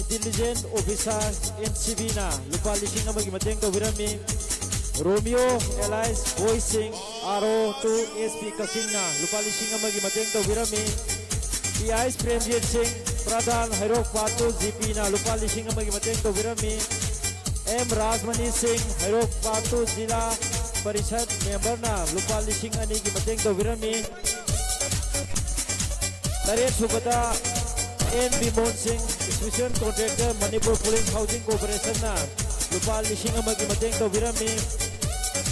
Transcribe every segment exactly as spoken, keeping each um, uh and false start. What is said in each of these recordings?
Intelligence Officer, N C Bꯅ ꯂꯨꯄꯥ ꯂꯤꯁꯤꯡ ꯑꯃꯒꯤ ꯃꯇꯦꯡ ꯇꯧꯕꯤꯔꯝꯃꯤ꯫ ꯔꯣꯃꯤꯌꯣ alias ꯕꯣꯏ ꯁꯤꯡ, R O two S P ꯀꯛꯆꯤꯡꯅ ꯂꯨꯄꯥ ꯂꯤꯁꯤꯡ ꯑꯃꯒꯤ ꯃꯇꯦꯡ ꯇꯧꯕꯤꯔꯝꯃꯤ꯫ P I S ꯄ꯭ꯔꯦꯝꯖꯤꯠ ꯁꯤꯡ, ꯄ꯭ꯔꯙꯥꯟ ꯍꯩꯔꯣꯛ Part two G Pꯅ ꯂꯨꯄꯥ ꯂꯤꯁꯤꯡ ꯑꯃꯒꯤ ꯃꯇꯦꯡ ꯇꯧꯕꯤꯔꯝꯃꯤ꯫ M ꯔꯥꯖꯃꯅꯤ ꯁꯤꯡ, ꯍꯩꯔꯣꯛ Part two ꯖꯤꯂꯥ ꯄꯔꯤꯁꯠ memberꯅ ꯂꯨꯄꯥ ꯂꯤꯁꯤꯡ ꯑꯅꯤꯒꯤ ꯃꯇꯦꯡ ꯇꯧꯕꯤꯔꯝꯃꯤ꯫ ꯇꯔꯦꯠ ꯁꯨꯕꯗ N ꯕꯤꯃꯣꯟ ꯁꯤꯡ, Special Contractor, Manipur Police Housing Corporationꯅ ꯂꯨꯄꯥ ꯂꯤꯁꯤꯡ ꯑꯃꯒꯤ ꯃꯇꯦꯡ ꯇꯧꯕꯤꯔꯝꯃꯤ꯫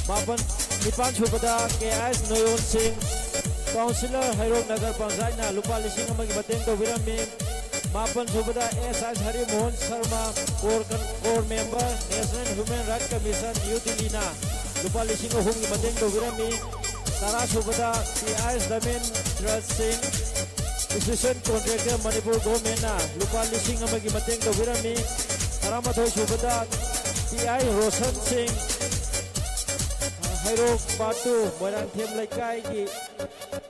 ꯃꯥꯄꯟ, ꯅꯤꯄꯥꯟ ꯁꯨꯕꯗ K S ꯅꯣꯌꯣꯟ ꯁꯤꯡ, Councillor ꯍꯩꯔꯣꯛ ꯅꯒꯔ ꯄꯟꯆꯥꯌꯠꯅ ꯂꯨꯄꯥ ꯂꯤꯁꯤꯡ ꯑꯃꯒꯤ ꯃꯇꯦꯡ ꯇꯧꯕꯤꯔꯝꯃꯤ꯫ ꯃꯥꯄꯟ ꯁꯨꯕꯗ S I ꯍꯔꯤꯃꯣꯍꯟ Sharma, Core, Core Member, National Human Rights Commission, New Delhiꯅ ꯂꯨꯄꯥ ꯂꯤꯁꯤꯡ ꯑꯍꯨꯝꯒꯤ ꯃꯇꯦꯡ ꯇꯧꯕꯤꯔꯝꯃꯤ꯫ ꯇꯔꯥ ꯁꯨꯕꯗ P I S ꯗꯃꯦꯟ ꯔꯖ ꯁꯤꯡ, Special Contractor, Manipur Governmentꯅ ꯂꯨꯄꯥ ꯂꯤꯁꯤꯡ ꯑꯃꯒꯤ ꯃꯇꯦꯡ ꯇꯧꯕꯤꯔꯝꯃꯤ꯫ ꯇꯔꯥꯃꯥꯊꯣꯏ ꯁꯨꯕꯗ P I ꯔꯣꯁꯟ ꯁꯤꯡ, ꯍꯩꯔꯣꯛ Part two ꯃꯣꯏꯔꯥꯡꯊꯦꯝ ꯂꯩꯀꯥꯏꯒꯤ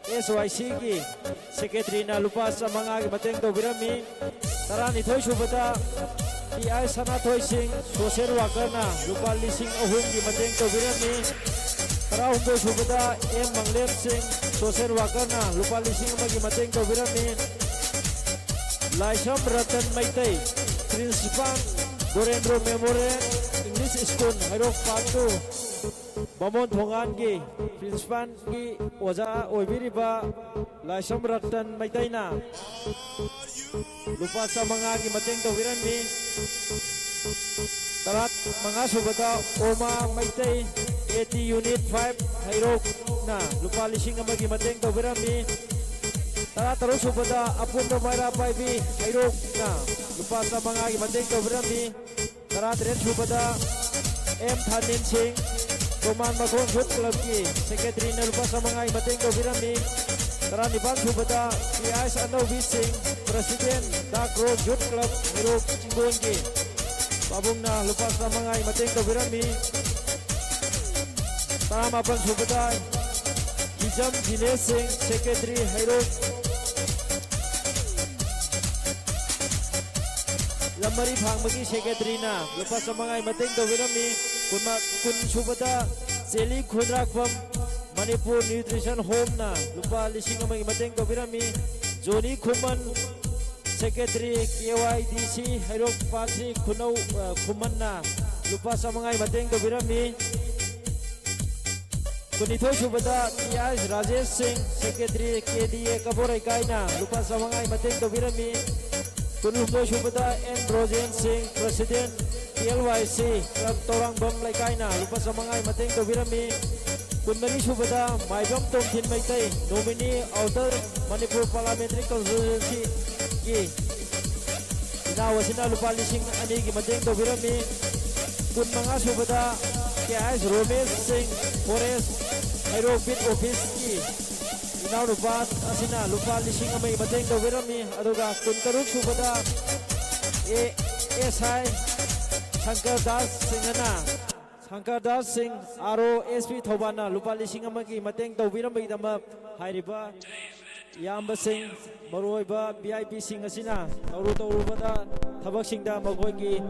S Y Cꯒꯤ Secretaryꯅ ꯂꯨꯄꯥ ꯆꯥꯃꯉꯥꯒꯤ ꯃꯇꯦꯡ ꯇꯧꯕꯤꯔꯝꯃꯤ꯫ ꯇꯔꯥꯅꯤꯊꯣꯏ ꯁꯨꯕꯗ P I ꯁꯅꯥꯊꯣꯏ ꯁꯤꯡ, Social Workerꯅ ꯂꯨꯄꯥ ꯂꯤꯁꯤꯡ ꯑꯍꯨꯝꯒꯤ ꯃꯇꯦꯡ ꯇꯧꯕꯤꯔꯝꯃꯤ꯫ ꯇꯔꯥꯍꯨꯝꯗꯣꯏ ꯁꯨꯕꯗ M ꯃꯪꯂꯦꯝ ꯁꯤꯡ, Social Workerꯅ ꯂꯨꯄꯥ ꯂꯤꯁꯤꯡ ꯑꯃꯒꯤ ꯃꯇꯦꯡ ꯇꯧꯕꯤꯔꯝꯃꯤ꯫ ꯂꯥꯏꯁ꯭ꯔꯝ Ratan Meitei, Principal, Dorendro Memorial English School, ꯍꯩꯔꯣꯛ Part two ꯕꯥꯃꯣꯟ ꯊꯣꯡꯒꯥꯟꯒꯤ Principalꯒꯤ ꯑꯣꯖꯥ ꯑꯣꯏꯕꯤꯔꯤꯕ ꯂꯥꯏꯁ꯭ꯔꯝ ꯔꯇꯟ ꯃꯩꯇꯩꯅ ꯂꯨꯄꯥ ꯆꯥꯃꯉꯥꯒꯤ ꯃꯇꯦꯡ ꯇꯧꯕꯤꯔꯝꯃꯤ꯫ ꯇꯔꯥꯃꯉꯥ ꯁꯨꯕꯗ ꯑꯣꯃꯥ Meitei, A T Unit five ꯍꯩꯔꯣꯛꯅ ꯂꯨꯄꯥ ꯂꯤꯁꯤꯡ ꯑꯃꯒꯤ ꯃꯇꯦꯡ ꯇꯧꯕꯤꯔꯝꯃꯤ꯫ ꯇꯔꯥꯇꯔꯨꯛ ꯁꯨꯕꯗ ꯑꯄꯨꯟꯕ ꯃꯩꯔꯥ ꯄꯥꯏꯕꯤ ꯍꯩꯔꯣꯛꯅ ꯂꯨꯄꯥ ꯆꯥꯃꯉꯥꯒꯤ ꯃꯇꯦꯡ ꯇꯧꯕꯤꯔꯝꯃꯤ꯫ ꯇꯔꯥꯇꯔꯦꯠ ꯁꯨꯕꯗ M ꯊꯥꯅꯤꯟ ꯁꯤꯡ, ꯈꯣꯡꯃꯥꯟ ꯃꯈꯣꯡ Youth Clubꯀꯤ Secretaryꯅ ꯂꯨꯄꯥ ꯆꯥꯃꯉꯥꯒꯤ ꯃꯇꯦꯡ ꯇꯧꯕꯤꯔꯝꯃꯤ꯫ ꯇꯔꯥꯅꯤꯄꯥꯟ ꯁꯨꯕꯗ P I S ꯑꯅꯧꯕꯤ ꯁꯤꯡ, President Dark Road Youth Club ꯍꯩꯔꯣꯛ ꯆꯤꯡꯒꯣꯟꯒꯤ ꯄꯥꯕꯨꯡꯅ ꯂꯨꯄꯥ ꯆꯥꯃꯉꯥꯒꯤ ꯃꯇꯦꯡ ꯇꯧꯕꯤꯔꯝꯃꯤ꯫ ꯇꯔꯥꯃꯥꯄꯟ ꯁꯨꯕꯗ ꯍꯤꯖꯝ ꯖꯤꯅꯦꯁ ꯁꯤꯡ, Secretary ꯍꯩꯔꯣꯛ ꯂꯝꯃꯔꯤ ꯐꯥꯡꯕꯒꯤ ꯁꯦꯀ꯭ꯔꯦꯇꯔꯤꯅ ꯂꯨꯄꯥ ꯆꯥꯃꯉꯥꯒꯤ ꯃꯇꯦꯡ ꯇꯧꯕꯤꯔꯝꯃꯤ꯫ ꯀꯨꯟꯃ-, ꯀꯨꯟ ꯁꯨꯕꯗ ꯆꯦꯂꯤ ꯈꯨꯟꯗ꯭ꯔꯥꯛꯄꯝ ꯃꯅꯤꯄꯨꯔ ꯅ꯭ꯌꯨꯇ꯭ꯔꯤꯁꯟ ꯍꯣꯝꯅ ꯂꯨꯄꯥ ꯂꯤꯁꯤꯡ ꯑꯃꯒꯤ ꯃꯇꯦꯡ ꯇꯧꯕꯤꯔꯝꯃꯤ꯫ ꯖꯣꯅꯤ ꯈꯨꯃꯟ ꯁꯦꯀ꯭ꯔꯦꯇꯔꯤ ꯀꯦ ꯋꯥꯏ ꯗꯤ ꯁꯤ ꯍꯩꯔꯣꯛ ꯄꯥꯠꯁꯤ ꯈꯨꯅꯧ, ꯑ, ꯈꯨꯃꯟꯅ ꯂꯨꯄꯥ ꯆꯥꯃꯉꯥꯒꯤ ꯃꯇꯦꯡ ꯇꯧꯕꯤꯔꯝꯃꯤ꯫ ꯀꯨꯟꯅꯤꯊꯣꯏ ꯁꯨꯕꯗ ꯇꯤ ꯑꯥꯏ ꯔꯥꯖꯦꯁ ꯁꯤꯡ, ꯁꯦꯀ꯭ꯔꯦꯇꯔꯤ ꯀꯦ ꯗꯤ ꯑꯦ ꯀꯕꯣ ꯂꯩꯀꯥꯏꯅ ꯂꯨꯄꯥ ꯆꯥꯃꯉꯥꯒꯤ ꯃꯇꯦꯡ ꯇꯧꯕꯤꯔꯝꯃꯤ꯫ ꯀꯨꯟꯍꯨꯝꯗꯣꯏ ꯁꯨꯕꯗ ꯑꯦꯟ ꯕ꯭ꯔꯣꯖꯦꯟ ꯁꯤꯡ, ꯄ꯭ꯔꯁꯤꯗꯦꯟ ꯄꯤ ꯑꯦꯜ ꯋꯥꯏ ꯁꯤ ꯀ꯭ꯂꯕ ꯇꯧꯔꯥꯡꯕꯝ ꯂꯩꯀꯥꯏꯅ ꯂꯨꯄꯥ ꯆꯥꯃꯉꯥꯒꯤ ꯃꯇꯦꯡ ꯇꯧꯕꯤꯔꯝꯃꯤ꯫ ꯀꯨꯟꯃꯔꯤ ꯁꯨꯕꯗ ꯃꯥꯏꯕꯝ ꯇꯣꯝꯊꯤꯟ ꯃꯩꯇꯩ, ꯅꯣꯃꯤꯅꯤ ꯑꯥꯎꯇꯔ ꯃꯅꯤꯄꯨꯔ ꯄꯥꯔꯂꯥꯃꯦꯟꯇꯔꯤ ꯀꯟꯁꯇꯤꯇ꯭ꯌꯨꯟꯁꯤꯒꯤ ꯏꯅꯥꯎ ꯑꯁꯤꯅ ꯂꯨꯄꯥ ꯂꯤꯁꯤꯡ ꯑꯅꯤꯒꯤ ꯃꯇꯦꯡ ꯇꯧꯕꯤꯔꯝꯃꯤ꯫ ꯀꯨꯟꯃꯉꯥ ꯁꯨꯕꯗ ꯀꯦ ꯑꯩꯁ ꯔꯣꯃꯦꯁ ꯁꯤꯡ, ꯐꯣꯔꯦꯁ ꯍꯩꯔꯣꯛ ꯕꯤꯠ ꯑꯣꯐꯤꯁꯀꯤ ꯏꯅꯥꯎꯅꯨꯄꯥ ꯑꯁꯤꯅ ꯂꯨꯄꯥ ꯂꯤꯁꯤꯡ ꯑꯃꯒꯤ ꯃꯇꯦꯡ ꯇꯧꯕꯤꯔꯝꯃꯤ꯫ ꯑꯗꯨꯒ ꯀꯨꯟꯇꯔꯨꯛ ꯁꯨꯕꯗ ꯑꯦ ꯑꯦꯁ ꯑꯥꯏ ꯁꯪꯀꯔ ꯗꯥꯁ ꯁꯤꯡꯍꯅ, ꯁꯪꯀꯔ ꯗꯥꯁ ꯁꯤꯡ, ꯑꯥꯔ ꯑꯣ ꯑꯦꯁ ꯄꯤ ꯊꯧꯕꯥꯜꯅ ꯂꯨꯄꯥ ꯂꯤꯁꯤꯡ ꯑꯃꯒꯤ ꯃꯇꯦꯡ ꯇꯧꯕꯤꯔꯝꯕꯒꯤꯗꯃꯛ ꯍꯥꯏꯔꯤꯕ ꯏꯌꯥꯝꯕꯁꯤꯡ, ꯃꯔꯨꯑꯣꯏꯕ ꯚꯤ ꯑꯥꯏ ꯄꯤꯁꯤꯡ ꯑꯁꯤꯅ ꯇꯧꯔꯨ ꯇꯧꯔꯨꯕꯗ ꯊꯕꯛꯁꯤꯡꯗ ꯃꯈꯣꯏꯒꯤ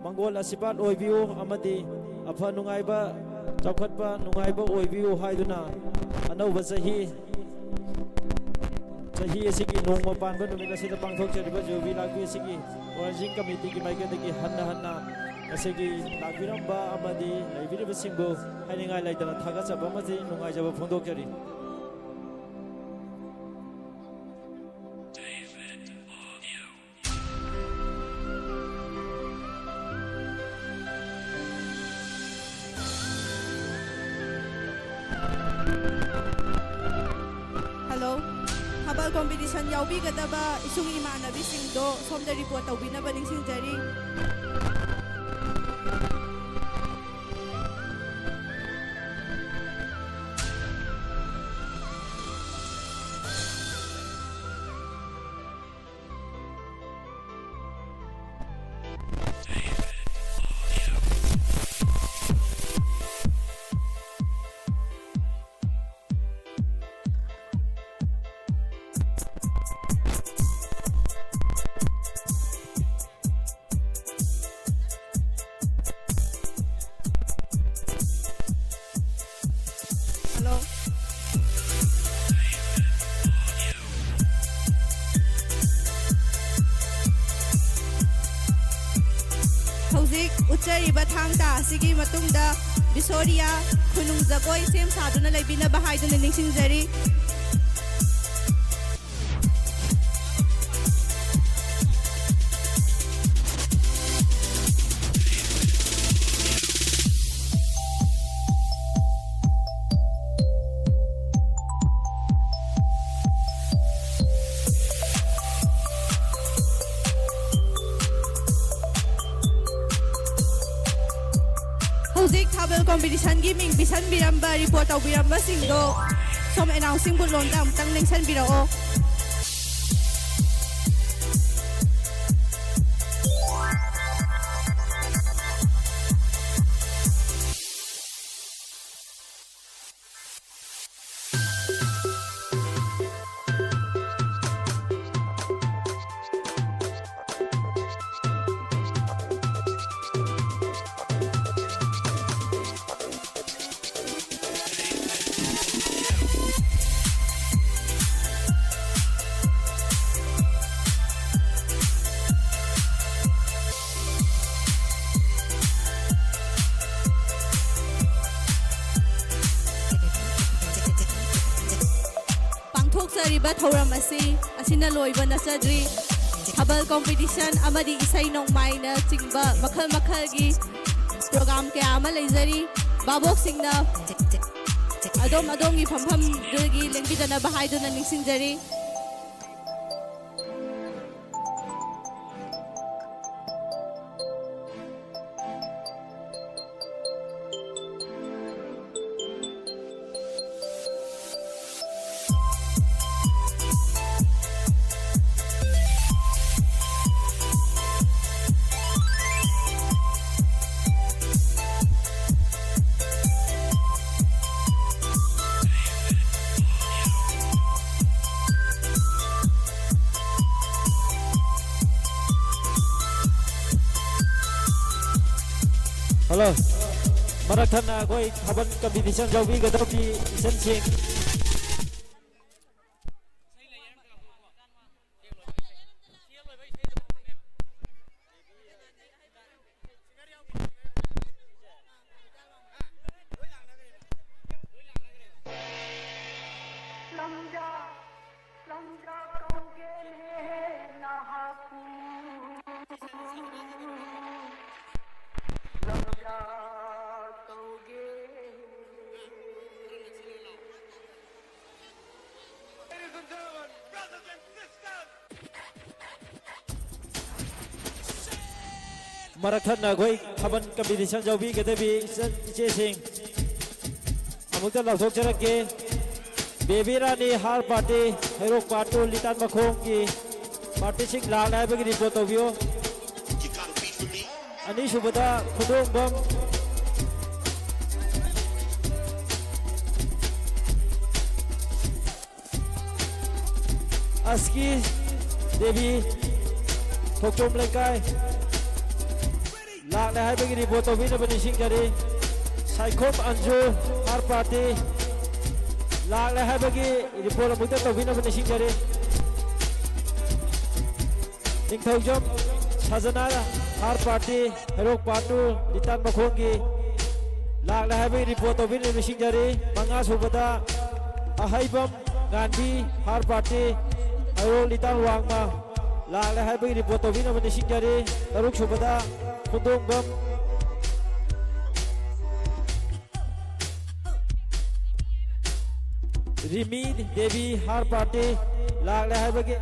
ꯃꯪꯒꯣꯜ ꯑꯁꯤꯔꯕꯥꯗ ꯑꯣꯏꯕꯤꯌꯨ ꯑꯃꯗꯤ ꯑꯐ ꯅꯨꯡꯉꯥꯏꯕ, ꯆꯥꯎꯈꯠꯄ ꯅꯨꯡꯉꯥꯏꯕ ꯑꯣꯏꯕꯤꯌꯨ ꯍꯥꯏꯗꯨꯅ ꯑꯅꯧꯕ ꯆꯍꯤ, ꯆꯍꯤ ꯑꯁꯤꯒꯤ ꯅꯣꯡꯃ ꯄꯥꯟꯕ ꯅꯨꯃꯤꯠ ꯑꯁꯤꯗ ꯄꯥꯡꯊꯣꯛꯆꯔꯤꯕ ꯖꯨꯕꯤꯂꯤ ꯂꯥꯛꯄꯤ ꯑꯁꯤꯒꯤ ꯑꯣꯔꯒꯅꯥꯏꯖꯤꯡ ꯀꯃꯤꯇꯤꯒꯤ ꯃꯥꯏꯀꯩꯗꯒꯤ ꯍꯟꯅ ꯍꯟꯅ ꯉꯁꯤꯒꯤ ꯂꯥꯛꯄꯤꯔꯝꯕ ꯑꯃꯗꯤ ꯂꯩꯕꯤꯔꯤꯕꯁꯤꯡꯕꯨ ꯍꯥꯏꯅꯤꯡꯉꯥꯏ ꯂꯩꯇꯅ ꯊꯥꯒꯠꯆꯕ ꯑꯃꯗꯤ ꯅꯨꯡꯉꯥꯏꯖꯕ ꯐꯣꯡꯗꯣꯛꯆꯔꯤ꯫ ꯍꯜꯂꯣ, ꯊꯥꯕꯜ ꯀꯣꯝꯄꯤꯇꯤꯁꯟ ꯌꯥꯎꯕꯤꯒꯗꯕ ꯏꯁꯨꯡ ꯏꯃꯥꯟꯅꯕꯤꯁꯤꯡꯗꯣ ꯁꯣꯝꯗ ꯔꯤꯄꯣꯔꯠ ꯇꯧꯕꯤꯅꯕ ꯅꯤꯡꯁꯤꯡꯖꯔꯤ꯫ ꯎꯠꯆꯔꯤꯕ ꯊꯥꯡ ꯇꯥ ꯑꯁꯤꯒꯤ ꯃꯇꯨꯡꯗ ꯕꯤꯁꯣꯔꯤꯌꯥ ꯈꯨꯅꯨꯡ ꯖꯒꯣꯏ ꯁꯦꯝ ꯁꯥꯗꯨꯅ ꯂꯩꯕꯤꯅꯕ ꯍꯥꯏꯗꯨꯅ ꯅꯤꯡꯁꯤꯡꯖꯔꯤ꯫ ꯍꯧꯖꯤꯛ ꯊꯥꯕꯜ ꯀꯣꯝꯄꯤꯇꯤꯁꯟꯒꯤ ꯃꯤꯡ ꯄꯤꯁꯟꯕꯤꯔꯝꯕ, ꯔꯤꯄꯣꯔꯠ ꯇꯧꯕꯤꯔꯝꯕꯁꯤꯡꯗꯣ ꯁꯣꯝ ꯑꯦꯅꯥꯎꯟꯁꯤꯡꯕꯨ ꯂꯣꯟꯗ ꯑꯃꯨꯛꯇꯪ ꯂꯦꯡꯁꯟꯕꯤꯔꯛꯑꯣ꯫ ꯄꯥꯡꯊꯣꯛꯆꯔꯤꯕ ꯊꯧꯔꯝ ꯑꯁꯤ ꯑꯁꯤꯅ ꯂꯣꯏꯕ ꯅꯠꯆꯗ꯭ꯔꯤ꯫ ꯊꯥꯕꯜ ꯀꯣꯝꯄꯤꯇꯤꯁꯟ ꯑꯃꯗꯤ ꯏꯁꯩ ꯅꯣꯡꯃꯥꯏꯅꯆꯤꯡꯕ ꯃꯈꯜ ꯃꯈꯜꯒꯤ ꯄ꯭ꯔꯣꯒ꯭ꯔꯥꯝ ꯀꯌꯥ ꯑꯃ ꯂꯩꯖꯔꯤ꯫ ꯚꯥꯕꯣꯛꯁꯤꯡꯅ ꯑꯗꯣꯝ ꯑꯗꯣꯝꯒꯤ ꯐꯝꯐꯝꯗꯨꯒꯤ ꯂꯦꯡꯕꯤꯗꯅꯕ ꯍꯥꯏꯗꯨꯅ ꯅꯤꯡꯁꯤꯡꯖꯔꯤ꯫ ꯍꯜꯂꯣ꯫ ꯃꯔꯛ ꯊꯠꯅ ꯑꯩꯈꯣꯏ ꯊꯥꯕꯜ ꯀꯝꯄꯤꯇꯤꯁꯟ ꯌꯥꯎꯕꯤꯒꯗꯧꯔꯤ ꯏꯆꯟꯁꯤꯡ꯫ ꯃꯔꯛ ꯊꯠꯅ ꯑꯩꯈꯣꯏ ꯊꯥꯕꯜ competition ꯌꯥꯎꯕꯤꯒꯗꯕꯤ ꯏꯆꯟ ꯏꯆꯦꯁꯤꯡ ꯑꯃꯨꯛꯇ ꯂꯥꯎꯊꯣꯛꯆꯔꯛꯀꯦ꯫ ꯕꯦꯕꯤ ꯔꯥꯅꯤ ꯍꯥꯔ ꯄꯥꯔꯇꯤ, ꯍꯩꯔꯣꯛ ꯄꯥꯔꯠ ꯇꯨ ꯂꯤꯇꯥꯟ ꯃꯈꯣꯡꯒꯤ ꯄꯥꯔꯇꯤꯁꯤꯡ ꯂꯥꯛꯂꯦ ꯍꯥꯏꯕꯒꯤ ꯔꯤꯄꯣꯔꯠ ꯇꯧꯕꯤꯌꯨ꯫ ꯑꯅꯤꯁꯨꯕꯗ ꯈꯨꯗꯣꯡꯕꯝ ꯑꯁꯀꯤ ꯗꯦꯕꯤ, ꯊꯣꯛꯆꯣꯝ ꯂꯩꯀꯥꯏ, ꯂꯥꯛꯂꯦ ꯍꯥꯏꯕꯒꯤ ꯔꯤꯄꯣꯔꯠ ꯇꯧꯕꯤꯅꯕ ꯅꯤꯡꯁꯤꯡꯖꯔꯤ꯫ ꯁꯥꯏꯈꯣꯝ ꯑꯟꯖꯨ ꯍꯥꯔ ꯄꯥꯔꯇꯤ ꯂꯥꯛꯂꯦ ꯍꯥꯏꯕꯒꯤ ꯔꯤꯄꯣꯔꯠ ꯑꯃꯨꯛꯇ ꯇꯧꯕꯤꯅꯕ ꯅꯤꯡꯁꯤꯡꯖꯔꯤ꯫ ꯅꯤꯡꯊꯧꯖꯝ ꯁꯖꯅꯥ ꯍꯥꯔ ꯄꯥꯔꯇꯤ ꯍꯩꯔꯣꯛ ꯄꯥꯔꯠ ꯇꯨ ꯂꯤꯇꯥꯟ ꯃꯈꯣꯡꯒꯤ ꯂꯥꯛꯂꯦ ꯍꯥꯏꯕꯒꯤ ꯔꯤꯄꯣꯔꯠ ꯇꯧꯕꯤꯅꯕ ꯅꯤꯡꯁꯤꯡꯖꯔꯤ꯫ ꯃꯉꯥ ꯁꯨꯕꯗ ꯑꯍꯩꯕꯝ ꯉꯥꯟꯕꯤ ꯍꯥꯔ ꯄꯥꯔꯇꯤ ꯍꯩꯔꯣꯛ ꯂꯤꯇꯥꯟ ꯋꯥꯡꯃ ꯂꯥꯛꯂꯦ ꯍꯥꯏꯕꯒꯤ ꯔꯤꯄꯣꯔꯠ ꯇꯧꯕꯤꯅꯕ ꯅꯤꯡꯁꯤꯡꯖꯔꯤ꯫ ꯇꯔꯨꯛ ꯁꯨꯕꯗ ꯈꯨꯟꯗꯣꯡꯕꯝ ꯔꯤꯃꯤ ꯗꯦꯕꯤ ꯍꯥꯔ ꯄꯥꯔꯇꯤ ꯂꯥꯛꯂꯦ ꯍꯥꯏꯕꯒꯤ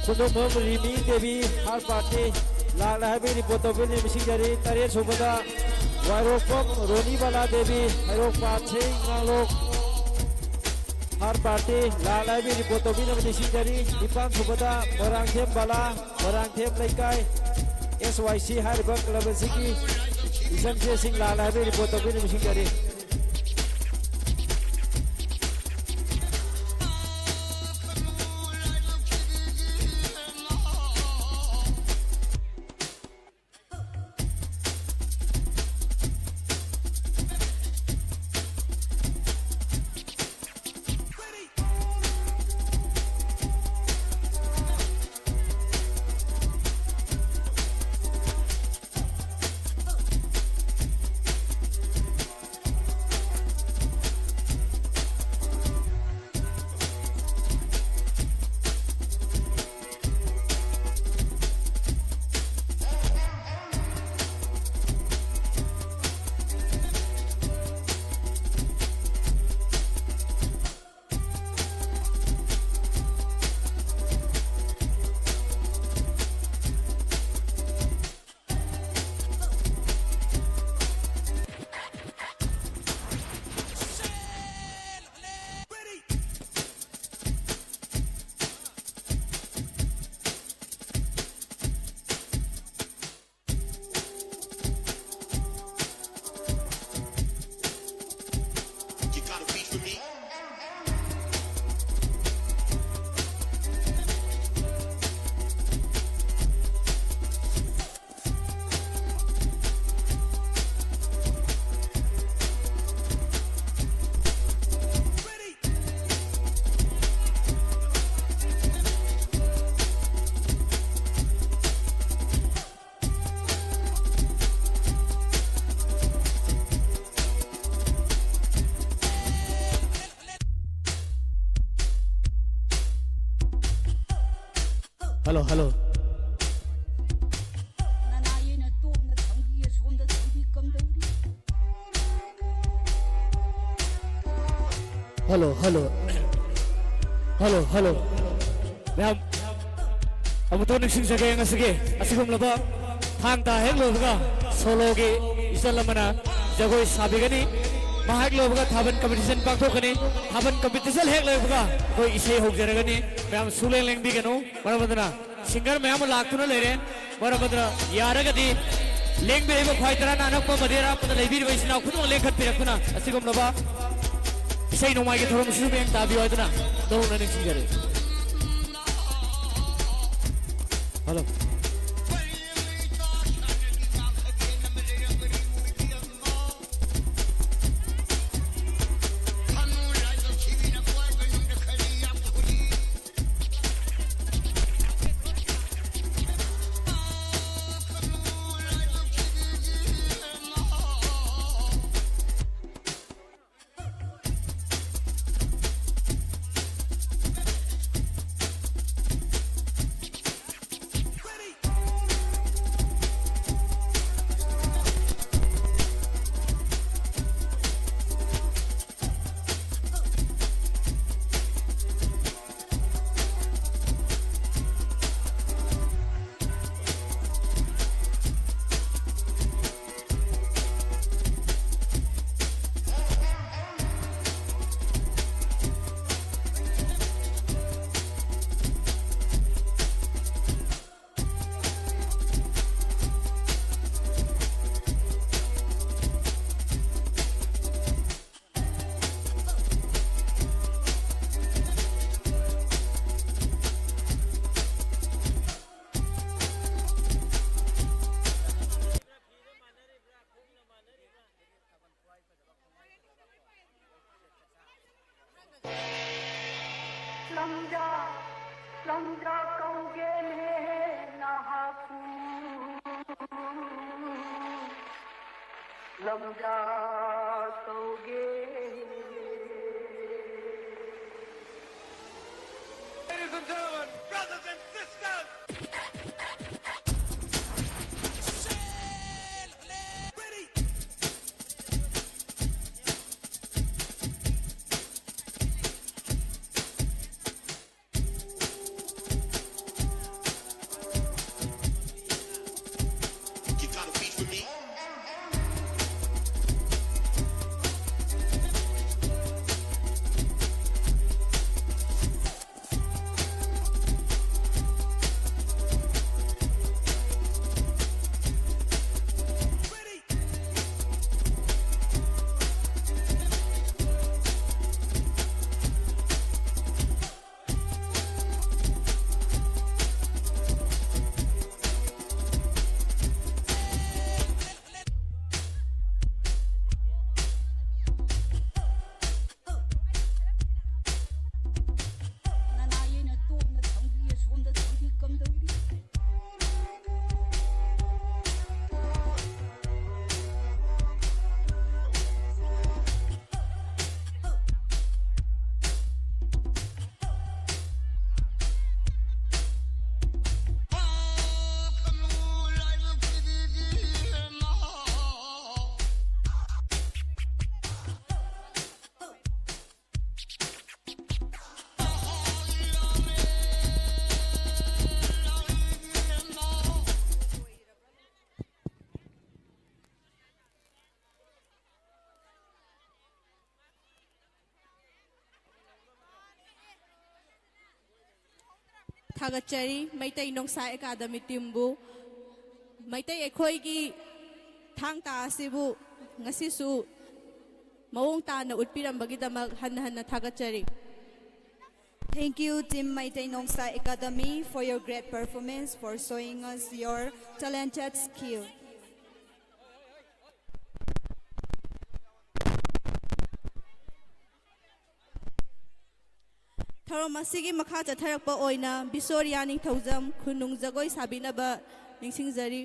ꯈꯨꯟꯗꯣꯡꯕꯝ ꯔꯤꯃꯤ ꯗꯦꯕꯤ ꯍꯥꯔ ꯄꯥꯔꯇꯤ ꯂꯥꯛꯂꯦ ꯍꯥꯏꯕꯒꯤ ꯔꯤꯄꯣꯔꯠ ꯇꯧꯕꯤꯅꯤ ꯃꯤꯁꯤꯡ ꯌꯥꯔꯤ꯫ ꯇꯔꯦꯠ ꯁꯨꯕꯗ ꯋꯥꯏꯔꯣꯛꯄꯝ ꯔꯣꯅꯤ ꯕꯂꯥ ꯗꯦꯕꯤ ꯍꯩꯔꯣꯛ ꯄꯥꯠ ꯁꯤꯡ ꯉꯥꯡꯂꯣꯛ ꯍꯥꯔ ꯄꯥꯔꯇꯤ ꯂꯥꯛꯂꯦ ꯍꯥꯏꯕꯒꯤ ꯔꯤꯄꯣꯔꯠ ꯇꯧꯕꯤꯅꯕ ꯅꯤꯡꯁꯤꯡꯖꯔꯤ꯫ ꯅꯤꯄꯥꯟ ꯁꯨꯕꯗ ꯃꯣꯏꯔꯥꯡꯊꯦꯝ ꯕꯂꯥ ꯃꯣꯏꯔꯥꯡꯊꯦꯝ ꯂꯩꯀꯥꯏ ꯑꯦꯁ ꯋꯥꯏ ꯁꯤ ꯍꯥꯏꯔꯤꯕ ꯀ꯭ꯂꯕ ꯑꯁꯤꯒꯤ ꯏꯆꯟꯁꯦꯁꯤꯡ ꯂꯥꯛꯂꯦ ꯍꯥꯏꯕꯒꯤ ꯔꯤꯄꯣꯔꯠ ꯇꯧꯕꯤꯅꯕ ꯅꯤꯡꯁꯤꯡꯖꯔꯤ꯫ Hello, hello. Hello, hello. Hello, hello. ꯃꯌꯥꯝ ꯑꯃꯨꯛꯇ ꯅꯤꯡꯁꯤꯡꯖꯒꯦ ꯉꯁꯤꯒꯤ ꯑꯁꯤꯒꯨꯝꯂꯕ ꯊꯥꯡ ꯇꯥ ꯍꯦꯛ ꯂꯣꯏꯕꯒ ꯁꯣꯂꯣꯒꯤ ꯏꯆꯜ ꯑꯃꯅ ꯖꯒꯣꯏ ꯁꯥꯕꯤꯒꯅꯤ꯫ ꯃꯍꯥꯛ ꯂꯣꯏꯕꯒ ꯊꯥꯕꯜ ꯀꯝꯄꯤꯇꯤꯁꯟ ꯄꯥꯡꯊꯣꯛꯀꯅꯤ꯫ ꯊꯥꯕꯜ ꯀꯝꯄꯤꯇꯤꯁꯟ ꯍꯦꯛ ꯂꯣꯏꯕꯒ ꯑꯩꯈꯣꯏ ꯏꯁꯩ ꯍꯧꯖꯔꯒꯅꯤ꯫ ꯃꯌꯥꯝ ꯁꯨꯡꯂꯦꯡ ꯂꯦꯡꯕꯤꯒꯅꯨ꯫ ꯃꯔꯝ ꯑꯗꯨꯅ ꯁꯤꯡꯒꯔ ꯃꯌꯥꯝ ꯑꯃ ꯂꯥꯛꯇꯨꯅ ꯂꯩꯔꯦ꯫ ꯃꯔꯝ ꯑꯗꯨꯅ ꯌꯥꯔꯒꯗꯤ ꯂꯦꯡꯕꯤꯔꯤꯕ ꯈ꯭ꯋꯥꯏ ꯇꯔꯥ ꯅꯥꯅꯛꯄ ꯑꯃꯗꯤ ꯑꯔꯥꯞꯄꯗ ꯂꯩꯕꯤꯔꯤꯕ ꯏꯆꯤꯟ ꯏꯅꯥꯎ ꯈꯨꯗꯤꯡꯃꯛ ꯂꯦꯡꯈꯠꯄꯤꯔꯛꯇꯨꯅ ꯑꯁꯤꯒꯨꯝꯂꯕ ꯏꯁꯩ ꯅꯣꯡꯃꯥꯏꯒꯤ ꯊꯧꯔꯝꯁꯤꯁꯨ ꯃꯤꯠꯌꯦꯡ ꯇꯥꯕꯤꯌꯨ ꯍꯥꯏꯗꯨꯅ ꯅꯧꯅ ꯅꯤꯡꯁꯤꯡꯖꯔꯤ꯫ ꯍꯜꯂꯣ꯫ ꯂꯝꯖꯥ, ꯂꯝꯖꯥ ꯀꯧꯒꯦꯅꯦ ꯅꯍꯥꯛꯄꯨ꯫ ꯂꯝꯖꯥ ꯀꯧꯒꯦ꯫ Ladies and gentlemen, brothers and sisters, ꯊꯥꯒꯠꯆꯔꯤ ꯃꯩꯇꯩ ꯅꯣꯡꯁꯥ ꯑꯦꯀꯥꯗꯃꯤ ꯇꯤꯝꯕꯨ꯫ ꯃꯩꯇꯩ ꯑꯩꯈꯣꯏꯒꯤ ꯊꯥꯡ ꯇꯥ ꯑꯁꯤꯕꯨ ꯉꯁꯤꯁꯨ ꯃꯑꯣꯡ ꯇꯥꯅ ꯎꯠꯄꯤꯔꯝꯕꯒꯤꯗꯃꯛ ꯍꯟꯅ ꯍꯟꯅ ꯊꯥꯒꯠꯆꯔꯤ꯫ Thank you, Team Meitei Nongsa Academy, for your great performance, for showing us your talented skill. ꯊꯧꯔꯝ ꯑꯁꯤꯒꯤ ꯃꯈꯥ ꯆꯠꯊꯔꯛꯄ ꯑꯣꯏꯅ ꯕꯤꯁꯣꯔꯤꯌꯥ ꯅꯤꯡꯊꯧꯖꯝ ꯈꯨꯅꯨꯡ ꯖꯒꯣꯏ ꯁꯥꯕꯤꯅꯕ ꯅꯤꯡꯁꯤꯡꯖꯔꯤ꯫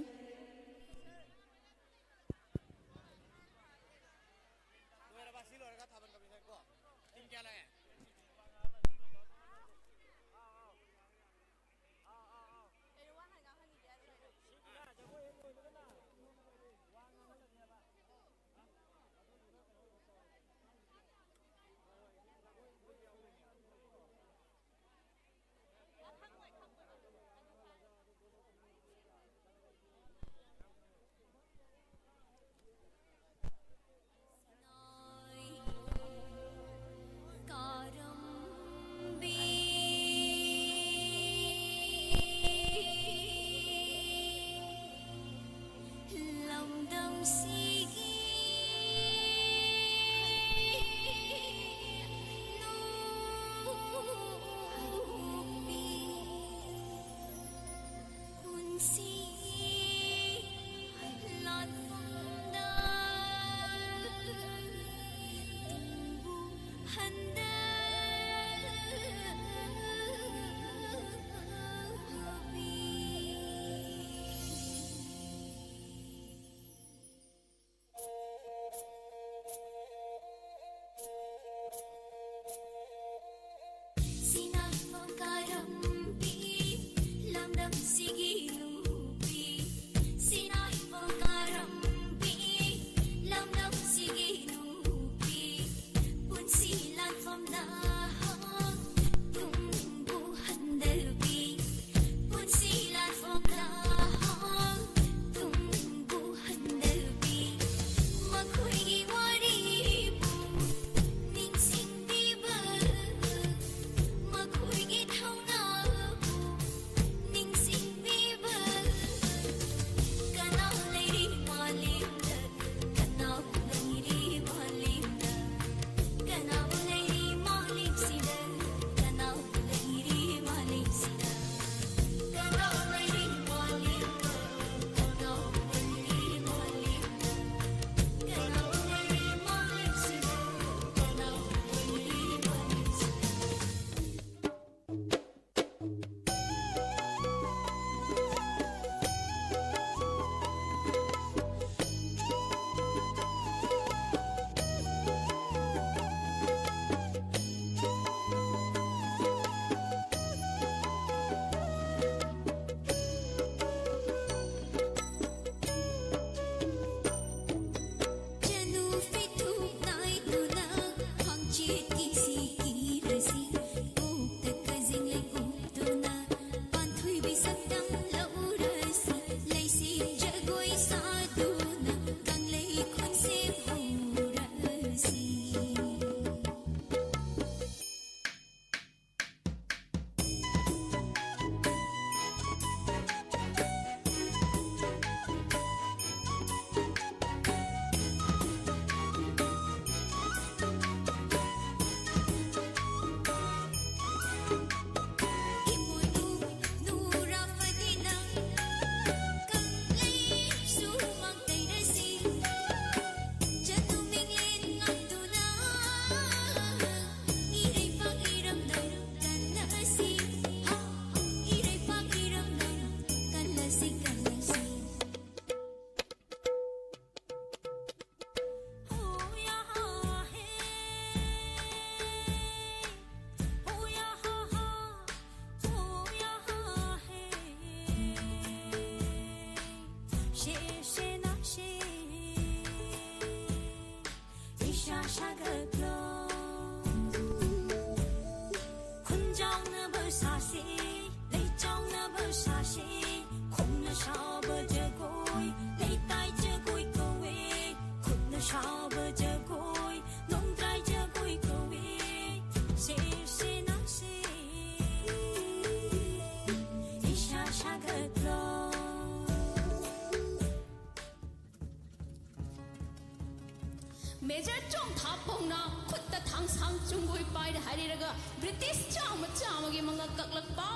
ꯃꯦꯖꯔ ꯆꯣꯡꯊꯥꯞ ꯐꯥꯎꯅ ꯈꯨꯠꯇ ꯊꯥꯡꯁꯥꯡ ꯆꯨꯡꯒꯣꯏ ꯄꯥꯏꯔ ꯍꯥꯏꯔꯤꯔꯒ ꯕ꯭ꯔꯤꯇꯤꯁ ꯆꯥꯝꯃ ꯆꯥꯝꯃꯒꯤ ꯃꯉꯛ ꯀꯛꯂꯛꯄ꯫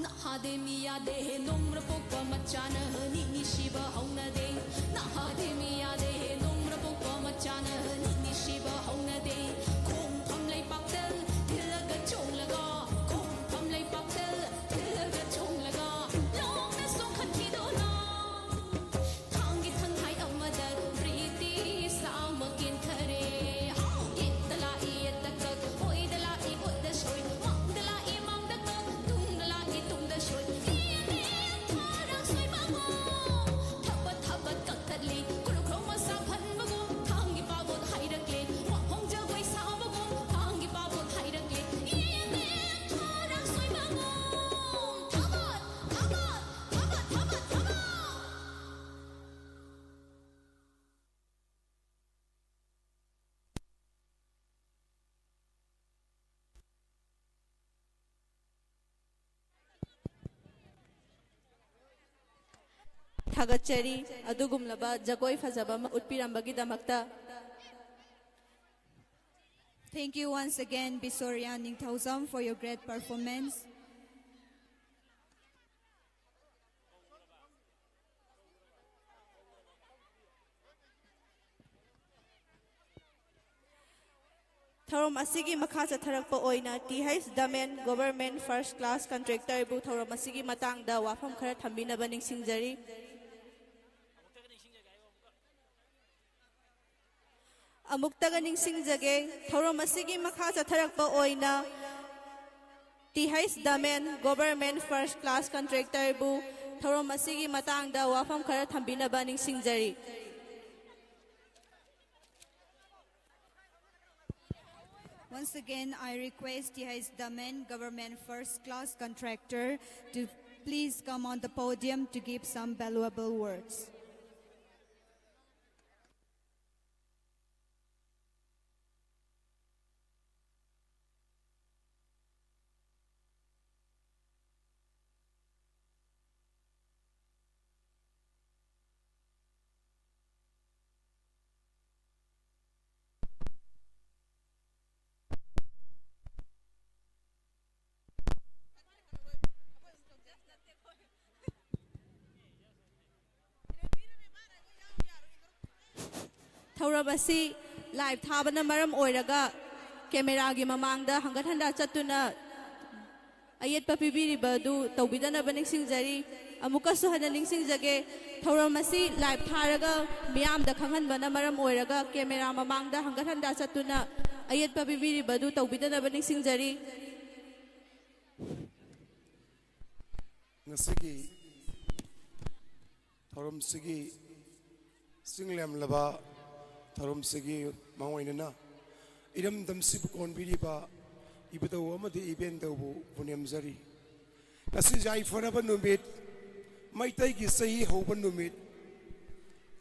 ꯅꯍꯥꯗꯦ ꯃꯤ ꯌꯥꯗꯦ ꯍꯦ ꯅꯣꯡꯃ ꯄꯣꯛꯄ ꯃꯆꯥꯅ ꯅꯤꯛꯅꯤ ꯁꯤꯕ ꯍꯧꯅꯗꯦ꯫ ꯅꯍꯥꯗꯦ ꯃꯤ ꯌꯥꯗꯦ ꯍꯦ ꯅꯣꯡꯃ ꯄꯣꯛꯄ ꯃꯆꯥꯅ ꯅꯤꯛꯅꯤ ꯁꯤꯕ ꯍꯧꯅꯗꯦ꯫ ꯈꯣꯡꯐꯝ ꯂꯩꯄꯥꯛꯇ ꯊꯤꯜꯂꯒ ꯆꯣꯡꯂꯒ ꯈꯣꯡꯐꯝ ꯂꯩꯄꯥꯛꯇ ꯊꯤꯜꯂꯒ ꯆꯣꯡꯂꯒ ꯂꯣꯡꯅ ꯆꯣꯡꯈꯠꯈꯤꯗꯨꯅ ꯊꯥꯡꯒꯤ ꯊꯪꯍꯥꯏ ꯑꯃꯗ ꯕ꯭ꯔꯤꯇꯤꯁ ꯑꯃ ꯀꯦꯟꯊꯔꯦ꯫ ꯌꯦꯠꯇ ꯂꯥꯛꯏ ꯌꯦꯠꯇ ꯀꯛ, ꯑꯣꯏꯗ ꯂꯥꯛꯏ ꯑꯣꯏꯗ ꯁꯣꯏ, ꯃꯥꯡꯗ ꯂꯥꯛꯏ ꯃꯥꯡꯗ ꯀꯛ, ꯇꯨꯡꯗ ꯂꯥꯛꯏ ꯇꯨꯡꯗ ꯁꯣꯏ꯫ ꯌꯦꯡꯉꯦ ꯊꯥꯔꯛ ꯁꯣꯏꯕꯕꯨ ꯊꯕꯠ ꯊꯕꯠ ꯀꯛꯊꯠꯂꯤ꯫ ꯀ꯭ꯔꯨꯈ꯭ꯔꯧ ꯃꯁꯥ ꯐꯟꯕꯒꯨꯝ ꯊꯥꯡꯒꯤ ꯄꯥꯕꯣꯠ ꯍꯥꯏꯔꯛꯂꯦ꯫ ꯋꯥꯐꯝ ꯖꯒꯣꯏ ꯁꯥꯕꯒꯨꯝ ꯊꯥꯡꯒꯤ ꯄꯥꯕꯣꯠ ꯍꯥꯏꯔꯛꯂꯦ꯫ ꯌꯦꯡꯉꯦ ꯊꯥꯔꯛ ꯁꯣꯏꯕꯕꯨ ꯊꯕꯠ ꯊꯕꯠ ꯊꯕꯠ ꯊꯕꯠ ꯊꯕꯠ꯫ ꯊꯥꯒꯠꯆꯔꯤ ꯑꯗꯨꯒꯨꯝꯂꯕ ꯖꯒꯣꯏ ꯐꯖꯕ ꯑꯃ ꯎꯠꯄꯤꯔꯝꯕꯒꯤꯗꯃꯛꯇ꯫ Thank you once again, Bisoria Ningthaojam, for your great performance. ꯊꯧꯔꯝ ꯑꯁꯤꯒꯤ ꯃꯈꯥ ꯆꯠꯊꯔꯛꯄ ꯑꯣꯏꯅ T Heicha Damen, Government First Class Contractor ꯕꯨ ꯊꯧꯔꯝ ꯑꯁꯤꯒꯤ ꯃꯇꯥꯡꯗ ꯋꯥꯐꯝ ꯈꯔ ꯊꯝꯕꯤꯅꯕ ꯅꯤꯡꯁꯤꯡꯖꯔꯤ꯫ ꯑꯃꯨꯛꯇꯒ ꯅꯤꯡꯁꯤꯡꯖꯒꯦ, ꯊꯧꯔꯝ ꯑꯁꯤꯒꯤ ꯃꯈꯥ ꯆꯠꯊꯔꯛꯄ ꯑꯣꯏꯅ T Heicha Damen, Government First Class Contractor ꯕꯨ ꯊꯧꯔꯝ ꯑꯁꯤꯒꯤ ꯃꯇꯥꯡꯗ ꯋꯥꯐꯝ ꯈꯔ ꯊꯝꯕꯤꯅꯕ ꯅꯤꯡꯁꯤꯡꯖꯔꯤ꯫ Once again, I request T H Damen, Government First Class Contractor, to please come on the podium to give some valuable words. ꯊꯧꯔꯝ ꯑꯁꯤ ꯂꯥꯏꯚ ꯊꯥꯕꯅ ꯃꯔꯝ ꯑꯣꯏꯔꯒ ꯀꯦꯃꯦꯔꯥꯒꯤ ꯃꯃꯥꯡꯗ ꯍꯪꯒꯠ ꯍꯟꯗ ꯆꯠꯇꯨꯅ ꯑꯌꯦꯠꯄ ꯄꯤꯕꯤꯔꯤꯕ ꯑꯗꯨ ꯇꯧꯕꯤꯗꯅꯕ ꯅꯤꯡꯁꯤꯡꯖꯔꯤ꯫ ꯑꯃꯨꯛꯀꯁꯨ ꯍꯟꯅ ꯅꯤꯡꯁꯤꯡꯖꯒꯦ, ꯊꯧꯔꯝ ꯑꯁꯤ ꯂꯥꯏꯚ ꯊꯥꯔꯒ ꯃꯤꯌꯥꯝꯗ ꯈꯪꯍꯟꯕꯅ ꯃꯔꯝ ꯑꯣꯏꯔꯒ ꯀꯦꯃꯦꯔꯥ ꯃꯃꯥꯡꯗ ꯍꯪꯒꯠ ꯍꯟꯗ ꯆꯠꯇꯨꯅ ꯑꯌꯦꯠꯄ ꯄꯤꯕꯤꯔꯤꯕ ꯑꯗꯨ ꯇꯧꯕꯤꯗꯅꯕ ꯅꯤꯡꯁꯤꯡꯖꯔꯤ꯫ ꯉꯁꯤꯒꯤ ꯊꯧꯔꯝꯁꯤꯒꯤ ꯆꯤꯡ ꯂꯦꯝꯂꯕ ꯊꯧꯔꯝꯁꯤꯒꯤ ꯃꯥꯡꯑꯣꯏꯅꯅ ꯏꯔꯝꯗꯝꯁꯤꯕꯨ ꯀꯣꯟꯕꯤꯔꯤꯕ ꯏꯕꯨꯙꯧ ꯑꯃꯗꯤ ꯏꯕꯦꯟꯗꯧꯕꯨ ꯄꯨꯅꯦꯝꯖꯔꯤ꯫ ꯉꯁꯤ ꯌꯥꯏꯐꯔꯕ ꯅꯨꯃꯤꯠ, ꯃꯩꯇꯩꯒꯤ ꯆꯍꯤ ꯍꯧꯕ ꯅꯨꯃꯤꯠ꯫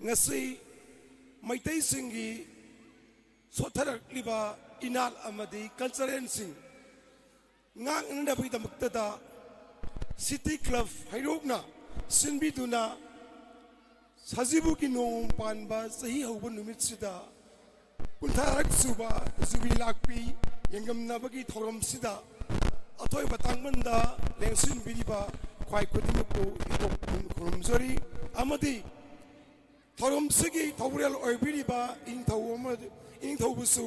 ꯉꯁꯤ ꯃꯩꯇꯩꯁꯤꯡꯒꯤ ꯁꯣꯠꯊꯔꯛꯂꯤꯕ ꯏꯅꯥꯠ ꯑꯃꯗꯤ ꯀꯜꯆꯔꯦꯜꯁꯤꯡ ꯉꯥꯛꯅꯅꯕꯒꯤꯗꯃꯛꯇꯗ ꯁꯤꯇꯤ ꯀ꯭ꯂꯕ ꯍꯩꯔꯣꯛꯅ ꯁꯤꯟꯕꯤꯗꯨꯅ ꯁꯖꯤꯕꯨꯒꯤ ꯅꯣꯡ ꯄꯥꯟꯕ ꯆꯍꯤ ꯍꯧꯕ ꯅꯨꯃꯤꯠꯁꯤꯗ ꯀꯨꯟꯊ꯭ꯔꯥꯔꯛ ꯁꯨꯕ ꯖꯨꯕꯤꯂꯤ ꯂꯥꯛꯄꯤ ꯌꯦꯡꯉꯝꯅꯕꯒꯤ ꯊꯧꯔꯝꯁꯤꯗ ꯑꯊꯣꯏꯕ ꯇꯥꯡꯕꯟꯗ ꯂꯦꯡꯁꯤꯟꯕꯤꯔꯤꯕ ꯈ꯭ꯋꯥꯏ ꯈꯨꯗꯤꯡꯃꯛꯄꯨ ꯏꯀꯣꯛ ꯈꯨꯔꯨꯝꯖꯔꯤ ꯑꯃꯗꯤ ꯊꯧꯔꯝꯁꯤꯒꯤ ꯊꯧꯔꯦꯜ ꯑꯣꯏꯕꯤꯔꯤꯕ ꯏꯅꯤꯡꯊꯧ ꯑꯃ, ꯏꯅꯤꯡꯊꯧꯕꯨꯁꯨ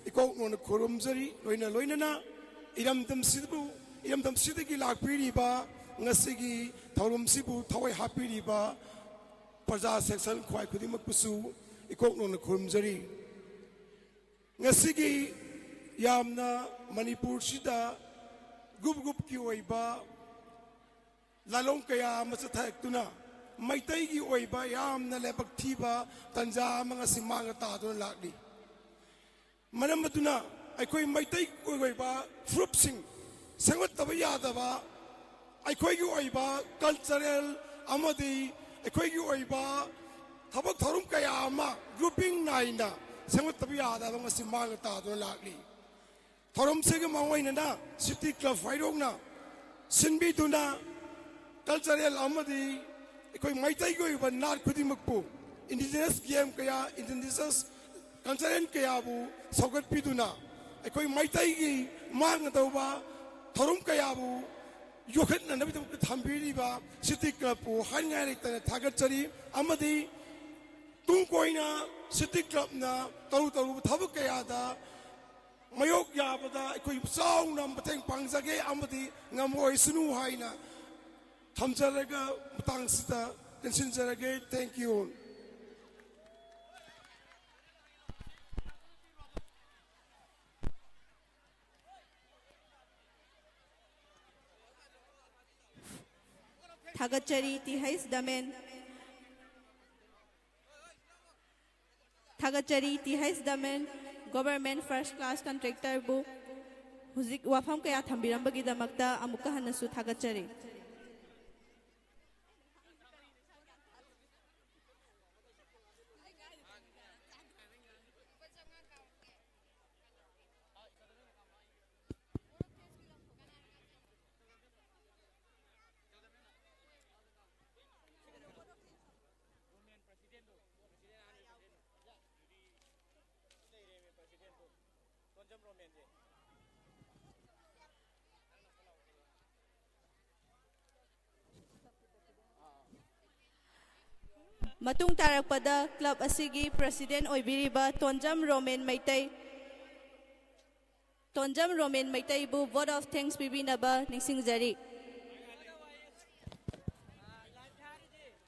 ꯏꯀꯣꯛ ꯅꯣꯟꯅ ꯈꯨꯔꯨꯝꯖꯔꯤ꯫ ꯂꯣꯏꯅ ꯂꯣꯏꯅꯅ ꯏꯔꯝꯗꯝꯁꯤꯕꯨ, ꯏꯔꯝꯗꯝꯁꯤꯗꯒꯤ ꯂꯥꯛꯄꯤꯔꯤꯕ ꯉꯁꯤꯒꯤ ꯊꯧꯔꯝꯁꯤꯕꯨ ꯊꯋꯥꯏ ꯍꯥꯞꯄꯤꯔꯤꯕ ꯄ꯭ꯔꯖꯥ ꯁꯦꯛꯁꯟ ꯈ꯭ꯋꯥꯏ ꯈꯨꯗꯤꯡꯃꯛꯄꯨꯁꯨ ꯏꯀꯣꯛ ꯅꯣꯟꯅ ꯈꯨꯔꯨꯝꯖꯔꯤ꯫ ꯉꯁꯤꯒꯤ ꯌꯥꯝꯅ ꯃꯅꯤꯄꯨꯔꯁꯤꯗ ꯒ꯭ꯔꯨꯞ ꯒ꯭ꯔꯨꯞꯀꯤ ꯑꯣꯏꯕ ꯂꯥꯂꯣꯡ ꯀꯌꯥ ꯑꯃ ꯆꯠꯊꯔꯛꯇꯨꯅ ꯃꯩꯇꯩꯒꯤ ꯑꯣꯏꯕ ꯌꯥꯝꯅ ꯂꯥꯏꯕꯛ ꯊꯤꯕ ꯇꯟꯖꯥ ꯑꯃ ꯉꯁꯤ ꯃꯥꯡꯗ ꯇꯥꯗꯨꯅ ꯂꯥꯛꯂꯤ꯫ ꯃꯔꯝ ꯑꯗꯨꯅ ꯑꯩꯈꯣꯏ ꯃꯩꯇꯩꯒꯤ ꯑꯣꯏꯕ ꯐꯨꯔꯨꯞꯁꯤꯡ ꯁꯦꯝꯒꯠꯇꯕ ꯌꯥꯗꯕ, ꯑꯩꯈꯣꯏꯒꯤ ꯑꯣꯏꯕ ꯀꯜꯆꯔꯦꯜ ꯑꯃꯗꯤ ꯑꯩꯈꯣꯏꯒꯤ ꯑꯣꯏꯕ ꯊꯕꯛ ꯊꯧꯔꯝ ꯀꯌꯥ ꯑꯃ ꯒ꯭ꯔꯨꯄꯤꯡ ꯅꯥꯏꯅ ꯁꯦꯝꯒꯠꯇꯕ ꯌꯥꯗꯕ ꯉꯁꯤ ꯃꯥꯡꯗ ꯇꯥꯗꯨꯅ ꯂꯥꯛꯂꯤ꯫ ꯊꯧꯔꯝꯁꯤꯒꯤ ꯃꯥꯡꯑꯣꯏꯅꯅ ꯁꯤꯇꯤ ꯀ꯭ꯂꯕ ꯍꯩꯔꯣꯛꯅ ꯁꯤꯟꯕꯤꯗꯨꯅ ꯀꯜꯆꯔꯦꯜ ꯑꯃꯗꯤ ꯑꯩꯈꯣꯏ ꯃꯩꯇꯩꯒꯤ ꯑꯣꯏꯕ ꯅꯥꯠ ꯈꯨꯗꯤꯡꯃꯛꯄꯨ, ꯏꯟꯗꯤꯖꯤꯅꯁ ꯒꯦꯝ ꯀꯌꯥ, ꯏꯟꯗꯤꯖꯤꯅꯁ ꯀꯜꯆꯔꯦꯜ ꯀꯌꯥꯕꯨ ꯁꯧꯒꯠꯄꯤꯗꯨꯅ ꯑꯩꯈꯣꯏ ꯃꯩꯇꯩꯒꯤ ꯃꯥꯡꯒꯗꯧꯕ ꯊꯧꯔꯝ ꯀꯌꯥꯕꯨ ꯌꯣꯛꯈꯠꯅꯅꯕꯒꯤꯗꯃꯛꯇ ꯊꯝꯕꯤꯔꯤꯕ ꯁꯤꯇꯤ ꯀ꯭ꯂꯕꯄꯨ ꯍꯥꯏꯅꯤꯡꯉꯥꯏ ꯂꯩꯇꯅ ꯊꯥꯒꯠꯆꯔꯤ꯫ ꯑꯃꯗꯤ ꯇꯨꯡ ꯀꯣꯏꯅ City Clubꯅ ꯇꯧꯔꯨ ꯇꯧꯔꯨꯕ ꯊꯕꯛ ꯀꯌꯥꯗ ꯃꯥꯌꯣꯛ ꯌꯥꯕꯗ ꯑꯩꯈꯣꯏ ꯆꯥꯎꯅ ꯃꯇꯦꯡ ꯄꯥꯡꯖꯒꯦ ꯑꯃꯗꯤ ꯉꯝꯃꯣꯏꯁꯅꯨ ꯍꯥꯏꯅ ꯊꯝꯖꯔꯒ ꯃꯇꯥꯡꯁꯤꯗ ꯇꯦꯟꯁꯤꯟꯖꯔꯒꯦ꯫ Thank you. ꯊꯥꯒꯠꯆꯔꯤ ꯇꯤ ꯍꯩꯆ ꯗꯃꯦꯟ꯫ ꯊꯥꯒꯠꯆꯔꯤ T Heicha Damen, Government First Class Contractorꯕꯨ ꯍꯧꯖꯤꯛ ꯋꯥꯐꯝ ꯀꯌꯥ ꯊꯝꯕꯤꯔꯝꯕꯒꯤꯗꯃꯛꯇ ꯑꯃꯨꯛꯀ ꯍꯟꯅꯁꯨ ꯊꯥꯒꯠꯆꯔꯤ꯫ ꯃꯇꯨꯡ ꯇꯥꯔꯛꯄꯗ club ꯑꯁꯤꯒꯤ president ꯑꯣꯏꯕꯤꯔꯤꯕ ꯇꯣꯟꯖꯝ ꯔꯣꯃꯦꯟ ꯃꯩꯇꯩ, ꯇꯣꯟꯖꯝ ꯔꯣꯃꯦꯟ ꯃꯩꯇꯩꯕꯨ vote of thanks ꯄꯤꯕꯤꯅꯕ ꯅꯤꯡꯁꯤꯡꯖꯔꯤ꯫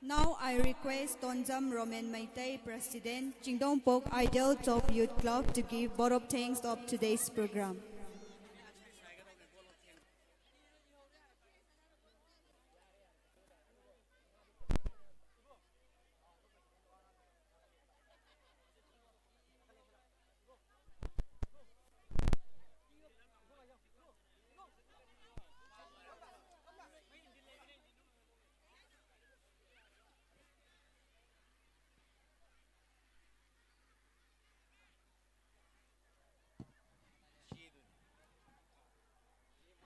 Now I request Tonjam Roman Meitei, President, Chingdongpok Ideal Top Youth Club, to give vote of thanks of today's program.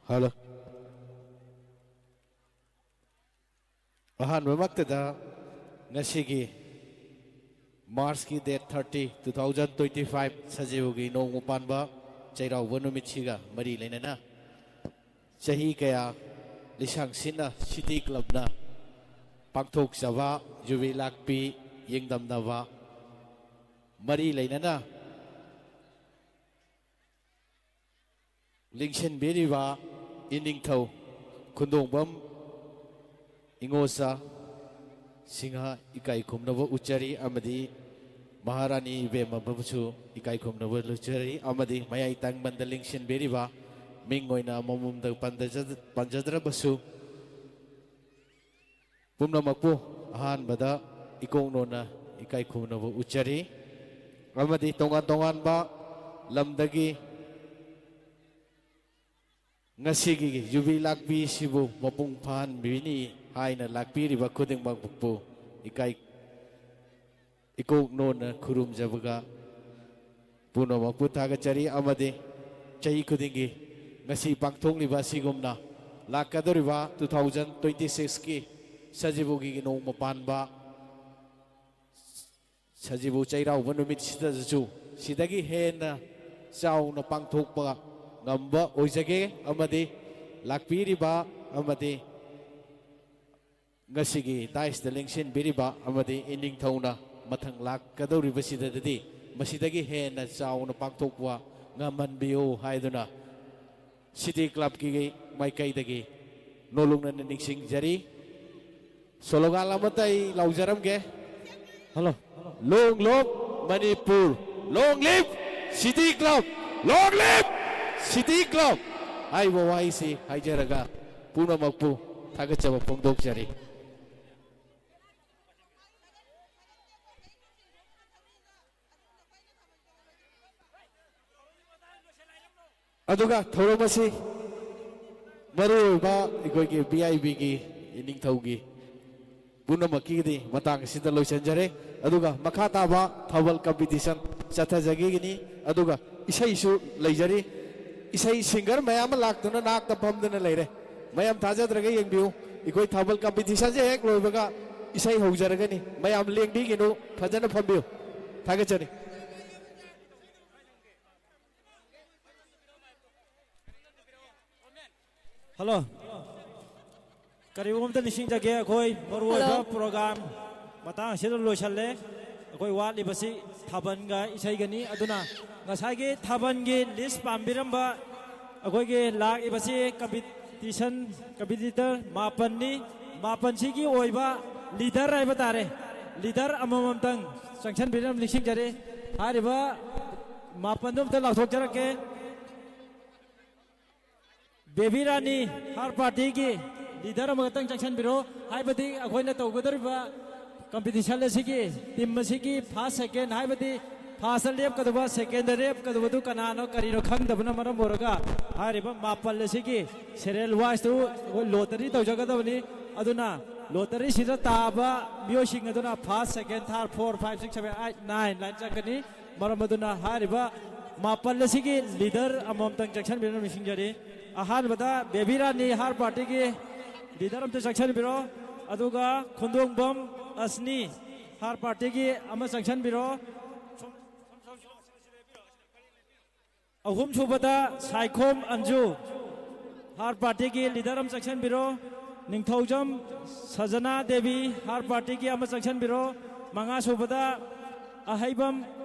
Hello. ꯑꯍꯥꯟꯕꯃꯛꯇꯗ ꯉꯁꯤꯒꯤ Marchꯀꯤ date thirty, two thousand twenty five ꯁꯖꯤꯕꯨꯒꯤ ꯅꯣꯡꯃ ꯄꯥꯟꯕ ꯆꯩꯔꯥꯎꯕ ꯅꯨꯃꯤꯠꯁꯤꯒ ꯃꯔꯤ ꯂꯩꯅꯅ ꯆꯍꯤ ꯀꯌꯥ ꯂꯤꯁꯥꯡ ꯁꯤꯠꯅ City Clubꯅ ꯄꯥꯡꯊꯣꯛꯆꯕ ꯌꯨꯕꯤ ꯂꯥꯛꯄꯤ ꯌꯦꯡꯗꯝꯅꯕ ꯃꯔꯤ ꯂꯩꯅꯅ ꯂꯤꯡꯁꯤꯟꯕꯤꯔꯤꯕ ꯏꯅꯤꯡꯊꯧ ꯈꯨꯟꯗꯣꯡꯕꯝ ꯏꯉꯣꯆꯥ ꯁꯤꯡꯍ ꯏꯀꯥꯏ ꯈꯨꯝꯅꯕ ꯎꯠꯆꯔꯤ ꯑꯃꯗꯤ ꯃꯍꯥꯔꯥꯅꯤ ꯏꯕꯦꯝꯃꯕꯨꯁꯨ ꯏꯀꯥꯏ ꯈꯨꯝꯅꯕ ꯎꯠꯆꯔꯤ ꯑꯃꯗꯤ ꯃꯌꯥꯏ ꯇꯥꯡꯕꯟꯗ ꯂꯤꯡꯁꯤꯟꯕꯤꯔꯤꯕ ꯃꯤꯡ ꯑꯣꯏꯅ ꯑꯃꯃꯝꯗ ꯄꯟꯖꯗ꯭ꯔꯕꯁꯨ ꯄꯨꯝꯅꯃꯛꯄꯨ ꯑꯍꯥꯟꯕꯗ ꯏꯀꯣꯛꯅꯣꯅ ꯏꯀꯥꯏ ꯈꯨꯝꯅꯕ ꯎꯠꯆꯔꯤ ꯑꯃꯗꯤ ꯇꯣꯉꯥꯟ ꯇꯣꯉꯥꯟꯕ ꯂꯝꯗꯒꯤ ꯉꯁꯤꯒꯤ ꯌꯨꯕꯤ ꯂꯥꯛꯄꯤꯁꯤꯕꯨ ꯃꯄꯨꯡ ꯐꯥꯍꯟꯕꯤꯅꯤ ꯍꯥꯏꯅ ꯂꯥꯛꯄꯤꯔꯤꯕ ꯈꯨꯗꯤꯡꯃꯛꯄꯨ ꯏꯀꯥꯏ ꯏꯀꯣꯛꯅꯣꯅ ꯈꯨꯔꯨꯝꯖꯕꯒ ꯄꯨꯝꯅꯃꯛꯄꯨ ꯊꯥꯒꯠꯆꯔꯤ ꯑꯃꯗꯤ ꯆꯍꯤ ꯈꯨꯗꯤꯡꯒꯤ ꯉꯁꯤ ꯄꯥꯡꯊꯣꯛꯂꯤꯕ ꯑꯁꯤꯒꯨꯝꯅ ꯂꯥꯛꯀꯗꯧꯔꯤꯕ two thousand twenty sixꯀꯤ ꯁꯖꯤꯕꯨꯒꯤ ꯅꯣꯡꯃ ꯄꯥꯟꯕ ꯁꯖꯤꯕꯨ ꯆꯩꯔꯥꯎꯕ ꯅꯨꯃꯤꯠꯁꯤꯗꯁꯨ ꯁꯤꯗꯒꯤ ꯍꯦꯟꯅ ꯆꯥꯎꯅ ꯄꯥꯡꯊꯣꯛꯄ ꯉꯝꯕ ꯑꯣꯏꯖꯒꯦ ꯑꯃꯗꯤ ꯂꯥꯛꯄꯤꯔꯤꯕ ꯑꯃꯗꯤ ꯉꯁꯤꯒꯤ ꯗꯥꯏꯁꯇ ꯂꯦꯡꯁꯤꯟꯕꯤꯔꯤꯕ ꯑꯃꯗꯤ ꯏꯅꯤꯡꯊꯧꯅ ꯃꯊꯪ ꯂꯥꯛꯀꯗꯧꯔꯤꯕꯁꯤꯗꯗꯤ ꯃꯁꯤꯗꯒꯤ ꯍꯦꯟꯅ ꯆꯥꯎꯅ ꯄꯥꯡꯊꯣꯛꯄ ꯉꯝꯍꯟꯕꯤꯌꯨ ꯍꯥꯏꯗꯨꯅ ꯁꯤꯇꯤ ꯀ꯭ꯂꯕꯀꯤ ꯃꯥꯏꯀꯩꯗꯒꯤ ꯅꯣꯂꯨꯛꯅꯅ ꯅꯤꯡꯁꯤꯡꯖꯔꯤ꯫ ꯁꯣꯂꯣꯒꯥꯟ ꯑꯃꯠꯇ ꯑꯩ ꯂꯥꯎꯖꯔꯝꯒꯦ꯫ Hello. Long live Manipur, long live City Club, long live City Club ꯍꯥꯏꯕ ꯋꯥꯍꯩꯁꯤ ꯍꯥꯏꯖꯔꯒ ꯄꯨꯝꯅꯃꯛꯄꯨ ꯊꯥꯒꯠꯆꯕ ꯐꯣꯡꯗꯣꯛꯆꯔꯤ꯫ ꯑꯗꯨꯒ ꯊꯧꯔꯝ ꯑꯁꯤ ꯃꯔꯨꯑꯣꯏꯕ ꯑꯩꯈꯣꯏꯒꯤ ꯚꯤ ꯑꯥꯏ ꯄꯤꯒꯤ ꯏꯅꯤꯡꯊꯧꯒꯤ ꯄꯨꯝꯅꯃꯛꯀꯤꯗꯤ ꯃꯇꯥꯡ ꯑꯁꯤꯗ ꯂꯣꯏꯁꯤꯟꯖꯔꯦ꯫ ꯑꯗꯨꯒ ꯃꯈꯥ ꯇꯥꯕ ꯊꯥꯕꯜ ꯀꯝꯄꯤꯇꯤꯁꯟ ꯆꯠꯊꯖꯈꯤꯒꯅꯤ꯫ ꯑꯗꯨꯒ ꯏꯁꯩꯁꯨ ꯂꯩꯖꯔꯤ꯫ ꯏꯁꯩ ꯁꯤꯡꯒꯔ ꯃꯌꯥꯝ ꯑꯃ ꯂꯥꯛꯇꯨꯅ ꯅꯥꯛꯇ ꯐꯝꯗꯨꯅ ꯂꯩꯔꯦ꯫ ꯃꯌꯥꯝ ꯊꯥꯖꯗ꯭ꯔꯒ ꯌꯦꯡꯕꯤꯌꯨ꯫ ꯑꯩꯈꯣꯏ ꯊꯥꯕꯜ ꯀꯝꯄꯤꯇꯤꯁꯟꯁꯦ ꯍꯦꯛ ꯂꯣꯏꯕꯒ ꯏꯁꯩ ꯍꯧꯖꯔꯒꯅꯤ꯫ ꯃꯌꯥꯝ ꯂꯦꯡꯕꯤꯒꯅꯨ, ꯐꯖꯅ ꯐꯝꯕꯤꯌꯨ꯫ ꯊꯥꯒꯠꯆꯔꯤ꯫ Hello. ꯀꯔꯤꯒꯨꯝꯕ ꯑꯝꯇ ꯅꯤꯡꯁꯤꯡꯖꯒꯦ, ꯑꯩꯈꯣꯏ ꯃꯔꯨꯑꯣꯏꯕ Hello. Program ꯃꯇꯥꯡ ꯑꯁꯤꯗ ꯂꯣꯏꯁꯜꯂꯦ꯫ ꯑꯩꯈꯣꯏ ꯋꯥꯠꯂꯤꯕꯁꯤ ꯊꯥꯕꯜꯒ ꯏꯁꯩꯒꯅꯤ꯫ ꯑꯗꯨꯅ ꯉꯁꯥꯏꯒꯤ ꯊꯥꯕꯜꯒꯤ ꯂꯤꯁ ꯄꯥꯝꯕꯤꯔꯝꯕ ꯑꯩꯈꯣꯏꯒꯤ ꯂꯥꯛꯂꯤꯕꯁꯤ ꯀꯝꯄꯤꯇꯤꯁꯟ, ꯀꯝꯄꯤꯇꯤꯇꯔ ꯃꯥꯄꯟꯅꯤ꯫ ꯃꯥꯄꯟꯁꯤꯒꯤ ꯑꯣꯏꯕ ꯂꯤꯗꯔ ꯍꯥꯏꯕ ꯇꯥꯔꯦ, ꯂꯤꯗꯔ ꯑꯃꯃꯝꯇꯪ ꯆꯪꯁꯤꯟꯕꯤꯔꯝ ꯅꯤꯡꯁꯤꯡꯖꯔꯤ꯫ ꯍꯥꯏꯔꯤꯕ ꯃꯥꯄꯟꯗꯨ ꯑꯝꯇ ꯂꯥꯎꯊꯣꯛꯆꯔꯛꯀꯦ꯫ ꯕꯦꯕꯤ ꯔꯥꯅꯤ ꯍꯥꯔ ꯄꯥꯔꯇꯤꯒꯤ ꯂꯤꯗꯔ ꯑꯃꯈꯛꯇꯪ ꯆꯪꯁꯤꯟꯕꯤꯔꯣ꯫ ꯍꯥꯏꯕꯗꯤ ꯑꯩꯈꯣꯏꯅ ꯇꯧꯒꯗꯧꯔꯤꯕ ꯀꯝꯄꯤꯇꯤꯁꯟ ꯑꯁꯤꯒꯤ, ꯇꯤꯝ ꯑꯁꯤꯒꯤ ꯐꯥꯔꯁ, ꯁꯦꯀꯦꯟ, ꯍꯥꯏꯕꯗꯤ ꯐꯥꯔꯁꯇ ꯂꯦꯞꯀꯗꯕ, ꯁꯦꯀꯦꯟꯗ ꯂꯦꯞꯀꯗꯕꯗꯨ ꯀꯅꯥꯅꯣ ꯀꯔꯤꯅꯣ ꯈꯪꯗꯕꯅ ꯃꯔꯝ ꯑꯣꯏꯔꯒ ꯍꯥꯏꯔꯤꯕ ꯃꯥꯄꯜ ꯑꯁꯤꯒꯤ ꯁꯦꯔꯤꯌꯦꯜ ꯋꯥꯏꯁꯇꯨ ꯑꯩꯈꯣꯏ ꯂꯣꯇꯔꯤ ꯇꯧꯖꯒꯗꯕꯅꯤ꯫ ꯑꯗꯨꯅ ꯂꯣꯇꯔꯤꯁꯤꯗ ꯇꯥꯕ ꯃꯤꯑꯣꯏꯁꯤꯡ ꯑꯗꯨꯅ first, second, third, four, five, six, seven, eight, nine line ꯆꯠꯀꯅꯤ꯫ ꯃꯔꯝ ꯑꯗꯨꯅ ꯍꯥꯏꯔꯤꯕ ꯃꯥꯄꯜ ꯑꯁꯤꯒꯤ ꯂꯤꯗꯔ ꯑꯃꯃꯝꯇꯪ ꯆꯪꯁꯤꯟꯕꯤꯔꯝ ꯅꯤꯡꯁꯤꯡꯖꯔꯤ꯫ ꯑꯍꯥꯟꯕꯗ ꯕꯦꯕꯤ ꯔꯥꯅꯤ ꯍꯥꯔ ꯄꯥꯔꯇꯤꯒꯤ ꯂꯤꯗꯔ ꯑꯝꯇ ꯆꯪꯁꯤꯟꯕꯤꯔꯣ꯫ ꯑꯗꯨꯒ ꯈꯨꯟꯗꯣꯡꯕꯝ ꯑꯁꯅꯤ ꯍꯥꯔ ꯄꯥꯔꯇꯤꯒꯤ ꯑꯃ ꯆꯪꯁꯤꯟꯕꯤꯔꯣ꯫ ꯑꯍꯨꯝꯁꯨꯕꯗ ꯁꯥꯏꯈꯣꯝ ꯑꯟꯖꯨ ꯍꯥꯔ ꯄꯥꯔꯇꯤꯒꯤ ꯂꯤꯗꯔ ꯑꯃ ꯆꯪꯁꯤꯟꯕꯤꯔꯣ꯫ ꯅꯤꯡꯊꯧꯖꯝ ꯁꯖꯅꯥ ꯗꯦꯕꯤ ꯍꯥꯔ ꯄꯥꯔꯇꯤꯒꯤ ꯑꯃ ꯆꯪꯁꯤꯟꯕꯤꯔꯣ꯫ ꯃꯉꯥꯁꯨꯕꯗ ꯑꯍꯩꯕꯝ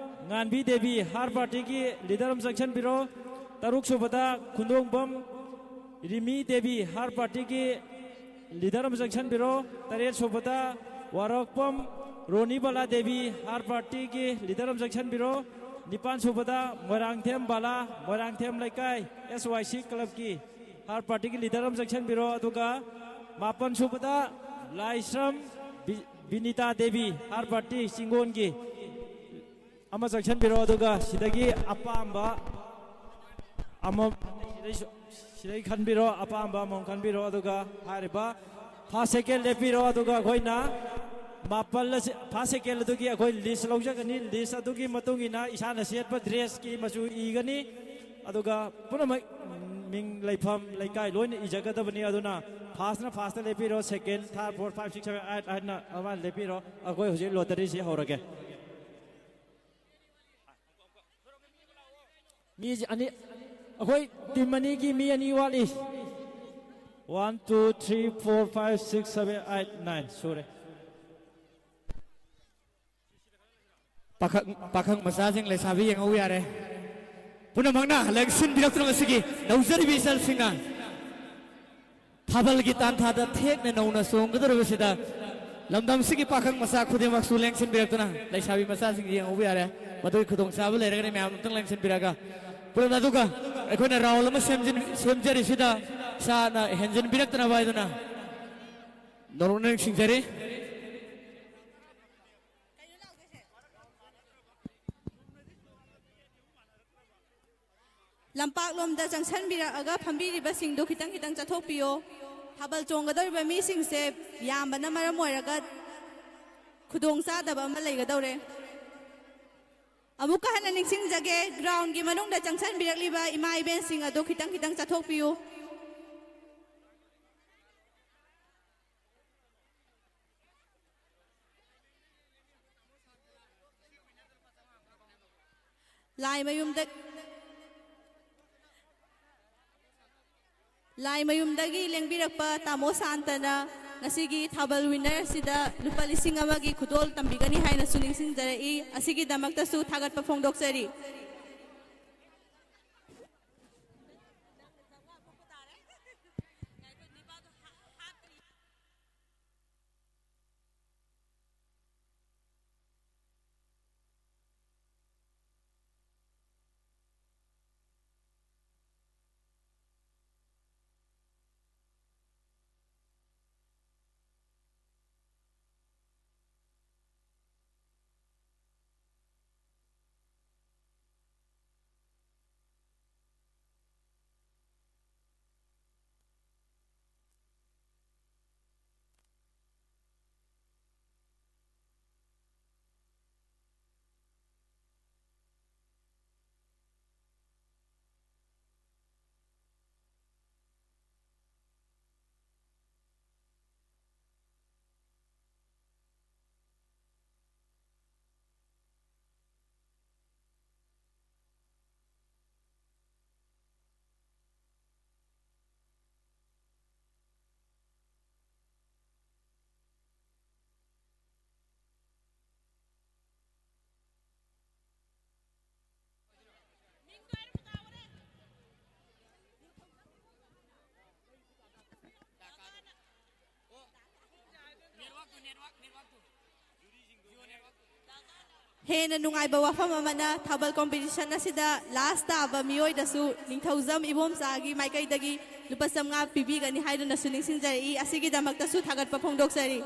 ꯉꯥꯟꯕꯤ ꯗꯦꯕꯤ ꯍꯥꯔ ꯄꯥꯔꯇꯤꯒꯤ ꯂꯤꯗꯔ ꯑꯃ ꯆꯪꯁꯤꯟꯕꯤꯔꯣ꯫ ꯇꯔꯨꯛꯁꯨꯕꯗ ꯈꯨꯟꯗꯣꯡꯕꯝ ꯔꯤꯃꯤ ꯗꯦꯕꯤ ꯍꯥꯔ ꯄꯥꯔꯇꯤꯒꯤ ꯂꯤꯗꯔ ꯑꯃ ꯆꯪꯁꯤꯟꯕꯤꯔꯣ꯫ ꯇꯔꯦꯠꯁꯨꯕꯗ ꯋꯥꯔꯣꯛꯄꯝ ꯔꯣꯅꯤꯕꯂꯥ ꯗꯦꯕꯤ ꯍꯥꯔ ꯄꯥꯔꯇꯤꯒꯤ ꯂꯤꯗꯔ ꯑꯃ ꯆꯪꯁꯤꯟꯕꯤꯔꯣ꯫ ꯅꯤꯄꯥꯟꯁꯨꯕꯗ ꯃꯣꯏꯔꯥꯡꯊꯦꯝ ꯕꯥꯂꯥ, ꯃꯣꯏꯔꯥꯡꯊꯦꯝ ꯂꯩꯀꯥꯏ ꯑꯦꯁ ꯋꯥꯏ ꯁꯤ ꯀ꯭ꯂꯕꯀꯤ ꯍꯥꯔ ꯄꯥꯔꯇꯤꯒꯤ ꯂꯤꯗꯔ ꯑꯃ ꯆꯪꯁꯤꯟꯕꯤꯔꯣ꯫ ꯑꯗꯨꯒ ꯃꯥꯄꯟꯁꯨꯕꯗ ꯂꯥꯏꯁ꯭ꯔꯝ ꯕꯤ-, ꯕꯤꯅꯤꯇꯥ ꯗꯦꯕꯤ ꯍꯥꯔ ꯄꯥꯔꯇꯤ ꯆꯤꯡꯒꯣꯟꯒꯤ ꯑꯃ ꯆꯪꯁꯤꯟꯕꯤꯔꯣ꯫ ꯑꯗꯨꯒ ꯁꯤꯗꯒꯤ ꯑꯄꯥꯝꯕ ꯑꯃ ꯁꯤꯗꯩ ꯁꯨ-, ꯁꯤꯗꯩ ꯈꯟꯕꯤꯔꯣ, ꯑꯄꯥꯝꯕ ꯑꯃꯃꯝ ꯈꯟꯕꯤꯔꯣ꯫ ꯑꯗꯨꯒ ꯍꯥꯏꯔꯤꯕ ꯐꯥꯔꯁ ꯁꯦꯀꯦꯟ ꯂꯦꯞꯄꯤꯔꯣ꯫ ꯑꯗꯨꯒ ꯑꯩꯈꯣꯏꯅ ꯃꯥꯄꯜ ꯑꯁꯤ, ꯐꯥꯔꯁ ꯁꯦꯀꯦꯟ ꯑꯗꯨꯒꯤ ꯑꯩꯈꯣꯏ ꯂꯤꯁ ꯂꯧꯖꯒꯅꯤ꯫ ꯂꯤꯁ ꯑꯗꯨꯒꯤ ꯃꯇꯨꯡ ꯏꯟꯅ ꯏꯁꯥꯅ ꯁꯦꯠꯄ ꯗ꯭ꯔꯦꯁꯀꯤ ꯃꯆꯨ ꯏꯒꯅꯤ꯫ ꯑꯗꯨꯒ ꯄꯨꯝꯅꯃꯛ ꯃꯤꯡ, ꯂꯩꯐꯝ, ꯂꯩꯀꯥꯏ ꯂꯣꯏꯅ ꯏꯖꯒꯗꯕꯅꯤ꯫ ꯑꯗꯨꯅ ꯐꯥꯔꯁꯅ ꯐꯥꯔꯁꯇ ꯂꯦꯞꯄꯤꯔꯣ, second, third, fourth, five, six, seven, eight ꯍꯥꯏꯅ ꯑꯗꯨꯃꯥꯏꯅ ꯂꯦꯞꯄꯤꯔꯣ꯫ ꯑꯩꯈꯣꯏ ꯍꯧꯖꯤꯛ ꯂꯣꯇꯔꯤꯁꯤ ꯍꯧꯔꯒꯦ꯫ ꯃꯤ ꯑꯅꯤ, ꯑꯩꯈꯣꯏ ꯇꯤꯝ ꯑꯅꯤꯒꯤ ꯃꯤ ꯑꯅꯤ ꯋꯥꯠꯂꯤ꯫ One, two, three, four, five, six, seven, eight, nine ꯁꯨꯔꯦ꯫ ꯄꯥꯈꯪ, ꯄꯥꯈꯪ ꯃꯆꯥꯁꯤꯡ, ꯂꯩꯁꯥꯕꯤ ꯌꯦꯡꯍꯧ ꯌꯥꯔꯦ꯫ ꯄꯨꯝꯅꯃꯛꯅ ꯂꯦꯡꯁꯤꯟꯕꯤꯔꯛꯇꯨꯅ ꯉꯁꯤꯒꯤ ꯅꯧꯖꯔꯤꯕ ꯏꯆꯜꯁꯤꯡꯅ ꯊꯥꯕꯜꯒꯤ ꯇꯥꯟꯊꯥꯗ ꯊꯦꯛꯅ ꯅꯧꯅ ꯆꯣꯡꯒꯗꯧꯔꯤꯕꯁꯤꯗ ꯂꯝꯗꯝꯁꯤꯒꯤ ꯄꯥꯈꯪ ꯃꯆꯥ ꯈꯨꯗꯤꯡꯃꯛꯁꯨ ꯂꯦꯡꯁꯤꯟꯕꯤꯔꯛꯇꯨꯅ, ꯂꯩꯁꯥꯕꯤ ꯃꯆꯥꯁꯤꯡ ꯌꯦꯡꯍꯧꯕ ꯌꯥꯔꯦ꯫ ꯃꯗꯨꯒꯤ ꯈꯨꯗꯣꯡꯆꯥꯕ ꯂꯩꯔꯒꯅꯤ ꯃꯌꯥꯝ ꯑꯃꯨꯛꯇꯪ ꯂꯦꯡꯁꯤꯟꯕꯤꯔꯒ꯫ ꯄꯨꯂꯞ ꯑꯗꯨꯒ ꯑꯩꯈꯣꯏꯅ ꯔꯥꯎꯟ ꯑꯃ ꯁꯦꯝꯖꯤꯟ-, ꯁꯦꯝꯖꯔꯤꯁꯤꯗ ꯏꯁꯥꯅ ꯍꯦꯟꯖꯤꯟꯕꯤꯔꯛꯇꯅꯕ ꯍꯥꯏꯗꯨꯅ ꯅꯧꯅ ꯅꯤꯡꯁꯤꯡꯖꯔꯤ꯫ ꯂꯝꯄꯥꯛꯂꯣꯝꯗ ꯆꯪꯁꯟꯕꯤꯔꯛꯑꯒ ꯐꯝꯕꯤꯔꯤꯕꯁꯤꯡꯗꯨ ꯈꯤꯇꯪ ꯈꯤꯇꯪ ꯆꯠꯊꯣꯛꯄꯤꯌꯣ꯫ ꯊꯥꯕꯜ ꯆꯣꯡꯒꯗꯧꯔꯤꯕ ꯃꯤꯁꯤꯡꯁꯦ ꯌꯥꯝꯕꯅ ꯃꯔꯝ ꯑꯣꯏꯔꯒ ꯈꯨꯗꯣꯡ ꯆꯥꯗꯕ ꯑꯃ ꯂꯩꯒꯗꯧꯔꯦ꯫ ꯑꯃꯨꯛꯀ ꯍꯟꯅ ꯅꯤꯡꯁꯤꯡꯖꯒꯦ, ꯒ꯭ꯔꯥꯎꯟꯒꯤ ꯃꯅꯨꯡꯗ ꯆꯪꯁꯟꯕꯤꯔꯛꯂꯤꯕ ꯏꯃꯥ ꯏꯕꯦꯟꯁꯤꯡ ꯑꯗꯨ ꯈꯤꯇꯪ ꯈꯤꯇꯪ ꯆꯠꯊꯣꯛꯄꯤꯌꯨ꯫ ꯂꯥꯏꯃꯌꯨꯝꯗ-, ꯂꯥꯏꯃꯌꯨꯝꯗꯒꯤ ꯂꯦꯡꯕꯤꯔꯛꯄ ꯇꯥꯃꯣ ꯁꯥꯟꯇꯅ ꯉꯁꯤꯒꯤ ꯊꯥꯕꯜ ꯋꯤꯟꯅꯔ ꯑꯁꯤꯗ ꯂꯨꯄꯥ ꯂꯤꯁꯤꯡ ꯑꯃꯒꯤ ꯈꯨꯗꯣꯜ ꯇꯝꯕꯤꯒꯅꯤ ꯍꯥꯏꯅꯁꯨ ꯅꯤꯡꯁꯤꯡꯖꯔꯛꯏ꯫ ꯑꯁꯤꯒꯤꯗꯃꯛꯇꯁꯨ ꯊꯥꯒꯠꯄ ꯐꯣꯡꯗꯣꯛꯆꯔꯤ꯫ ꯍꯦꯟꯅ ꯅꯨꯡꯉꯥꯏꯕ ꯋꯥꯐꯝ ꯑꯃꯅ, ꯊꯥꯕꯜ ꯀꯣꯝꯄꯤꯇꯤꯁꯟ ꯑꯁꯤꯗ ꯂꯥꯁ ꯇꯥꯕ ꯃꯤꯑꯣꯏꯗꯁꯨ ꯅꯤꯡꯊꯧꯖꯝ ꯏꯕꯣꯝꯆꯥꯒꯤ ꯃꯥꯏꯀꯩꯗꯒꯤ ꯂꯨꯄꯥ ꯆꯥꯝꯃꯉꯥ ꯄꯤꯕꯤꯒꯅꯤ ꯍꯥꯏꯗꯨꯅꯁꯨ ꯅꯤꯡꯁꯤꯡꯖꯔꯛꯏ꯫ ꯑꯁꯤꯒꯤꯗꯃꯛꯇꯁꯨ ꯊꯥꯒꯠꯄ ꯐꯣꯡꯗꯣꯛꯆꯔꯤ꯫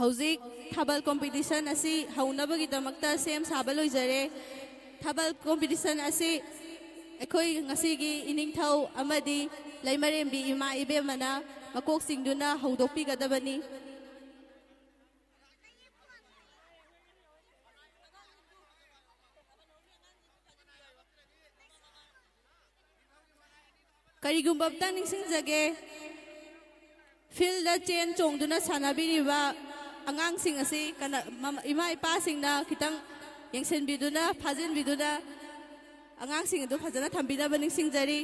ꯍꯧꯖꯤꯛ ꯊꯥꯕꯜ ꯀꯣꯝꯄꯤꯇꯤꯁꯟ ꯑꯁꯤ ꯍꯧꯅꯕꯒꯤꯗꯃꯛꯇ ꯁꯦꯝ ꯁꯥꯕ ꯂꯣꯏꯖꯔꯦ꯫ ꯊꯥꯕꯜ ꯀꯣꯝꯄꯤꯇꯤꯁꯟ ꯑꯁꯤ ꯑꯩꯈꯣꯏ ꯉꯁꯤꯒꯤ ꯏꯅꯤꯡꯊꯧ ꯑꯃꯗꯤ ꯂꯩꯃꯔꯦꯝꯕꯤ ꯏꯃꯥ ꯏꯕꯦꯝꯃꯅ ꯃꯀꯣꯛ ꯆꯤꯡꯗꯨꯅ ꯍꯧꯗꯣꯛꯄꯤꯒꯗꯕꯅꯤ꯫ ꯀꯔꯤꯒꯨꯝꯕ ꯑꯝꯇꯪ ꯅꯤꯡꯁꯤꯡꯖꯒꯦ, ꯐꯤꯜꯗ ꯆꯦꯟ ꯆꯣꯡꯗꯨꯅ ꯁꯥꯟꯅꯕꯤꯔꯤꯕ ꯑꯉꯥꯡꯁꯤꯡ ꯑꯁꯤ ꯀꯅꯥ-, ꯃꯃ-, ꯏꯃꯥ ꯏꯄꯥꯁꯤꯡꯅ ꯈꯤꯇꯪ ꯌꯦꯡꯁꯤꯟꯕꯤꯗꯨꯅ, ꯐꯥꯖꯤꯟꯕꯤꯗꯨꯅ ꯑꯉꯥꯡꯁꯤꯡ ꯑꯗꯨ ꯐꯖꯅ ꯊꯝꯕꯤꯅꯕ ꯅꯤꯡꯁꯤꯡꯖꯔꯤ꯫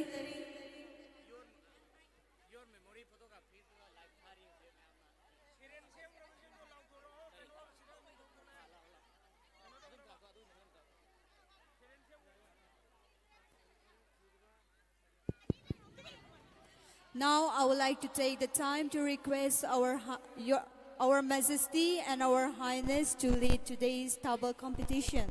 Now, I would like to take the time to request our, hi- your, our Majesty and our Highness to lead today's tabal competition.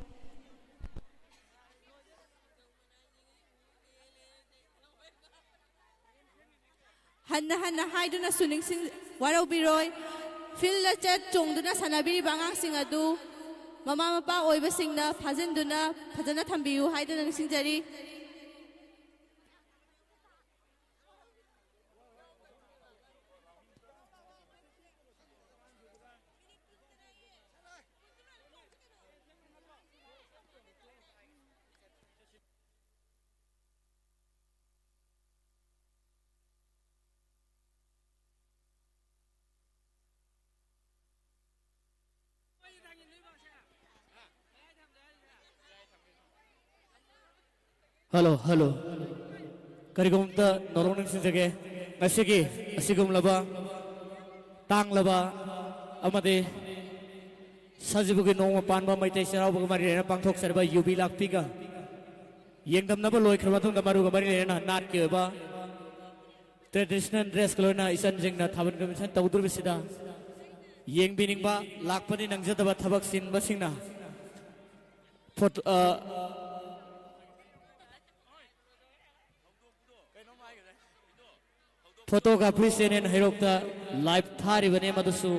ꯍꯟꯅ ꯍꯟꯅ ꯍꯥꯏꯗꯨꯅꯁꯨ ꯅꯤꯡꯁꯤꯡ-, ꯋꯥꯔꯧꯕꯤꯔꯣꯏ꯫ ꯐꯤꯜꯗ ꯆꯠ ꯆꯣꯡꯗꯨꯅ ꯁꯥꯟꯅꯕꯤꯔꯤꯕ ꯑꯉꯥꯡꯁꯤꯡ ꯑꯗꯨ ꯃꯃꯥ ꯃꯄꯥ ꯑꯣꯏꯕꯁꯤꯡꯅ ꯐꯥꯖꯤꯟꯗꯨꯅ ꯐꯖꯅ ꯊꯝꯕꯤꯌꯨ ꯍꯥꯏꯗꯨꯅ ꯅꯤꯡꯁꯤꯡꯖꯔꯤ꯫ Hello, hello. ꯀꯔꯤꯒꯨꯝꯕ ꯅꯧꯔꯣꯛ ꯅꯤꯡꯁꯤꯡꯖꯒꯦ, ꯉꯁꯤꯒꯤ ꯑꯁꯤꯒꯨꯝꯂꯕ ꯇꯥꯡꯂꯕ ꯑꯃꯗꯤ ꯁꯖꯤꯕꯨꯒꯤ ꯅꯣꯡꯃ ꯄꯥꯟꯕ ꯃꯩꯇꯩ ꯆꯩꯔꯥꯎꯕꯒ ꯃꯔꯤ ꯂꯩꯅꯅ ꯄꯥꯡꯊꯣꯛꯆꯔꯤꯕ ꯌꯨꯕꯤ ꯂꯥꯛꯄꯤꯒ ꯌꯦꯡꯗꯝꯅꯕ ꯂꯣꯏꯈ꯭ꯔꯕ ꯃꯇꯨꯡꯗ, ꯃꯔꯨꯒ ꯃꯔꯤ ꯂꯩꯅꯅ ꯅꯥꯠꯀꯤ ꯑꯣꯏꯕ traditional dressꯀ ꯂꯣꯏꯅ ꯏꯆꯟꯁꯤꯡꯅ ꯊꯥꯕꯜ competition ꯇꯧꯗꯣꯔꯤꯕꯁꯤꯗ ꯌꯦꯡꯕꯤꯅꯤꯡꯕ, ꯂꯥꯛꯄꯗꯤ ꯅꯪꯖꯗꯕ ꯊꯕꯛ ꯆꯤꯟꯕꯁꯤꯡꯅ ꯐꯣꯇꯣ, ꯑ, photography channel ꯍꯩꯔꯣꯛꯇ live ꯊꯥꯔꯤꯕꯅꯦ, ꯃꯗꯨꯁꯨ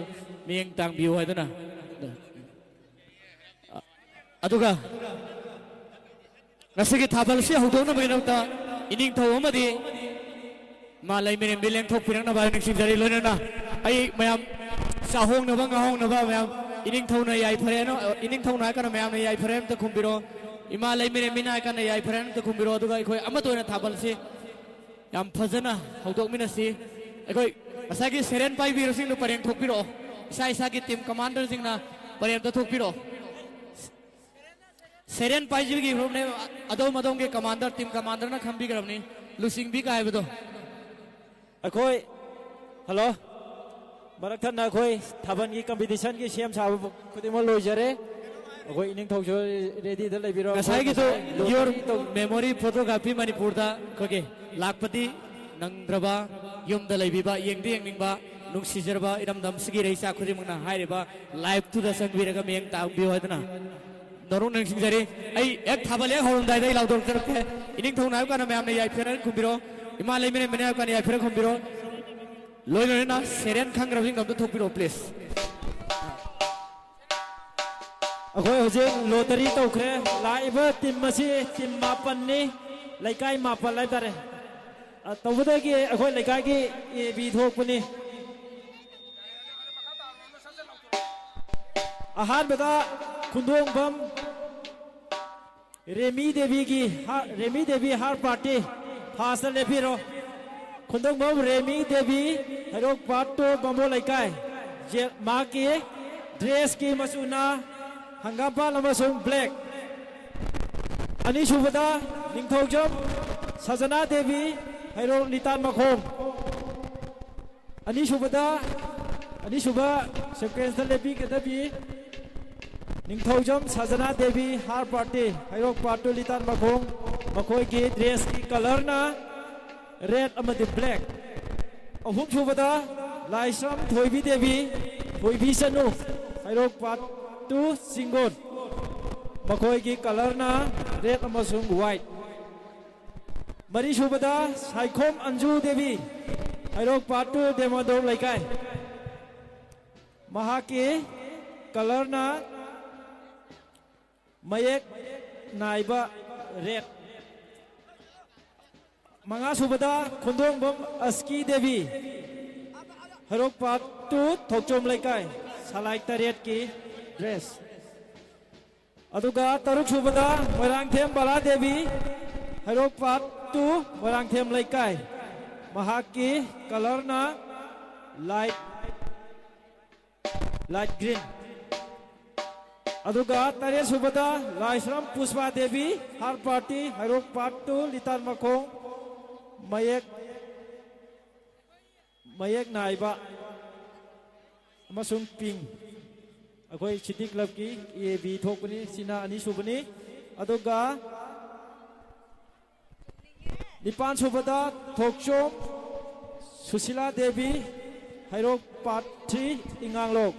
ꯃꯤꯠꯌꯦꯡ ꯇꯥꯡꯕꯤꯌꯨ ꯍꯥꯏꯗꯨꯅ꯫ ꯑꯗꯨꯒ ꯉꯁꯤꯒꯤ ꯊꯥꯕꯜ ꯑꯁꯤ ꯍꯧꯗꯣꯛꯅꯕꯒꯤꯗꯃꯛꯇ ꯏꯅꯤꯡꯊꯧ ꯑꯃꯗꯤ ꯃꯥ ꯂꯩꯃꯤꯔꯦꯝꯕꯤ ꯂꯦꯡꯊꯣꯛꯄꯤꯔꯛꯅꯕ ꯍꯥꯏꯅ ꯅꯤꯡꯁꯤꯡꯖꯔꯤ꯫ ꯂꯣꯏꯅꯅ ꯑꯩ ꯃꯌꯥꯝ ꯆꯥꯍꯣꯡꯅꯕ ꯉꯥꯍꯣꯡꯅꯕ ꯃꯌꯥꯝ ꯏꯅꯤꯡꯊꯧꯅ ꯌꯥꯏꯐꯔꯦꯅ, ꯏꯅꯤꯡꯊꯧꯅ ꯍꯥꯏ ꯀꯥꯟꯗ ꯃꯌꯥꯝꯅ ꯌꯥꯏꯐꯔꯦ ꯑꯝꯇ ꯈꯨꯝꯕꯤꯔꯣ꯫ ꯏꯃꯥ ꯂꯩꯃꯤꯔꯦꯝꯕꯤꯅ ꯍꯥꯏ ꯀꯥꯟꯗ ꯌꯥꯏꯐꯔꯦ ꯑꯝꯇ ꯈꯨꯝꯕꯤꯔꯣ꯫ ꯑꯗꯨꯒ ꯑꯩꯈꯣꯏ ꯑꯃꯠꯇ ꯑꯣꯏꯅ ꯊꯥꯕꯜꯁꯤ ꯌꯥꯝ ꯐꯖꯅ ꯍꯧꯗꯣꯛꯃꯤꯟꯅꯁꯤ꯫ ꯑꯩꯈꯣꯏ ꯉꯁꯥꯏꯒꯤ ꯁꯦꯔꯦꯟ ꯄꯥꯏꯕꯤꯔꯁꯤꯡꯗꯨ ꯄꯔꯦꯡ ꯊꯣꯛꯄꯤꯔꯛꯑꯣ꯫ ꯏꯁꯥ ꯏꯁꯥꯒꯤ team commanderꯁꯤꯡꯅ ꯄꯔꯦꯡ ꯑꯝꯇ ꯊꯣꯛꯄꯤꯔꯛꯑꯣ꯫ ꯁꯦꯔꯦꯟ ꯄꯥꯏꯖꯕꯒꯤ ꯒ꯭ꯔꯨꯞꯅꯦ, ꯑꯗꯣꯝ ꯑꯗꯣꯝꯒꯤ commander, team commanderꯅ ꯈꯟꯕꯤꯈ꯭ꯔꯕꯅꯤ, ꯂꯨꯆꯤꯡꯕꯤ ꯀꯥꯏꯕꯗꯣ꯫ ꯑꯩꯈꯣꯏ, ꯍꯜꯂꯣ, ꯃꯔꯛ ꯊꯠꯅ ꯑꯩꯈꯣꯏ ꯊꯥꯕꯜꯒꯤ competitionꯒꯤ ꯁꯦꯝ ꯁꯥꯕ ꯈꯨꯗꯤꯡꯃꯛ ꯂꯣꯏꯖꯔꯦ꯫ ꯑꯩꯈꯣꯏ ꯏꯅꯤꯡꯊꯧꯁꯨ readyꯗ ꯂꯩꯕꯤꯔꯣ꯫ ꯉꯁꯥꯏꯒꯤꯗꯣ ꯑꯩꯈꯣꯏ ꯉꯁꯥꯏ Your ꯂꯣꯇꯔꯤ ꯇꯧ- Memory Photography ꯃꯅꯤꯄꯨꯔꯗ ꯑꯩꯈꯣꯏꯒꯤ ꯂꯥꯛꯄꯗꯤ ꯅꯪꯗ꯭ꯔꯕ, ꯌꯨꯝꯗ ꯂꯩꯕꯤꯕ, ꯌꯦꯡꯗꯤ ꯌꯦꯡꯅꯤꯡꯕ, ꯅꯨꯡꯁꯤꯖꯔꯕ ꯏꯔꯝꯗꯝꯁꯤꯒꯤ ꯏꯔꯩꯆꯥ ꯈꯨꯗꯤꯡꯃꯛꯅ ꯍꯥꯏꯔꯤꯕ liveꯇꯨꯗ ꯆꯪꯕꯤꯔꯒ ꯃꯤꯠꯌꯦꯡ ꯇꯥꯡꯕꯤꯌꯨ ꯍꯥꯏꯗꯨꯅ ꯅꯧꯔꯣꯛ ꯅꯤꯡꯁꯤꯡꯖꯔꯤ꯫ ꯑꯩ ꯍꯦꯛ ꯊꯥꯕꯜ ꯍꯦꯛ ꯍꯧꯔꯝꯗꯥꯏꯗ ꯑꯩ ꯂꯥꯎꯊꯣꯔꯛꯆꯔꯛꯀꯦ꯫ ꯏꯅꯤꯡꯊꯧꯅ ꯍꯥꯏꯕ ꯀꯥꯟꯗ ꯃꯌꯥꯝꯅ ꯌꯥꯏꯐꯔꯦꯅ ꯈꯨꯝꯕꯤꯔꯣ꯫ ꯏꯃꯥ ꯂꯩꯃꯔꯦꯝꯕꯅ ꯍꯥꯏꯕ ꯀꯥꯟꯗ ꯌꯥꯏꯐꯔꯦ ꯈꯨꯝꯕꯤꯔꯣ꯫ ꯂꯣꯏ ꯂꯣꯏꯅꯅ ꯁꯦꯔꯦꯟ ꯈꯪꯈ꯭ꯔꯕꯁꯤꯡ ꯑꯝꯇ ꯊꯣꯛꯄꯤꯔꯛꯑꯣ, please꯫ ꯑꯩꯈꯣꯏ ꯍꯧꯖꯤꯛ ꯂꯣꯇꯔꯤ ꯇꯧꯈ꯭ꯔꯦ꯫ ꯂꯥꯛꯏꯕ team ꯑꯁꯤ team ꯃꯥꯄꯟꯅꯤ, ꯂꯩꯀꯥꯏ ꯃꯥꯄꯟ ꯍꯥꯏꯇꯥꯔꯦ꯫ ꯑ, ꯇꯧꯕꯗꯒꯤ ꯑꯩꯈꯣꯏ ꯂꯩꯀꯥꯏꯒꯤ A B ꯊꯣꯛꯄꯅꯤ꯫ ꯑꯍꯥꯟꯕꯗ ꯈꯨꯟꯗꯣꯡꯕꯝ ꯔꯦꯃꯤ ꯗꯦꯕꯤꯒꯤ ꯍꯥ-, ꯔꯦꯃꯤ ꯗꯦꯕꯤ ꯍꯥꯔ ꯄꯥꯔꯇꯤ ꯐꯥꯔꯁꯇ ꯂꯦꯞꯄꯤꯔꯣ꯫ ꯈꯨꯟꯗꯣꯡꯕꯝ ꯔꯦꯃꯤ ꯗꯦꯕꯤ, ꯍꯩꯔꯣꯛ ꯄꯥꯔꯠ ꯇꯨ ꯕꯥꯃꯣꯟ ꯂꯩꯀꯥꯏ꯫ ꯖꯦ-, ꯃꯍꯥꯛꯀꯤ Dressꯀꯤ ꯃꯆꯨꯅ ꯍꯪꯒꯥꯝꯄꯥꯜ ꯑꯃꯁꯨꯡ black꯫ ꯑꯅꯤꯁꯨꯕꯗ ꯅꯤꯡꯊꯧꯖꯝ ꯁꯖꯅꯥ ꯗꯦꯕꯤ, ꯍꯩꯔꯣꯛ ꯂꯤꯇꯥꯟ ꯃꯈꯣꯡ꯫ ꯑꯅꯤꯁꯨꯕꯗ, ꯑꯅꯤꯁꯨꯕ sequenceꯇ ꯂꯦꯞꯄꯤꯒꯗꯕꯤ ꯅꯤꯡꯊꯧꯖꯝ ꯁꯖꯅꯥ ꯗꯦꯕꯤ, ꯍꯥꯔ ꯄꯥꯔꯇꯤ, ꯍꯩꯔꯣꯛ part two ꯂꯤꯇꯥꯟ ꯃꯈꯣꯡ꯫ ꯃꯈꯣꯏꯒꯤ dressꯀꯤ colorꯅ red ꯑꯃꯗꯤ black꯫ ꯑꯍꯨꯝꯁꯨꯕꯗ ꯂꯥꯏꯁ꯭ꯔꯝ ꯊꯣꯏꯕꯤ ꯗꯦꯕꯤ, ꯊꯣꯏꯕꯤ ꯆꯅꯨ, ꯍꯩꯔꯣꯛ part two ꯆꯤꯡꯒꯣꯟ꯫ ꯃꯈꯣꯏꯒꯤ colorꯅ red ꯑꯃꯁꯨꯡ white꯫ ꯃꯔꯤꯁꯨꯕꯗ ꯁꯥꯏꯈꯣꯝ ꯑꯟꯖꯨ ꯗꯦꯕꯤ, ꯍꯩꯔꯣꯛ part two ꯗꯦꯃꯣꯗꯣꯔ ꯂꯩꯀꯥꯏ꯫ ꯃꯍꯥꯛꯀꯤ colorꯅ ꯃꯌꯦꯛ ꯅꯥꯏꯕ red꯫ ꯃꯉꯥꯁꯨꯕꯗ ꯈꯨꯟꯗꯣꯡꯕꯝ ꯑꯁꯀꯤ ꯗꯦꯕꯤ, ꯍꯩꯔꯣꯛ part two ꯊꯣꯛꯆꯣꯝ ꯂꯩꯀꯥꯏ, ꯁꯂꯥꯏ ꯇꯔꯦꯠꯀꯤ dress꯫ ꯑꯗꯨꯒ ꯇꯔꯨꯛꯁꯨꯕꯗ ꯃꯣꯏꯔꯥꯡꯊꯦꯝ ꯕꯂꯥ ꯗꯦꯕꯤ, ꯍꯩꯔꯣꯛ part two ꯃꯣꯏꯔꯥꯡꯊꯦꯝ ꯂꯩꯀꯥꯏ꯫ ꯃꯍꯥꯛꯀꯤ colorꯅ light, light green꯫ ꯑꯗꯨꯒ ꯇꯔꯦꯠꯁꯨꯕꯗ ꯂꯥꯏꯁ꯭ꯔꯝ ꯄꯨꯁꯄꯥ ꯗꯦꯕꯤ, ꯍꯥꯔ ꯄꯥꯔꯇꯤ, ꯍꯩꯔꯣꯛ part two ꯂꯤꯇꯥꯟ ꯃꯈꯣꯡ, ꯃꯌꯦꯛ, ꯃꯌꯦꯛ ꯅꯥꯏꯕ ꯑꯃꯁꯨꯡ pink꯫ ꯑꯩꯈꯣꯏ city clubꯀꯤ A B ꯊꯣꯛꯄꯅꯤ, ꯁꯤꯅ ꯑꯅꯤꯁꯨꯕꯅꯤ꯫ ꯑꯗꯨꯒ ꯅꯤꯄꯥꯟꯁꯨꯕꯗ ꯊꯣꯛꯆꯣꯝ ꯁꯨꯁꯤꯂꯥ ꯗꯦꯕꯤ, ꯍꯩꯔꯣꯛ part three ꯏꯉꯥꯡꯂꯣꯛ꯫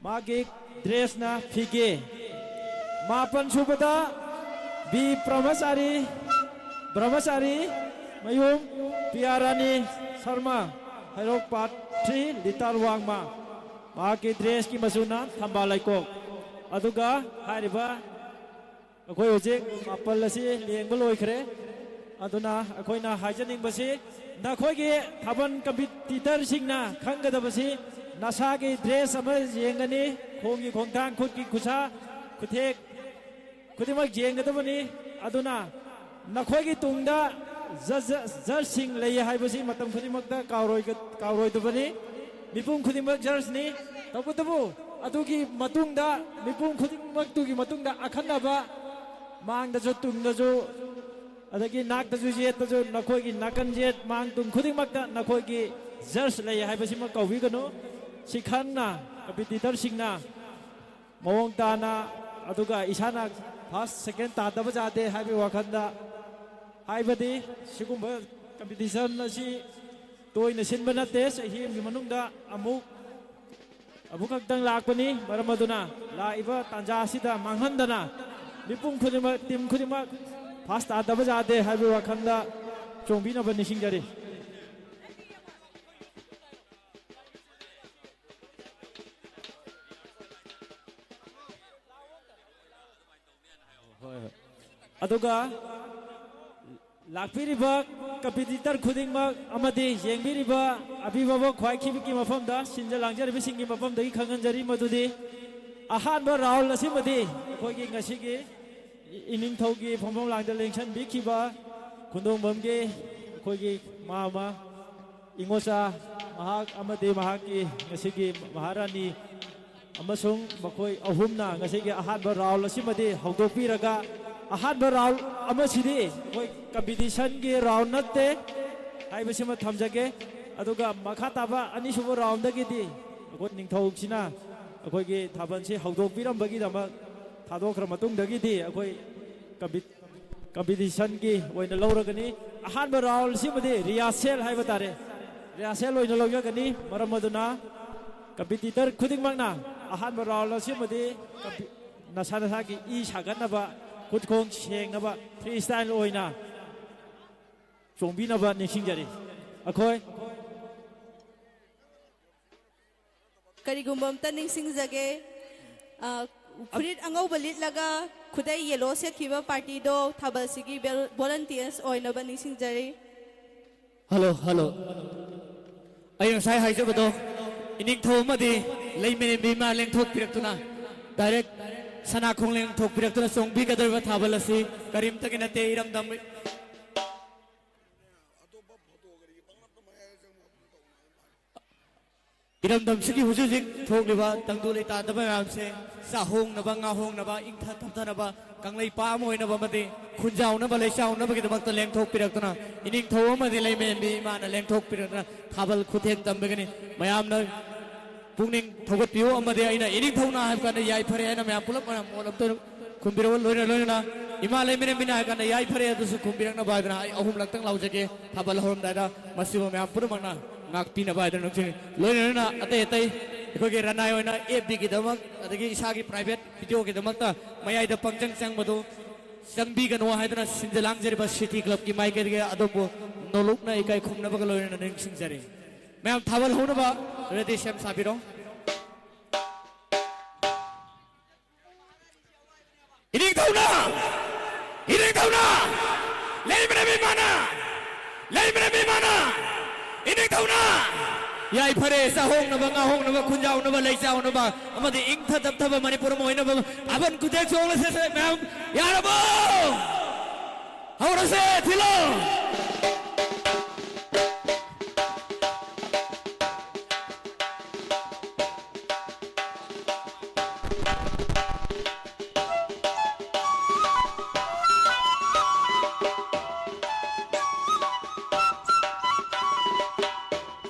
ꯃꯥꯒꯤ dressꯅ ꯐꯤꯒꯦ꯫ ꯃꯥꯄꯟꯁꯨꯕꯗ ꯕꯤ ꯕ꯭ꯔꯍ꯭ꯃꯆꯥꯔꯤ, ꯕ꯭ꯔꯍ꯭ꯃꯆꯥꯔꯤ ꯃꯌꯨꯝ ꯄꯤꯌꯥꯔꯥꯅꯤ ꯁꯔꯃ, ꯍꯩꯔꯣꯛ part three ꯂꯤꯇꯥꯟ ꯋꯥꯡꯃ꯫ ꯃꯍꯥꯛꯀꯤ dressꯀꯤ ꯃꯆꯨꯅ ꯊꯝꯕꯥꯜ ꯂꯩꯀꯣꯛ꯫ ꯑꯗꯨꯒ ꯍꯥꯏꯔꯤꯕ ꯑꯩꯈꯣꯏ ꯍꯧꯖꯤꯛ ꯃꯥꯄꯜ ꯑꯁꯤ ꯂꯦꯡꯕ ꯂꯣꯏꯈ꯭ꯔꯦ꯫ ꯑꯗꯨꯅ ꯑꯩꯈꯣꯏꯅ ꯍꯥꯏꯖꯅꯤꯡꯕꯁꯤ, ꯅꯈꯣꯏꯒꯤ ꯊꯥꯕꯜ competitorꯁꯤꯡꯅ ꯈꯪꯒꯗꯕꯁꯤ, ꯅꯁꯥꯒꯤ dress ꯑꯃ ꯌꯦꯡꯒꯅꯤ, ꯈꯣꯡꯒꯤ ꯈꯣꯡꯊꯥꯡ, ꯈꯨꯠꯀꯤ ꯈꯨꯠꯁꯥ, ꯈꯨꯊꯦꯛ ꯈꯨꯗꯤꯡꯃꯛ ꯌꯦꯡꯒꯗꯕꯅꯤ꯫ ꯑꯗꯨꯅ ꯅꯈꯣꯏꯒꯤ ꯇꯨꯡꯗ judge-, judgeꯁꯤꯡ ꯂꯩ ꯍꯥꯏꯕꯁꯤ ꯃꯇꯝ ꯈꯨꯗꯤꯡꯃꯛꯇ ꯀꯥꯎꯔꯣꯏꯒ-, ꯀꯥꯎꯔꯣꯏꯗꯕꯅꯤ꯫ ꯃꯤꯄꯨꯝ ꯈꯨꯗꯤꯡꯃꯛ judgeꯅꯤ꯫ ꯇꯧꯕꯇꯕꯨ, ꯑꯗꯨꯒꯤ ꯃꯇꯨꯡꯗ, ꯃꯤꯄꯨꯝ ꯈꯨꯗꯤꯡꯃꯛꯇꯨꯒꯤ ꯃꯇꯨꯡꯗ ꯑꯈꯟꯅꯕ, ꯃꯥꯡꯗꯁꯨ ꯇꯨꯡꯗꯁꯨ, ꯑꯗꯒꯤ ꯅꯥꯛꯇꯁꯨ ꯌꯦꯠꯇꯁꯨ, ꯅꯈꯣꯏꯒꯤ ꯅꯥꯀꯟ ꯌꯦꯠ ꯃꯥꯡ ꯇꯨꯡ ꯈꯨꯗꯤꯡꯃꯛꯇ ꯅꯈꯣꯏꯒꯤ ꯖꯖ ꯂꯩ ꯍꯥꯏꯕꯁꯤꯃ ꯀꯥꯎꯕꯤꯒꯅꯨ꯫ ꯁꯤ ꯈꯪꯅ ꯀꯝꯄꯤꯇꯤꯇꯔꯁꯤꯡꯅ ꯃꯑꯣꯡ ꯇꯥꯅ, ꯑꯗꯨꯒ ꯏꯁꯥꯅ ꯐꯥꯔꯁ, ꯁꯦꯀꯦꯟ ꯇꯥꯗꯕ ꯌꯥꯗꯦ ꯍꯥꯏꯕꯒꯤ ꯋꯥꯈꯜꯗ, ꯍꯥꯏꯕꯗꯤ ꯁꯤꯒꯨꯝꯕ ꯀꯝꯄꯤꯇꯤꯁꯟ ꯑꯁꯤ ꯇꯣꯏꯅ ꯁꯤꯟꯕ ꯅꯠꯇꯦ꯫ ꯆꯍꯤ ꯑꯃꯒꯤ ꯃꯅꯨꯡꯗ ꯑꯃꯨꯛ, ꯑꯃꯨꯛꯈꯛꯇꯪ ꯂꯥꯛꯄꯅꯤ꯫ ꯃꯔꯝ ꯑꯗꯨꯅ ꯂꯥꯛꯏꯕ ꯇꯥꯟꯖꯥ ꯑꯁꯤꯗ ꯃꯥꯡꯍꯟꯗꯅ ꯃꯤꯄꯨꯝ ꯈꯨꯗꯤꯡꯃꯛ, ꯇꯤꯝ ꯈꯨꯗꯤꯡꯃꯛ ꯐꯥꯔꯁ ꯇꯥꯗꯕ ꯌꯥꯗꯦ ꯍꯥꯏꯕꯒꯤ ꯋꯥꯈꯜꯗ ꯆꯣꯡꯕꯤꯅꯕ ꯅꯤꯡꯁꯤꯡꯖꯔꯤ꯫ ꯍꯣꯏ, ꯍꯣꯏ꯫ ꯑꯗꯨꯒ ꯂꯥꯛꯄꯤꯔꯤꯕ ꯀꯝꯄꯤꯇꯤꯇꯔ ꯈꯨꯗꯤꯡꯃꯛ ꯑꯃꯗꯤ ꯌꯦꯡꯕꯤꯔꯤꯕ ꯑꯕꯤꯚꯥꯕꯛ ꯈ꯭ꯋꯥꯏꯈꯤꯕꯒꯤ ꯃꯐꯝꯗ, ꯁꯤꯟꯖ ꯂꯥꯡꯖꯔꯤꯕꯁꯤꯡꯒꯤ ꯃꯐꯝꯗꯒꯤ ꯈꯪꯍꯟꯖꯔꯤ ꯃꯗꯨꯗꯤ, ꯑꯍꯥꯟꯕ ꯔꯥꯎꯟ ꯑꯁꯤꯃꯗꯤ ꯑꯩꯈꯣꯏꯒꯤ ꯉꯁꯤꯒꯤ ꯏꯅꯤꯡꯊꯧꯒꯤ ꯐꯝꯐꯝ ꯂꯥꯡꯗ ꯂꯦꯡꯁꯟꯕꯤꯈꯤꯕ ꯈꯨꯟꯗꯣꯡꯕꯝꯒꯤ ꯑꯩꯈꯣꯏꯒꯤ ꯃꯥꯃ ꯏꯉꯣꯆꯥ, ꯃꯍꯥꯛ ꯑꯃꯗꯤ ꯃꯍꯥꯛꯀꯤ ꯉꯁꯤꯒꯤ ꯃꯍꯥꯔꯥꯅꯤ ꯑꯃꯁꯨꯡ ꯃꯈꯣꯏ ꯑꯍꯨꯝꯅ ꯉꯁꯤꯒꯤ ꯑꯍꯥꯟꯕ ꯔꯥꯎꯟ ꯑꯁꯤꯃꯗꯤ ꯍꯧꯗꯣꯛꯄꯤꯔꯒ, ꯑꯍꯥꯟꯕ ꯔꯥꯎꯟ ꯑꯃꯁꯤꯗꯤ ꯑꯩꯈꯣꯏ ꯀꯝꯄꯤꯇꯤꯁꯟꯒꯤ ꯔꯥꯎꯟ ꯅꯠꯇꯦ ꯍꯥꯏꯕꯁꯤꯃ ꯊꯝꯖꯒꯦ꯫ ꯑꯗꯨꯒ ꯃꯈꯥ ꯇꯥꯕ ꯑꯅꯤꯁꯨꯕ ꯔꯥꯎꯟꯗꯒꯤꯗꯤ ꯑꯩꯈꯣꯏ ꯅꯤꯡꯊꯧꯁꯤꯅ ꯑꯩꯈꯣꯏꯒꯤ ꯊꯥꯕꯜꯁꯤ ꯍꯧꯗꯣꯛꯄꯤꯔꯝꯕꯒꯤꯗꯃꯛ ꯊꯥꯗꯣꯛꯈ꯭ꯔ ꯃꯇꯨꯡꯗꯒꯤꯗꯤ ꯑꯩꯈꯣꯏ ꯀꯝꯄꯤ-, ꯀꯝꯄꯤꯇꯤꯁꯟꯒꯤ ꯑꯣꯏꯅ ꯂꯧꯔꯒꯅꯤ꯫ ꯑꯍꯥꯟꯕ ꯔꯥꯎꯟꯁꯤꯃꯗꯤ ꯔꯤꯍꯥꯔꯁꯦꯜ ꯍꯥꯏꯕ ꯇꯥꯔꯦ, ꯔꯤꯍꯥꯔꯁꯦꯜ ꯑꯣꯏꯅ ꯂꯧꯖꯒꯅꯤ꯫ ꯃꯔꯝ ꯑꯗꯨꯅ ꯀꯝꯄꯤꯇꯤꯇꯔ ꯈꯨꯗꯤꯡꯃꯛꯅ ꯑꯍꯥꯟꯕ ꯔꯥꯎꯟ ꯑꯁꯤꯃꯗꯤ ꯀꯝꯄꯤ-, ꯅꯁꯥ ꯅꯁꯥꯒꯤ ꯏ ꯁꯥꯒꯠꯅꯕ, ꯈꯨꯠꯈꯣꯡ ꯁꯦꯡꯅꯕ, ꯐ꯭ꯔꯤ ꯁ꯭ꯇꯥꯏꯜ ꯑꯣꯏꯅ ꯆꯣꯡꯕꯤꯅꯕ ꯅꯤꯡꯁꯤꯡꯖꯔꯤ꯫ ꯑꯩꯈꯣꯏ ꯀꯔꯤꯒꯨꯝꯕ ꯑꯝꯇ ꯅꯤꯡꯁꯤꯡꯖꯒꯦ꯫ ꯑ, ꯐꯨꯔꯤꯠ ꯑꯉꯧꯕ ꯂꯤꯠꯂꯒ ꯈꯨꯗꯩ ꯌꯦꯂꯣ ꯁꯦꯠꯈꯤꯕ ꯄꯥꯔꯇꯤꯗꯣ ꯊꯥꯕꯜꯁꯤꯒꯤ ꯕꯦꯜ-, ꯚꯣꯂꯟꯇꯤꯌꯔꯁ ꯑꯣꯏꯅꯕ ꯅꯤꯡꯁꯤꯡꯖꯔꯤ꯫ Hello, hello. ꯑꯩ ꯉꯁꯥꯏ ꯍꯥꯏꯖꯕꯗꯣ, ꯏꯅꯤꯡꯊꯧ ꯑꯃꯗꯤ ꯂꯩꯃꯔꯦꯟꯕꯤ ꯏꯃꯥ ꯂꯦꯡꯊꯣꯛꯄꯤꯔꯛꯇꯨꯅ, ꯗꯥꯏꯔꯦꯛ ꯁꯅꯥ ꯈꯣꯡ ꯂꯦꯡꯊꯣꯛꯄꯤꯔꯛꯇꯨꯅ ꯆꯣꯡꯕꯤꯒꯗꯧꯔꯤꯕ ꯊꯥꯕꯜ ꯑꯁꯤ ꯀꯔꯤꯝꯇꯒꯤ ꯅꯠꯇꯦ, ꯏꯔꯝꯗꯝ ꯏꯔꯝꯗꯝꯁꯤꯒꯤ ꯍꯧꯖꯤꯛ ꯍꯧꯖꯤꯛ ꯊꯣꯛꯂꯤꯕ ꯇꯪꯗꯨ ꯂꯩꯇꯥꯗꯕ ꯃꯌꯥꯝꯁꯦ ꯆꯥꯍꯣꯡꯅꯕ, ꯉꯥꯍꯣꯡꯅꯕ, ꯏꯪꯊ ꯇꯞꯊꯅꯕ, ꯀꯪꯂꯩꯄꯥꯛ ꯑꯃ ꯑꯣꯏꯅꯕ ꯑꯃꯗꯤ ꯈꯨꯟꯖꯥꯎꯅꯕ, ꯂꯩꯆꯥꯎꯅꯕꯒꯤꯗꯃꯛꯇ ꯂꯦꯡꯊꯣꯛꯄꯤꯔꯛꯇꯨꯅ, ꯏꯅꯤꯡꯊꯧ ꯑꯃꯗꯤ ꯂꯩꯃꯔꯦꯝꯕꯤ ꯏꯃꯥꯅ ꯂꯦꯡꯊꯣꯛꯄꯤꯔꯛꯇꯨꯅ ꯊꯥꯕꯜ ꯈꯨꯊꯦꯛ ꯇꯝꯕꯒꯤꯅꯤ꯫ ꯃꯌꯥꯝꯅ ꯄꯨꯛꯅꯤꯡ ꯊꯧꯒꯠꯄꯤꯌꯨ ꯑꯃꯗꯤ ꯑꯩꯅ ꯏꯅꯤꯡꯊꯧꯅ ꯍꯥꯏꯕ ꯀꯥꯟꯗ ꯌꯥꯏꯐꯔꯦ ꯍꯥꯏꯅ ꯃꯌꯥꯝ ꯄꯨꯂꯞ ꯃꯌꯥꯝ ꯃꯣꯠ ꯑꯝꯇ ꯈꯨꯝꯕꯤꯔꯛꯑꯣ꯫ ꯂꯣꯏꯅ ꯂꯣꯏꯅꯅ ꯏꯃꯥ ꯂꯩꯃꯔꯦꯝꯕꯤꯅ ꯍꯥꯏꯕ ꯀꯥꯟꯗ ꯌꯥꯏꯐꯔꯦ ꯑꯗꯨꯁꯨ ꯈꯨꯝꯕꯤꯔꯛꯅꯕ ꯍꯥꯏꯗꯅ ꯑꯩ ꯑꯍꯨꯝꯂꯛꯇꯪ ꯂꯥꯎꯖꯒꯦ꯫ ꯊꯥꯕꯜ ꯍꯧꯔꯝꯗꯥꯏꯗ ꯃꯁꯤꯕꯨ ꯃꯌꯥꯝ ꯄꯨꯝꯅꯃꯛꯅ ꯉꯥꯛꯄꯤꯅꯕ ꯍꯥꯏꯗꯅ ꯅꯤꯡꯁꯤꯡꯉꯤ꯫ ꯂꯣꯏꯅ ꯂꯣꯏꯅꯅ ꯑꯇꯩ ꯑꯇꯩ ꯑꯩꯈꯣꯏꯒꯤ ꯔꯅꯥꯏ ꯑꯣꯏꯅ ꯑꯦꯐ ꯕꯤꯒꯤꯗꯃꯛ ꯑꯗꯒꯤ ꯏꯁꯥꯒꯤ ꯄ꯭ꯔꯥꯏꯚꯦꯠ ꯚꯤꯗꯤꯑꯣꯒꯤꯗꯃꯛꯇ ꯃꯌꯥꯏꯗ ꯄꯪꯆꯪ ꯆꯪꯕꯗꯨ ꯆꯪꯕꯤꯒꯅꯨ ꯍꯥꯏꯗꯅ ꯁꯤꯟꯖ ꯂꯥꯡꯖꯔꯤꯕ ꯁꯤꯇꯤ ꯀ꯭ꯂꯕꯀꯤ ꯃꯥꯏꯀꯩꯗꯒꯤ ꯑꯗꯣꯝꯕꯨ ꯅꯣꯂꯨꯛꯅ ꯏꯀꯥꯏ ꯈꯨꯝꯅꯕꯒ ꯂꯣꯏꯅꯅ ꯅꯤꯡꯁꯤꯡꯖꯔꯤ꯫ ꯃꯌꯥꯝ ꯊꯥꯕꯜ ꯍꯧꯅꯕ ꯔꯦꯗꯤ ꯁꯦꯝ ꯁꯥꯕꯤꯔꯣ꯫ ꯏꯅꯤꯡꯊꯧꯅ! ꯏꯅꯤꯡꯊꯧꯅ! ꯂꯩꯃꯔꯦꯝꯕꯤ ꯏꯃꯥꯅ! ꯂꯩꯃꯔꯦꯝꯕꯤ ꯏꯃꯥꯅ! ꯏꯅꯤꯡꯊꯧꯅ! ꯌꯥꯏꯐꯔꯦ, ꯆꯥꯍꯣꯡꯅꯕ, ꯉꯥꯍꯣꯡꯅꯕ, ꯈꯨꯟꯖꯥꯎꯅꯕ, ꯂꯩꯆꯥꯎꯅꯕ ꯑꯃꯗꯤ ꯏꯪꯊ ꯇꯞꯊꯕ ꯃꯅꯤꯄꯨꯔ ꯑꯃ ꯑꯣꯏꯅꯕ ꯊꯥꯕꯜ ꯈꯨꯗꯦꯛ ꯆꯣꯡꯂꯁꯦ ꯃꯌꯥꯝ꯫ ꯌꯥꯔꯕꯣ? ꯍꯧꯔꯁꯦ, ꯊꯤꯜꯂꯣ!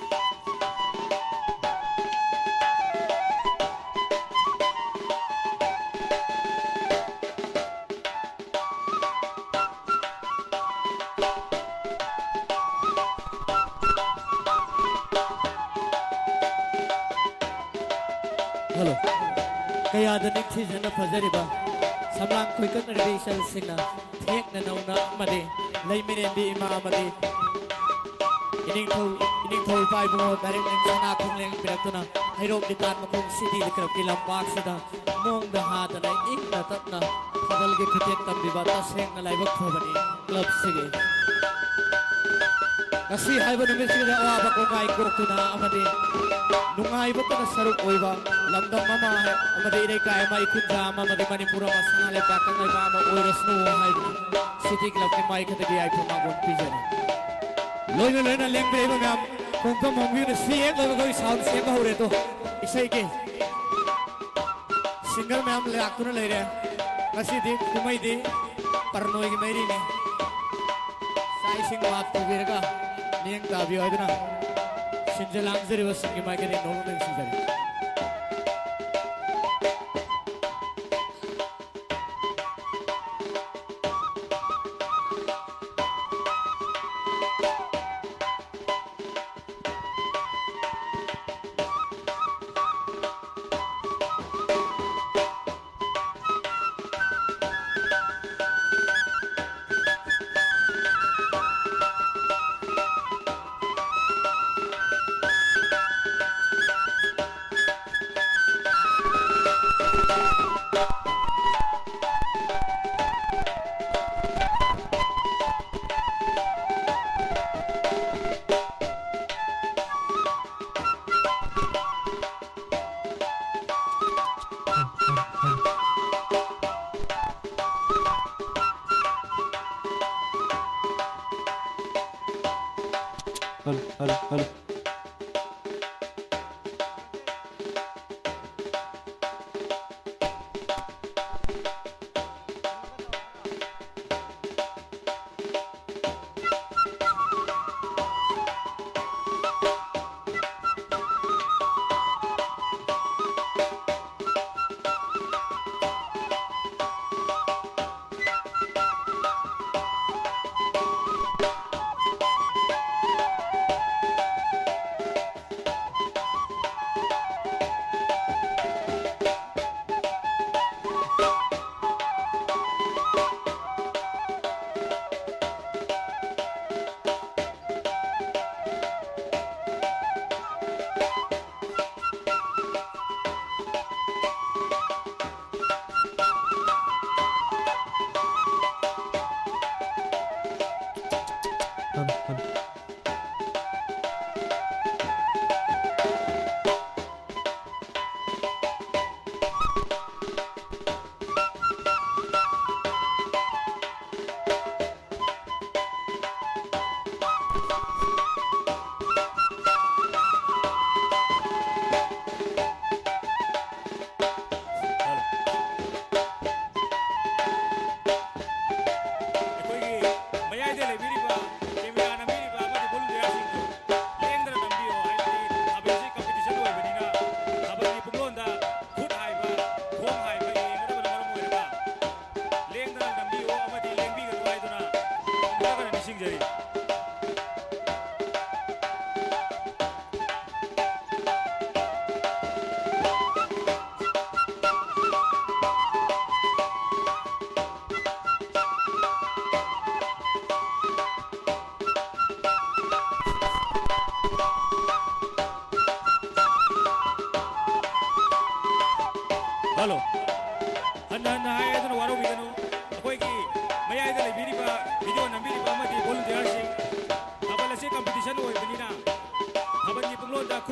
ꯍꯜꯂꯣ꯫ ꯀꯌꯥꯗ ꯅꯤꯡꯊꯤꯖꯅ ꯐꯖꯔꯤꯕ ꯁꯝꯂꯥꯡ ꯈꯣꯏꯀꯠꯅꯔꯤꯕ ꯏꯆꯜꯁꯤꯡꯅ ꯊꯦꯡꯅ ꯅꯧꯅ ꯑꯃꯗꯤ ꯂꯩꯃꯔꯦꯝꯕꯤ ꯏꯃꯥ ꯑꯃꯗꯤ ꯏꯅꯤꯡꯊꯧ, ꯏꯅꯤꯡꯊꯧ ꯏꯄꯥ ꯏꯕꯨꯡꯉꯣ ꯗꯥꯏꯔꯦꯛ ꯁꯅꯥ ꯈꯣꯡꯂꯦꯡ ꯄꯤꯔꯛꯇꯨꯅ ꯍꯩꯔꯣꯛ ꯅꯤꯄꯥꯟ ꯃꯈꯣꯡ ꯁꯤꯇꯤ ꯀ꯭ꯂꯕꯀꯤ ꯂꯝꯄꯥꯛꯁꯤꯗ ꯃꯣꯡꯗ ꯍꯥꯗꯅ ꯏꯪꯅ ꯇꯞꯅ ꯊꯥꯕꯜꯒꯤ ꯈꯨꯇꯦꯛ ꯇꯝꯕꯤꯕ ꯇꯁꯦꯡꯅ ꯂꯥꯏꯕꯛ ꯐꯕꯅꯤ꯫ ꯀ꯭ꯂꯕꯁꯤꯒꯤ ꯉꯁꯤ ꯍꯥꯏꯕ ꯅꯨꯃꯤꯠꯁꯤꯗ ꯑꯋꯥꯕ ꯀꯣꯡꯒꯥꯏ ꯀꯣꯛꯇꯨꯅ ꯑꯃꯗꯤ ꯅꯨꯡꯉꯥꯏꯕꯇꯅ ꯁꯔꯨꯛ ꯑꯣꯏꯕ ꯂꯝꯗꯝ ꯑꯃ ꯑꯃꯗꯤ ꯏꯔꯩꯀꯥꯏ ꯑꯃ, ꯏꯈꯨꯟꯖꯥ ꯑꯃ ꯑꯃꯗꯤ ꯃꯅꯤꯄꯨꯔ ꯑꯃ, ꯁꯅꯥ ꯂꯩꯕꯥꯛ ꯀꯪꯂꯩꯄꯥꯛ ꯑꯃ ꯑꯣꯏꯔꯁꯅꯨ ꯍꯥꯏꯗꯨꯅ ꯁꯤꯇꯤ ꯀ꯭ꯂꯕꯀꯤ ꯃꯥꯏꯀꯩꯗꯒꯤ ꯌꯥꯏꯐ ꯃꯥꯡꯒꯣꯜ ꯄꯤꯖꯔꯤ꯫ ꯂꯣꯏꯅ ꯂꯣꯏꯅ ꯂꯦꯡꯕꯤꯔꯛꯏꯕ ꯃꯌꯥꯝ ꯈꯣꯡꯐꯝ ꯍꯣꯡꯕꯤꯌꯨꯅ ꯁꯤ ꯍꯦꯛ ꯂꯣꯏꯕꯒ ꯑꯩꯈꯣꯏ ꯁꯥꯎꯟ ꯁꯦꯝꯕ ꯍꯧꯔꯦ꯫ ꯑꯗꯣ ꯏꯁꯩꯒꯤ ꯁꯤꯡꯒꯔ ꯃꯌꯥꯝ ꯂꯥꯛꯇꯨꯅ ꯂꯩꯔꯦ꯫ ꯉꯁꯤꯗꯤ ꯀꯨꯝꯍꯩꯗꯤ ꯄꯔꯅꯣꯏꯒꯤ ꯃꯩꯔꯤꯅꯤ꯫ ꯆꯥꯛ ꯏꯁꯤꯡ ꯃꯥꯞ ꯇꯧꯕꯤꯔꯒ ꯃꯤꯠꯌꯦꯡ ꯇꯥꯕꯤꯌꯨ ꯍꯥꯏꯗꯨꯅ ꯁꯤꯟꯖ ꯂꯥꯡꯖꯔꯤꯕꯁꯤꯡꯒꯤ ꯃꯥꯏꯀꯩꯗꯒꯤ ꯅꯣꯡꯃ ꯅꯨꯡꯁꯤꯖꯔꯤ꯫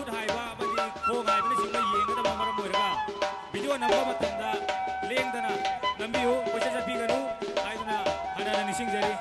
ꯈꯨꯠ ꯍꯥꯏꯕ ꯑꯃꯗꯤ ꯈꯣꯡ ꯍꯥꯏꯕꯅꯆꯤꯡꯕ ꯌꯦꯡꯒꯗꯕ ꯃꯔꯝ ꯑꯣꯏꯔꯒ, ꯚꯤꯗꯤꯑꯣ ꯅꯝꯕ ꯃꯇꯝꯗ ꯂꯦꯡꯗꯅ ꯅꯝꯕꯤꯌꯨ, ꯀꯣꯏꯆꯠ ꯆꯠꯄꯤꯒꯅꯨ ꯍꯥꯏꯗꯨꯅ ꯍꯟꯅ ꯍꯟꯅ ꯅꯤꯡꯁꯤꯡꯖꯔꯤ꯫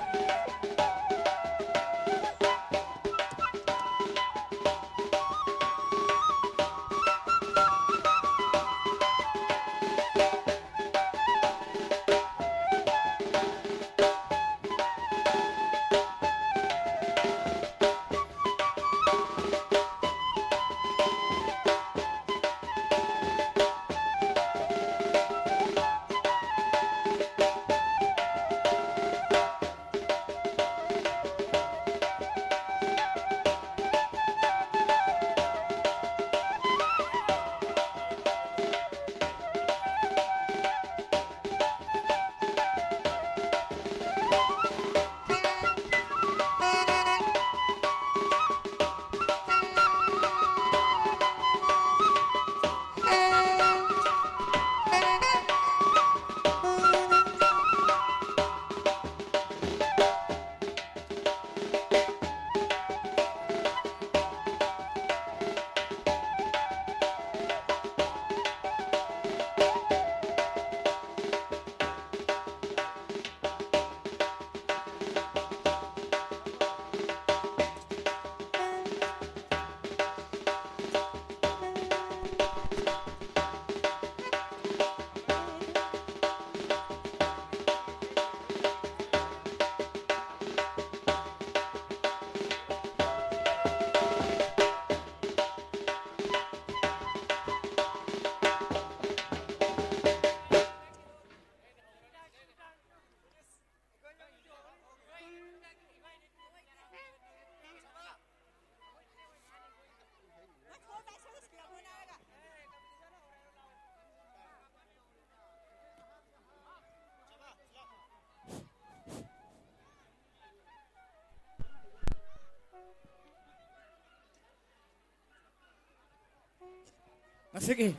ꯉꯁꯤꯒꯤ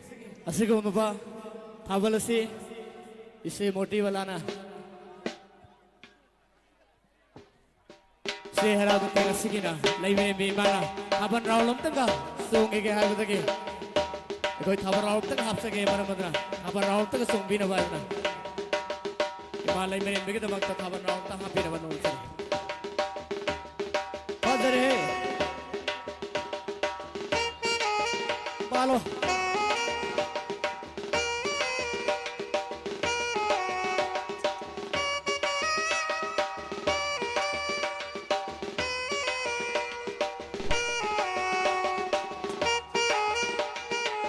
ꯑꯁꯤꯒꯨꯝꯂꯕ ꯊꯥꯕꯜ ꯑꯁꯤ ꯏꯆꯦ ꯃꯣꯇꯤꯕꯂꯥꯅ ꯆꯦ ꯍꯦꯔꯥ ꯅꯨꯄꯤ ꯑꯁꯤꯒꯤꯅ ꯂꯩꯃꯔꯦꯝꯕꯤ ꯏꯃꯥꯅ ꯊꯥꯕꯜ ꯔꯥꯎꯟ ꯑꯝꯇꯪꯒ ꯆꯣꯡꯒꯦ ꯍꯥꯏꯕꯗꯒꯤ ꯑꯩꯈꯣꯏ ꯊꯥꯕꯜ ꯔꯥꯎꯟ ꯑꯝꯇꯪ ꯍꯥꯞꯆꯒꯦ, ꯃꯔꯝ ꯑꯗꯨꯅ ꯊꯥꯕꯜ ꯔꯥꯎꯟ ꯑꯝꯇꯪꯒ ꯆꯣꯡꯕꯤꯅꯕ ꯍꯥꯏꯗꯅ ꯏꯃꯥ ꯂꯩꯃꯔꯦꯝꯕꯤꯒꯤꯗꯃꯛꯇ ꯊꯥꯕꯜ ꯔꯥꯎꯟ ꯑꯝꯇ ꯍꯥꯞꯄꯤꯅꯕ ꯅꯣꯡꯁꯤꯅꯤ꯫ ꯐꯖꯔꯦꯍꯦ꯫ ꯄꯥꯜꯂꯣ꯫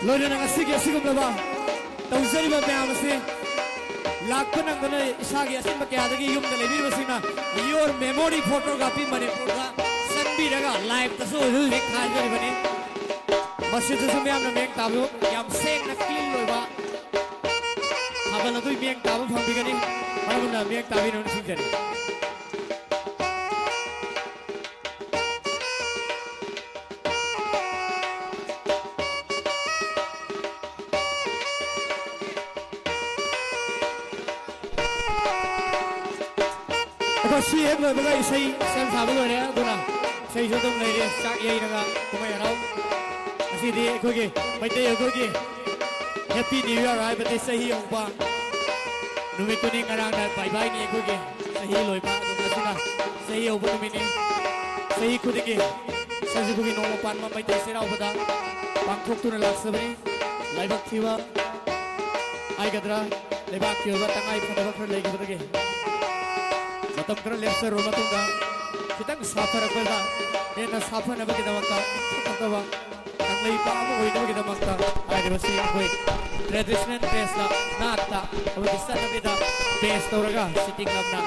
ꯂꯣꯏꯅꯅ ꯉꯁꯤꯒꯤ ꯑꯁꯤꯒꯨꯝꯂꯕ ꯇꯧꯖꯔꯤꯕ ꯃꯌꯥꯝ ꯑꯁꯤ ꯂꯥꯛꯄ ꯅꯪꯗꯅ ꯏꯁꯥꯒꯤ ꯑꯁꯤꯟꯕ ꯀꯌꯥꯗꯒꯤ ꯌꯨꯝꯗ ꯂꯩꯕꯤꯔꯤꯕꯁꯤꯡꯅ Your Memory Photography ꯃꯅꯤꯄꯨꯔꯗ ꯆꯪꯕꯤꯔꯒ ꯂꯥꯏꯞꯇꯁꯨ ꯍꯧꯖꯤꯛ ꯍꯧꯖꯤꯛ ꯊꯥꯖꯔꯤꯕꯅꯤ꯫ ꯃꯁꯤꯗꯁꯨ ꯃꯤꯌꯥꯝꯅ ꯃꯤꯠꯌꯦꯡ ꯇꯥꯕꯤꯌꯨ꯫ ꯌꯥꯝ ꯁꯦꯡꯅ ꯀ꯭ꯂꯤꯟ ꯑꯣꯏꯕ ꯊꯥꯕꯜ ꯑꯗꯨꯒꯤ ꯃꯤꯠꯌꯦꯡ ꯇꯥꯕ ꯐꯪꯕꯤꯒꯅꯤ꯫ ꯃꯔꯝ ꯑꯗꯨꯅ ꯃꯤꯠꯌꯦꯡ ꯇꯥꯕꯤꯅꯕ ꯅꯤꯡꯁꯤꯡꯖꯔꯤ꯫ ꯑꯩꯈꯣꯏ ꯁꯤ ꯍꯦꯛ ꯂꯣꯏꯕꯒ ꯏꯁꯩ ꯁꯦꯝ ꯁꯥꯕ ꯂꯣꯏꯔꯦ꯫ ꯑꯗꯨꯅ ꯏꯁꯩꯁꯨ ꯑꯗꯨꯝ ꯂꯩꯔꯤ꯫ ꯆꯥꯛ ꯌꯩꯔꯒ ꯀꯨꯝꯍꯩ ꯍꯔꯥꯎ ꯉꯁꯤꯗꯤ ꯑꯩꯈꯣꯏꯒꯤ ꯃꯩꯇꯩ ꯑꯩꯈꯣꯏꯒꯤ Happy New Year ꯍꯥꯏꯕꯗꯤ ꯆꯍꯤ ꯍꯧꯕ ꯅꯨꯃꯤꯠꯇꯨꯅꯤ꯫ ꯉꯔꯥꯡꯅ ꯕꯥꯏ ꯕꯥꯏꯅꯤ ꯑꯩꯈꯣꯏꯒꯤ ꯆꯍꯤ ꯂꯣꯏꯕ꯫ ꯑꯗꯨ ꯉꯁꯤꯅ ꯆꯍꯤ ꯍꯧꯕ ꯅꯨꯃꯤꯠꯅꯤ꯫ ꯆꯍꯤ ꯈꯨꯗꯤꯡꯒꯤ ꯁꯖꯤꯕꯨꯒꯤ ꯅꯣꯡꯃ ꯄꯥꯟꯕ ꯃꯩꯇꯩ ꯆꯩꯔꯥꯎꯕꯗ ꯄꯥꯡꯊꯣꯛꯇꯨꯅ ꯂꯥꯛꯆꯕꯅꯤ꯫ ꯂꯥꯏꯕꯛ ꯊꯤꯕ ꯍꯥꯏꯒꯗ꯭ꯔꯥ, ꯂꯩꯕꯥꯛꯀꯤ ꯑꯣꯏꯕ ꯇꯉꯥꯏ ꯐꯗꯕ ꯈꯔ ꯂꯩꯈꯤꯕꯗꯒꯤ ꯃꯇꯝ ꯈꯔ ꯂꯦꯞꯆꯔꯨꯔꯕ ꯃꯇꯨꯡꯗ ꯈꯤꯇꯪ ꯁꯥꯐꯔꯛꯄꯗ ꯍꯦꯟꯅ ꯁꯥꯐꯅꯕꯒꯤꯗꯃꯛꯇ ꯏꯪꯊꯣꯛꯇꯕ ꯀꯪꯂꯩꯄꯥꯛ ꯑꯃ ꯑꯣꯏꯅꯕꯒꯤꯗꯃꯛꯇ ꯍꯥꯏꯔꯤꯕꯁꯤ ꯑꯩꯈꯣꯏ traditional dressꯇ, ꯅꯥꯠꯇ ꯑꯃꯗꯤ ꯆꯠꯅꯕꯤꯗ base ꯇꯧꯔꯒ city clubꯅ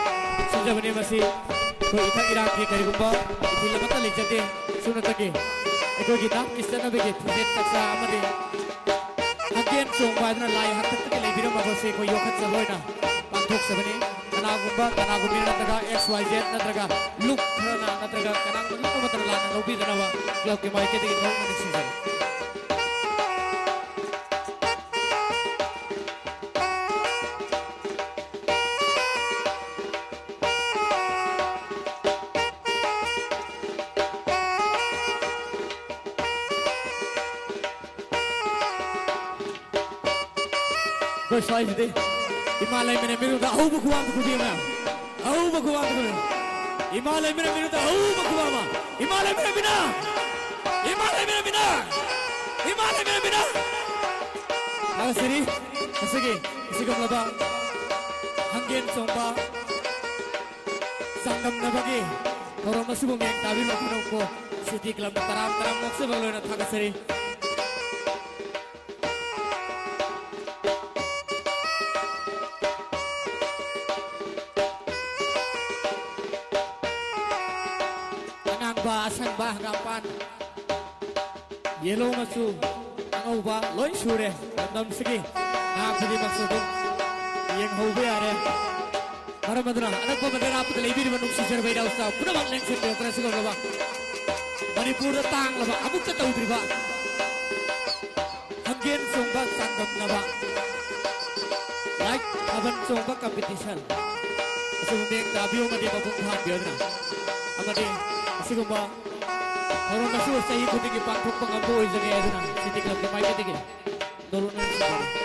ꯁꯤꯟꯖꯕꯅꯤ꯫ ꯃꯁꯤ ꯑꯩꯈꯣꯏ ꯏꯊꯛ ꯏꯔꯥꯡꯒꯤ ꯀꯔꯤꯒꯨꯝꯕ ꯏꯊꯤꯜ ꯑꯃꯠꯇ ꯂꯩꯖꯗꯦ꯫ ꯁꯨꯞꯅꯇꯒꯤ ꯑꯩꯈꯣꯏꯒꯤ ꯅꯥꯠꯀꯤ ꯆꯠꯅꯕꯤꯒꯤ ꯐꯤꯖꯦꯠ ꯆꯥꯛꯆꯥ ꯑꯃꯗꯤ ꯍꯛꯇꯦꯟ ꯆꯣꯡꯕ ꯍꯥꯏꯗꯨꯅ ꯂꯥꯏ ꯍꯥꯛꯇꯛꯇꯒꯤ ꯂꯩꯕꯤꯔꯝꯕ ꯑꯁꯤ ꯑꯩꯈꯣꯏ ꯌꯣꯛꯈꯠꯆꯕ ꯑꯣꯏꯅ ꯄꯥꯡꯊꯣꯛꯆꯕꯅꯤ꯫ ꯀꯅꯥꯒꯨꯝꯕ, ꯀꯅꯥꯒꯨꯝꯕꯤꯅ ꯅꯠꯇ꯭ꯔꯒ X Y Z ꯅꯠꯇ꯭ꯔꯒ look ꯈꯔꯅ ꯅꯠꯇ꯭ꯔꯒ ꯀꯅꯥꯒꯨꯝꯕ look ꯑꯃꯠꯇꯅ ꯂꯥꯟꯅ ꯂꯧꯕꯤꯗꯅꯕ clubꯀꯤ ꯃꯥꯏꯀꯩꯗꯒꯤ ꯅꯧꯅ ꯅꯤꯡꯁꯤꯡꯖꯔꯤ꯫ ꯁ꯭ꯋꯥꯏꯁꯤꯗꯤ ꯏꯃꯥ ꯂꯩꯃꯔꯦꯝꯕꯤꯗꯨꯗ ꯑꯍꯧꯕ ꯈꯨꯕꯥꯛ ꯑꯃ ꯈꯨꯕꯤꯌꯨ, ꯃꯌꯥꯝ꯫ ꯑꯍꯧꯕ ꯈꯨꯕꯥꯛ ꯑꯃ ꯈꯨꯕꯤꯌꯨ꯫ ꯏꯃꯥ ꯂꯩꯃꯔꯦꯝꯕꯤꯗꯨꯗ ꯑꯍꯧꯕ ꯈꯨꯕꯥꯛ ꯑꯃ꯫ ꯏꯃꯥ ꯂꯩꯃꯔꯦꯝꯕꯤꯅ! ꯏꯃꯥ ꯂꯩꯃꯔꯦꯝꯕꯤꯅ! ꯏꯃꯥ ꯂꯩꯃꯔꯦꯝꯕꯤꯅ! ꯊꯥꯒꯠꯆꯔꯤ꯫ ꯉꯁꯤꯒꯤ ꯑꯁꯤꯒꯨꯝꯂꯕ ꯍꯪꯒꯦꯟ ꯆꯣꯡꯕ ꯆꯥꯡꯗꯝꯅꯕꯒꯤ ꯊꯧꯔꯝ ꯑꯁꯤꯕꯨ ꯃꯤꯠꯌꯦꯡ ꯇꯥꯕꯤꯕ ꯄꯨꯝꯅꯃꯛꯄꯨ ꯁꯤꯇꯤ ꯀ꯭ꯂꯕꯅ ꯇꯔꯥꯝ ꯇꯔꯥꯝꯅ ꯑꯣꯛꯆꯕꯒ ꯂꯣꯏꯅꯅ ꯊꯥꯒꯠꯆꯔꯤ꯫ ꯑꯉꯥꯡꯕ, ꯑꯁꯪꯕ, ꯍꯪꯒꯥꯝꯄꯥꯟ, ꯌꯦꯂꯣ ꯃꯆꯨ, ꯑꯉꯧꯕ ꯂꯣꯏ ꯁꯨꯔꯦ꯫ ꯂꯝꯗꯝꯁꯤꯒꯤ ꯉꯥ ꯈꯨꯗꯤꯡꯃꯛꯁꯨ ꯑꯗꯨꯝ ꯌꯦꯡꯍꯧꯕ ꯌꯥꯔꯦ꯫ ꯃꯔꯝ ꯑꯗꯨꯅ ꯑꯅꯛꯄ ꯑꯃꯗꯤ ꯑꯔꯥꯞꯄꯗ ꯂꯩꯕꯤꯔꯤꯕ ꯅꯨꯡꯁꯤꯖꯔꯕ ꯏꯅꯥꯎꯆꯥ ꯄꯨꯝꯅꯃꯛ ꯂꯦꯡꯁꯤꯟꯕꯤꯔꯛꯇꯨꯅ ꯁꯤꯒꯨꯝꯂꯕ ꯃꯅꯤꯄꯨꯔꯗ ꯇꯥꯡꯂꯕ ꯑꯃꯨꯛꯇ ꯇꯧꯗ꯭ꯔꯤꯕ ꯍꯪꯒꯦꯟ ꯆꯣꯡꯕ ꯆꯥꯡꯗꯝꯅꯕ, ꯂꯥꯏꯠ ꯊꯥꯕꯜ ꯆꯣꯡꯕ ꯀꯝꯄꯤꯇꯤꯁꯟ ꯑꯁꯤꯕꯨ ꯃꯤꯠꯌꯦꯡ ꯇꯥꯕꯤꯌꯨ ꯑꯃꯗꯤ ꯃꯄꯨꯡ ꯐꯥꯍꯟꯕꯤꯌꯨ ꯍꯥꯏꯗꯨꯅ, ꯑꯃꯗꯤ ꯑꯁꯤꯒꯨꯝꯕ ꯊꯧꯔꯝ ꯑꯁꯤꯕꯨ ꯆꯍꯤ ꯈꯨꯗꯤꯡꯒꯤ ꯄꯥꯡꯊꯣꯛꯄ ꯉꯝꯕ ꯑꯣꯏꯖꯒꯦ ꯍꯥꯏꯗꯨꯅ ꯁꯤꯇꯤ ꯀ꯭ꯂꯕꯀꯤ ꯃꯥꯏꯀꯩꯗꯒꯤ ꯗꯣꯂꯣꯟ ꯅꯨꯡꯁꯤꯖꯔꯤ꯫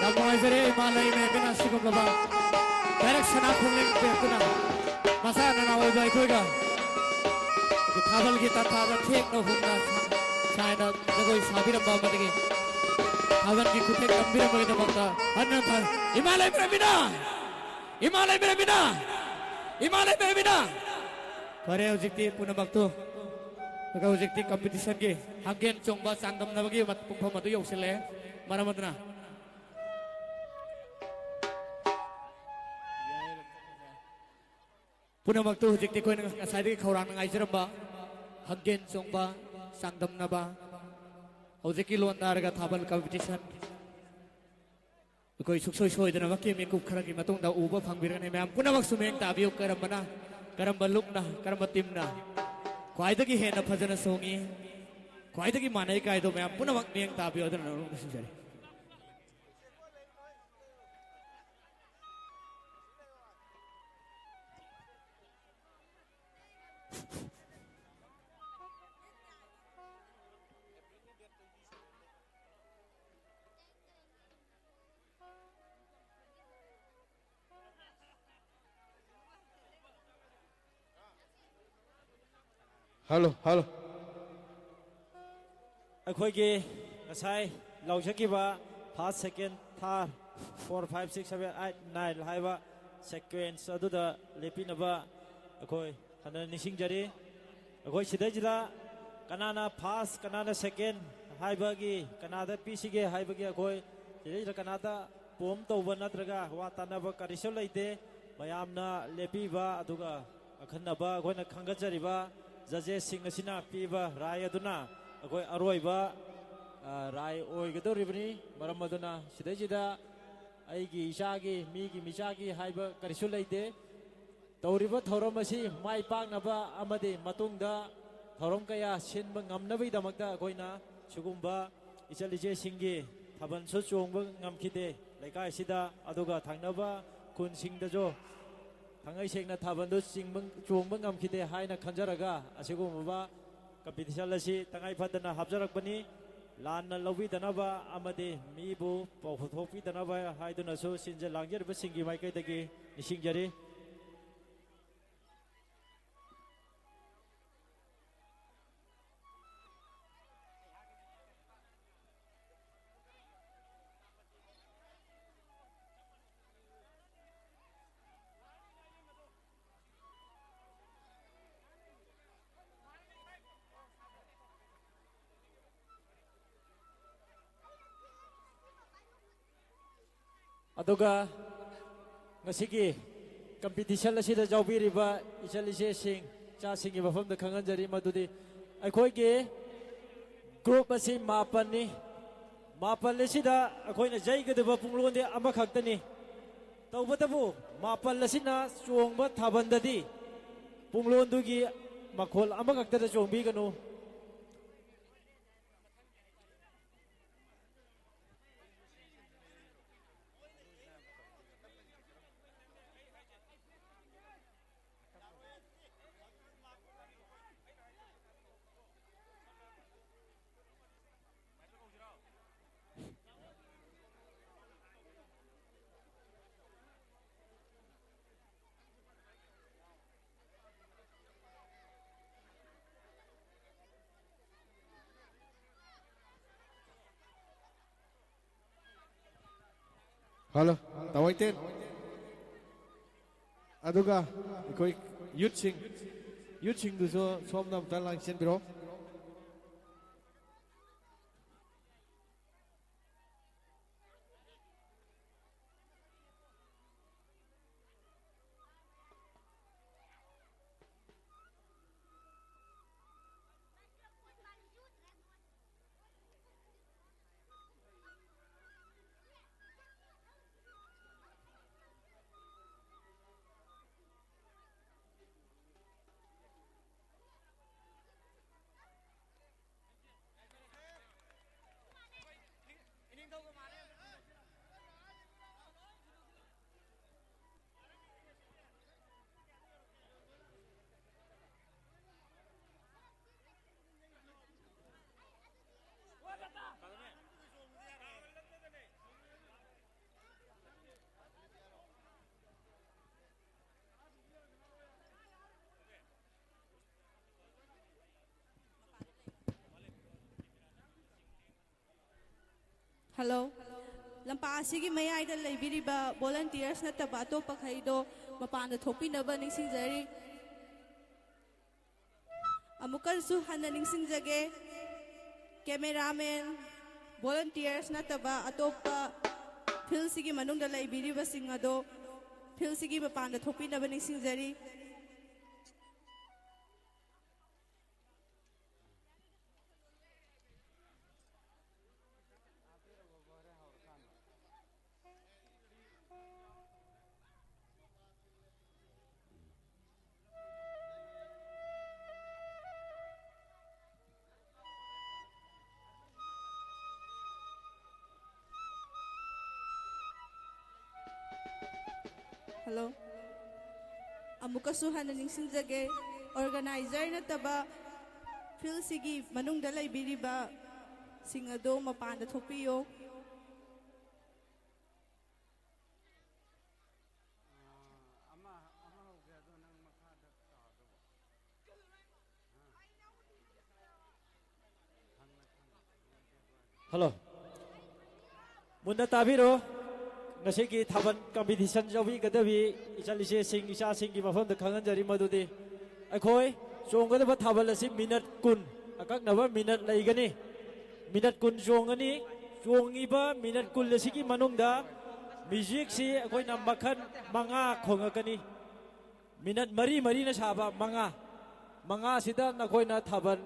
ꯌꯥꯝ ꯅꯨꯡꯉꯥꯏꯖꯔꯦ, ꯏꯃꯥ ꯂꯩꯃꯔꯦꯝꯕꯤꯅ ꯑꯁꯤꯒꯨꯝꯂꯕ ꯗꯥꯏꯔꯦꯛ ꯁꯅꯥ ꯈꯣꯡꯂꯦꯟ ꯄꯤꯔꯛꯇꯨꯅ ꯃꯁꯥ ꯅꯅꯥ ꯑꯣꯏꯕ ꯑꯩꯈꯣꯏꯒ ꯊꯥꯕꯜꯒꯤ ꯇꯥꯟꯊꯥꯗ ꯊꯦꯡꯅ ꯍꯨꯝꯅ ꯁꯥꯏꯅ ꯖꯒꯣꯏ ꯁꯥꯕꯤꯔꯝꯕ ꯑꯃꯗꯒꯤ ꯊꯥꯕꯜꯒꯤ ꯈꯨꯊꯦꯛ ꯇꯝꯕꯤꯔꯝꯕꯒꯤꯗꯃꯛꯇ ꯍꯟꯅ ꯊꯥ-, ꯏꯃꯥ ꯂꯩꯕꯤꯔꯝꯃꯤꯅ! ꯏꯃꯥ ꯂꯩꯕꯤꯔꯝꯃꯤꯅ! ꯏꯃꯥ ꯂꯩꯕꯤꯔꯝꯃꯤꯅ! ꯐꯔꯦ, ꯍꯧꯖꯤꯛꯇꯤ ꯄꯨꯝꯅꯃꯛꯇꯨ, ꯑꯗꯨꯒ ꯍꯧꯖꯤꯛꯇꯤ competitionꯒꯤ ꯍꯪꯒꯦꯟ ꯆꯣꯡꯕ ꯆꯥꯡꯗꯝꯅꯕꯒꯤ ꯃꯠ-, ꯄꯨꯡꯐꯝ ꯑꯗꯨ ꯌꯧꯁꯤꯜꯂꯛꯑꯦ꯫ ꯃꯔꯝ ꯑꯗꯨꯅ ꯄꯨꯝꯅꯃꯛꯇꯨ ꯍꯧꯖꯤꯛꯇꯤ ꯑꯩꯈꯣꯏꯅ ꯉꯁꯥꯏꯗꯒꯤ ꯈꯧꯔꯥꯡꯅ ꯉꯥꯏꯖꯔꯝꯕ ꯍꯪꯒꯦꯟ ꯆꯣꯡꯕ, ꯆꯥꯡꯗꯝꯅꯕ, ꯍꯧꯖꯤꯛꯀꯤ ꯂꯣꯟꯗ ꯍꯥꯏꯔꯒ ꯊꯥꯕꯜ competition꯫ ꯑꯩꯈꯣꯏ ꯁꯨꯡꯁꯣꯏ ꯁꯣꯏꯗꯅꯃꯛꯀꯤ ꯃꯤꯀꯨꯞ ꯈꯔꯒꯤ ꯃꯇꯨꯡꯗ ꯎꯕ ꯐꯪꯕꯤꯔꯒꯅꯤ꯫ ꯃꯌꯥꯝ ꯄꯨꯝꯅꯃꯛꯁꯨ ꯃꯤꯠꯌꯦꯡ ꯇꯥꯕꯤꯌꯨ꯫ ꯀꯔꯝꯕꯅ, ꯀꯔꯝꯕ ꯂꯨꯞꯅ, ꯀꯔꯝꯕ teamꯅ ꯈ꯭ꯋꯥꯏꯗꯒꯤ ꯍꯦꯟꯅ ꯐꯖꯅ ꯆꯣꯡꯉꯤ, ꯈ꯭ꯋꯥꯏꯗꯒꯤ ꯃꯥꯟꯅꯩ ꯀꯥꯏꯗꯣ ꯃꯌꯥꯝ ꯄꯨꯝꯅꯃꯛ ꯃꯤꯠꯌꯦꯡ ꯇꯥꯕꯤꯌꯨ ꯍꯥꯏꯗꯨꯅ ꯅꯤꯡꯁꯤꯡꯖꯔꯤ꯫ Hello, hello. ꯑꯩꯈꯣꯏꯒꯤ ꯉꯁꯥꯏ ꯂꯥꯎꯖꯈꯤꯕ first, second, third, four, five, six, seven, eight, nine ꯍꯥꯏꯕ sequence ꯑꯗꯨꯗ ꯂꯦꯞꯄꯤꯅꯕ ꯑꯩꯈꯣꯏ ꯍꯟꯅ ꯅꯤꯡꯁꯤꯡꯖꯔꯤ꯫ ꯑꯩꯈꯣꯏ ꯁꯤꯗꯩꯁꯤꯗ ꯀꯅꯥꯅ first, ꯀꯅꯥꯅ second ꯍꯥꯏꯕꯒꯤ, ꯀꯅꯥꯗ ꯄꯤꯁꯤꯒꯦ ꯍꯥꯏꯕꯒꯤ ꯑꯩꯈꯣꯏ ꯁꯤꯗꯩꯁꯤꯗ ꯀꯅꯥꯗ ꯄꯣꯝ ꯇꯧꯕ ꯅꯠꯇ꯭ꯔꯒ ꯋꯥ ꯇꯥꯅꯕ ꯀꯔꯤꯁꯨ ꯂꯩꯇꯦ꯫ ꯃꯌꯥꯝꯅ ꯂꯦꯞꯄꯤꯕ ꯑꯗꯨꯒ ꯑꯈꯟꯅꯕ ꯑꯩꯈꯣꯏꯅ ꯈꯪꯒꯠꯆꯔꯤꯕ judgesꯁꯤꯡ ꯑꯁꯤꯅ ꯄꯤꯕ ꯔꯥꯏ ꯑꯗꯨꯅ ꯑꯩꯈꯣꯏ ꯑꯔꯣꯏꯕ, ꯑ, ꯔꯥꯏ ꯑꯣꯏꯒꯗꯧꯔꯤꯕꯅꯤ꯫ ꯃꯔꯝ ꯑꯗꯨꯅ ꯁꯤꯗꯩꯁꯤꯗ ꯑꯩꯒꯤ ꯏꯆꯥꯒꯤ, ꯃꯤꯒꯤ ꯃꯤꯆꯥꯒꯤ ꯍꯥꯏꯕ ꯀꯔꯤꯁꯨ ꯂꯩꯇꯦ꯫ ꯇꯧꯔꯤꯕ ꯊꯧꯔꯝ ꯑꯁꯤ ꯃꯥꯏ ꯄꯥꯛꯅꯕ ꯑꯃꯗꯤ ꯃꯇꯨꯡꯗ ꯊꯧꯔꯝ ꯀꯌꯥ ꯁꯤꯟꯕ ꯉꯝꯅꯕꯒꯤꯗꯃꯛꯇ ꯑꯩꯈꯣꯏꯅ ꯁꯤꯒꯨꯝꯕ ꯏꯆꯜ ꯏꯆꯦꯁꯤꯡꯒꯤ ꯊꯥꯕꯜꯁꯨ ꯆꯣꯡꯕ ꯉꯝꯈꯤꯗꯦ ꯂꯩꯀꯥꯏꯁꯤꯗ, ꯑꯗꯨꯒ ꯊꯪꯅꯕ ꯈꯨꯟꯁꯤꯡꯗꯁꯨ ꯊꯥꯡꯉꯩ ꯁꯦꯡꯅ ꯊꯥꯕꯜꯗꯨ ꯆꯤꯡꯕ, ꯆꯣꯡꯕ ꯉꯝꯈꯤꯗꯦ ꯍꯥꯏꯅ ꯈꯟꯖꯔꯒ, ꯑꯁꯤꯒꯨꯝꯂꯕ competition ꯑꯁꯤ ꯇꯉꯥꯏ ꯐꯗꯅ ꯍꯥꯞꯆꯔꯛꯄꯅꯤ꯫ ꯂꯥꯟꯅ ꯂꯧꯕꯤꯗꯅꯕ ꯑꯃꯗꯤ ꯃꯤꯕꯨ ꯄꯥꯎꯊꯣꯛꯄꯤꯗꯅꯕ ꯍꯥꯏꯗꯨꯅꯁꯨ ꯁꯤꯟꯖ ꯂꯥꯡꯖꯔꯤꯕꯁꯤꯡꯒꯤ ꯃꯥꯏꯀꯩꯗꯒꯤ ꯅꯤꯡꯁꯤꯡꯖꯔꯤ꯫ ꯑꯗꯨꯒ ꯉꯁꯤꯒꯤ competition ꯑꯁꯤꯗ ꯌꯥꯎꯕꯤꯔꯤꯕ ꯏꯆꯜ ꯏꯆꯦꯁꯤꯡ, ꯏꯆꯥꯁꯤꯡꯒꯤ ꯃꯐꯝꯗ ꯈꯪꯍꯟꯖꯔꯤ ꯃꯗꯨꯗꯤ ꯑꯩꯈꯣꯏꯒꯤ group ꯑꯁꯤ ꯃꯥꯄꯟꯅꯤ꯫ ꯃꯥꯄꯜ ꯑꯁꯤꯗ ꯑꯩꯈꯣꯏꯅ ꯌꯩꯒꯗꯕ ꯄꯨꯡꯂꯣꯟꯗꯤ ꯑꯃꯈꯛꯇꯅꯤ꯫ ꯇꯧꯕꯇꯕꯨ ꯃꯥꯄꯜ ꯑꯁꯤꯅ ꯆꯣꯡꯕ ꯊꯥꯕꯜꯗꯗꯤ ꯄꯨꯡꯂꯣꯟꯗꯨꯒꯤ ꯃꯈꯣꯜ ꯑꯃꯈꯛꯇꯗ ꯆꯣꯡꯕꯤꯒꯅꯨ꯫ Hello, ꯇꯥꯃꯣ ꯏꯇꯦꯟ꯫ ꯑꯗꯨꯒ ꯑꯩꯈꯣꯏ youthꯁꯤꯡ, youthꯁꯤꯡꯗꯨꯁꯨ ꯁꯣꯝꯗ ꯑꯝꯇ ꯂꯥꯡꯁꯤꯟꯕꯤꯔꯣ꯫ Hello. ꯂꯝꯄꯥꯛ ꯑꯁꯤꯒꯤ ꯃꯌꯥꯏꯗ ꯂꯩꯕꯤꯔꯤꯕ volunteers ꯅꯠꯇꯕ ꯑꯇꯣꯞꯄꯈꯩꯗꯣ ꯃꯄꯥꯟꯗ ꯊꯣꯛꯄꯤꯅꯕ ꯅꯤꯡꯁꯤꯡꯖꯔꯤ꯫ ꯑꯃꯨꯛꯀꯁꯨ ꯍꯟꯅ ꯅꯤꯡꯁꯤꯡꯖꯒꯦ, cameraman, volunteers ꯅꯠꯇꯕ ꯑꯇꯣꯞꯄ ꯐꯤꯜꯁꯤꯒꯤ ꯃꯅꯨꯡꯗ ꯂꯩꯕꯤꯔꯤꯕꯁꯤꯡ ꯑꯗꯣ ꯐꯤꯜꯁꯤꯒꯤ ꯃꯄꯥꯟꯗ ꯊꯣꯛꯄꯤꯅꯕ ꯅꯤꯡꯁꯤꯡꯖꯔꯤ꯫ ꯍꯜꯂꯣ꯫ ꯑꯃꯨꯛꯀꯁꯨ ꯍꯟꯅ ꯅꯤꯡꯁꯤꯡꯖꯒꯦ, ꯑꯣꯔꯒꯅꯥꯏꯖꯔ ꯅꯠꯇꯕ ꯐꯤꯜꯁꯤꯒꯤ ꯃꯅꯨꯡꯗ ꯂꯩꯕꯤꯔꯤꯕꯁꯤꯡ ꯑꯗꯨ ꯃꯄꯥꯟꯗ ꯊꯣꯛꯄꯤꯌꯨ꯫ ꯍꯜꯂꯣ꯫ ꯃꯨꯟꯅ ꯇꯥꯕꯤꯔꯣ꯫ ꯉꯁꯤꯒꯤ ꯊꯥꯕꯜ ꯀꯝꯄꯤꯇꯤꯁꯟ ꯌꯥꯎꯕꯤꯒꯗꯕꯤ ꯏꯆꯜ ꯏꯆꯦꯁꯤꯡ, ꯏꯆꯥꯁꯤꯡꯒꯤ ꯃꯐꯝꯗ ꯈꯪꯍꯟꯖꯔꯤ ꯃꯗꯨꯗꯤ ꯑꯩꯈꯣꯏ ꯆꯣꯡꯒꯗꯕ ꯊꯥꯕꯜ ꯑꯁꯤ ꯃꯤꯅꯠ ꯀꯨꯟ, ꯑꯀꯛꯅꯕ ꯃꯤꯅꯠ ꯂꯩꯒꯅꯤ꯫ ꯃꯤꯅꯠ ꯀꯨꯟ ꯆꯣꯡꯒꯅꯤ꯫ ꯆꯣꯡꯉꯤꯕ ꯃꯤꯅꯠ ꯀꯨꯟ ꯑꯁꯤꯒꯤ ꯃꯅꯨꯡꯗ ꯃ꯭ꯌꯨꯖꯤꯛꯁꯤ ꯑꯩꯈꯣꯏꯅ ꯃꯈꯜ ꯃꯉꯥ ꯈꯣꯡꯉꯛꯀꯅꯤ꯫ ꯃꯤꯅꯠ ꯃꯔꯤ ꯃꯔꯤꯅ ꯁꯥꯕ ꯃꯉꯥ, ꯃꯉꯥꯁꯤꯗ ꯅꯈꯣꯏꯅ ꯊꯥꯕꯜ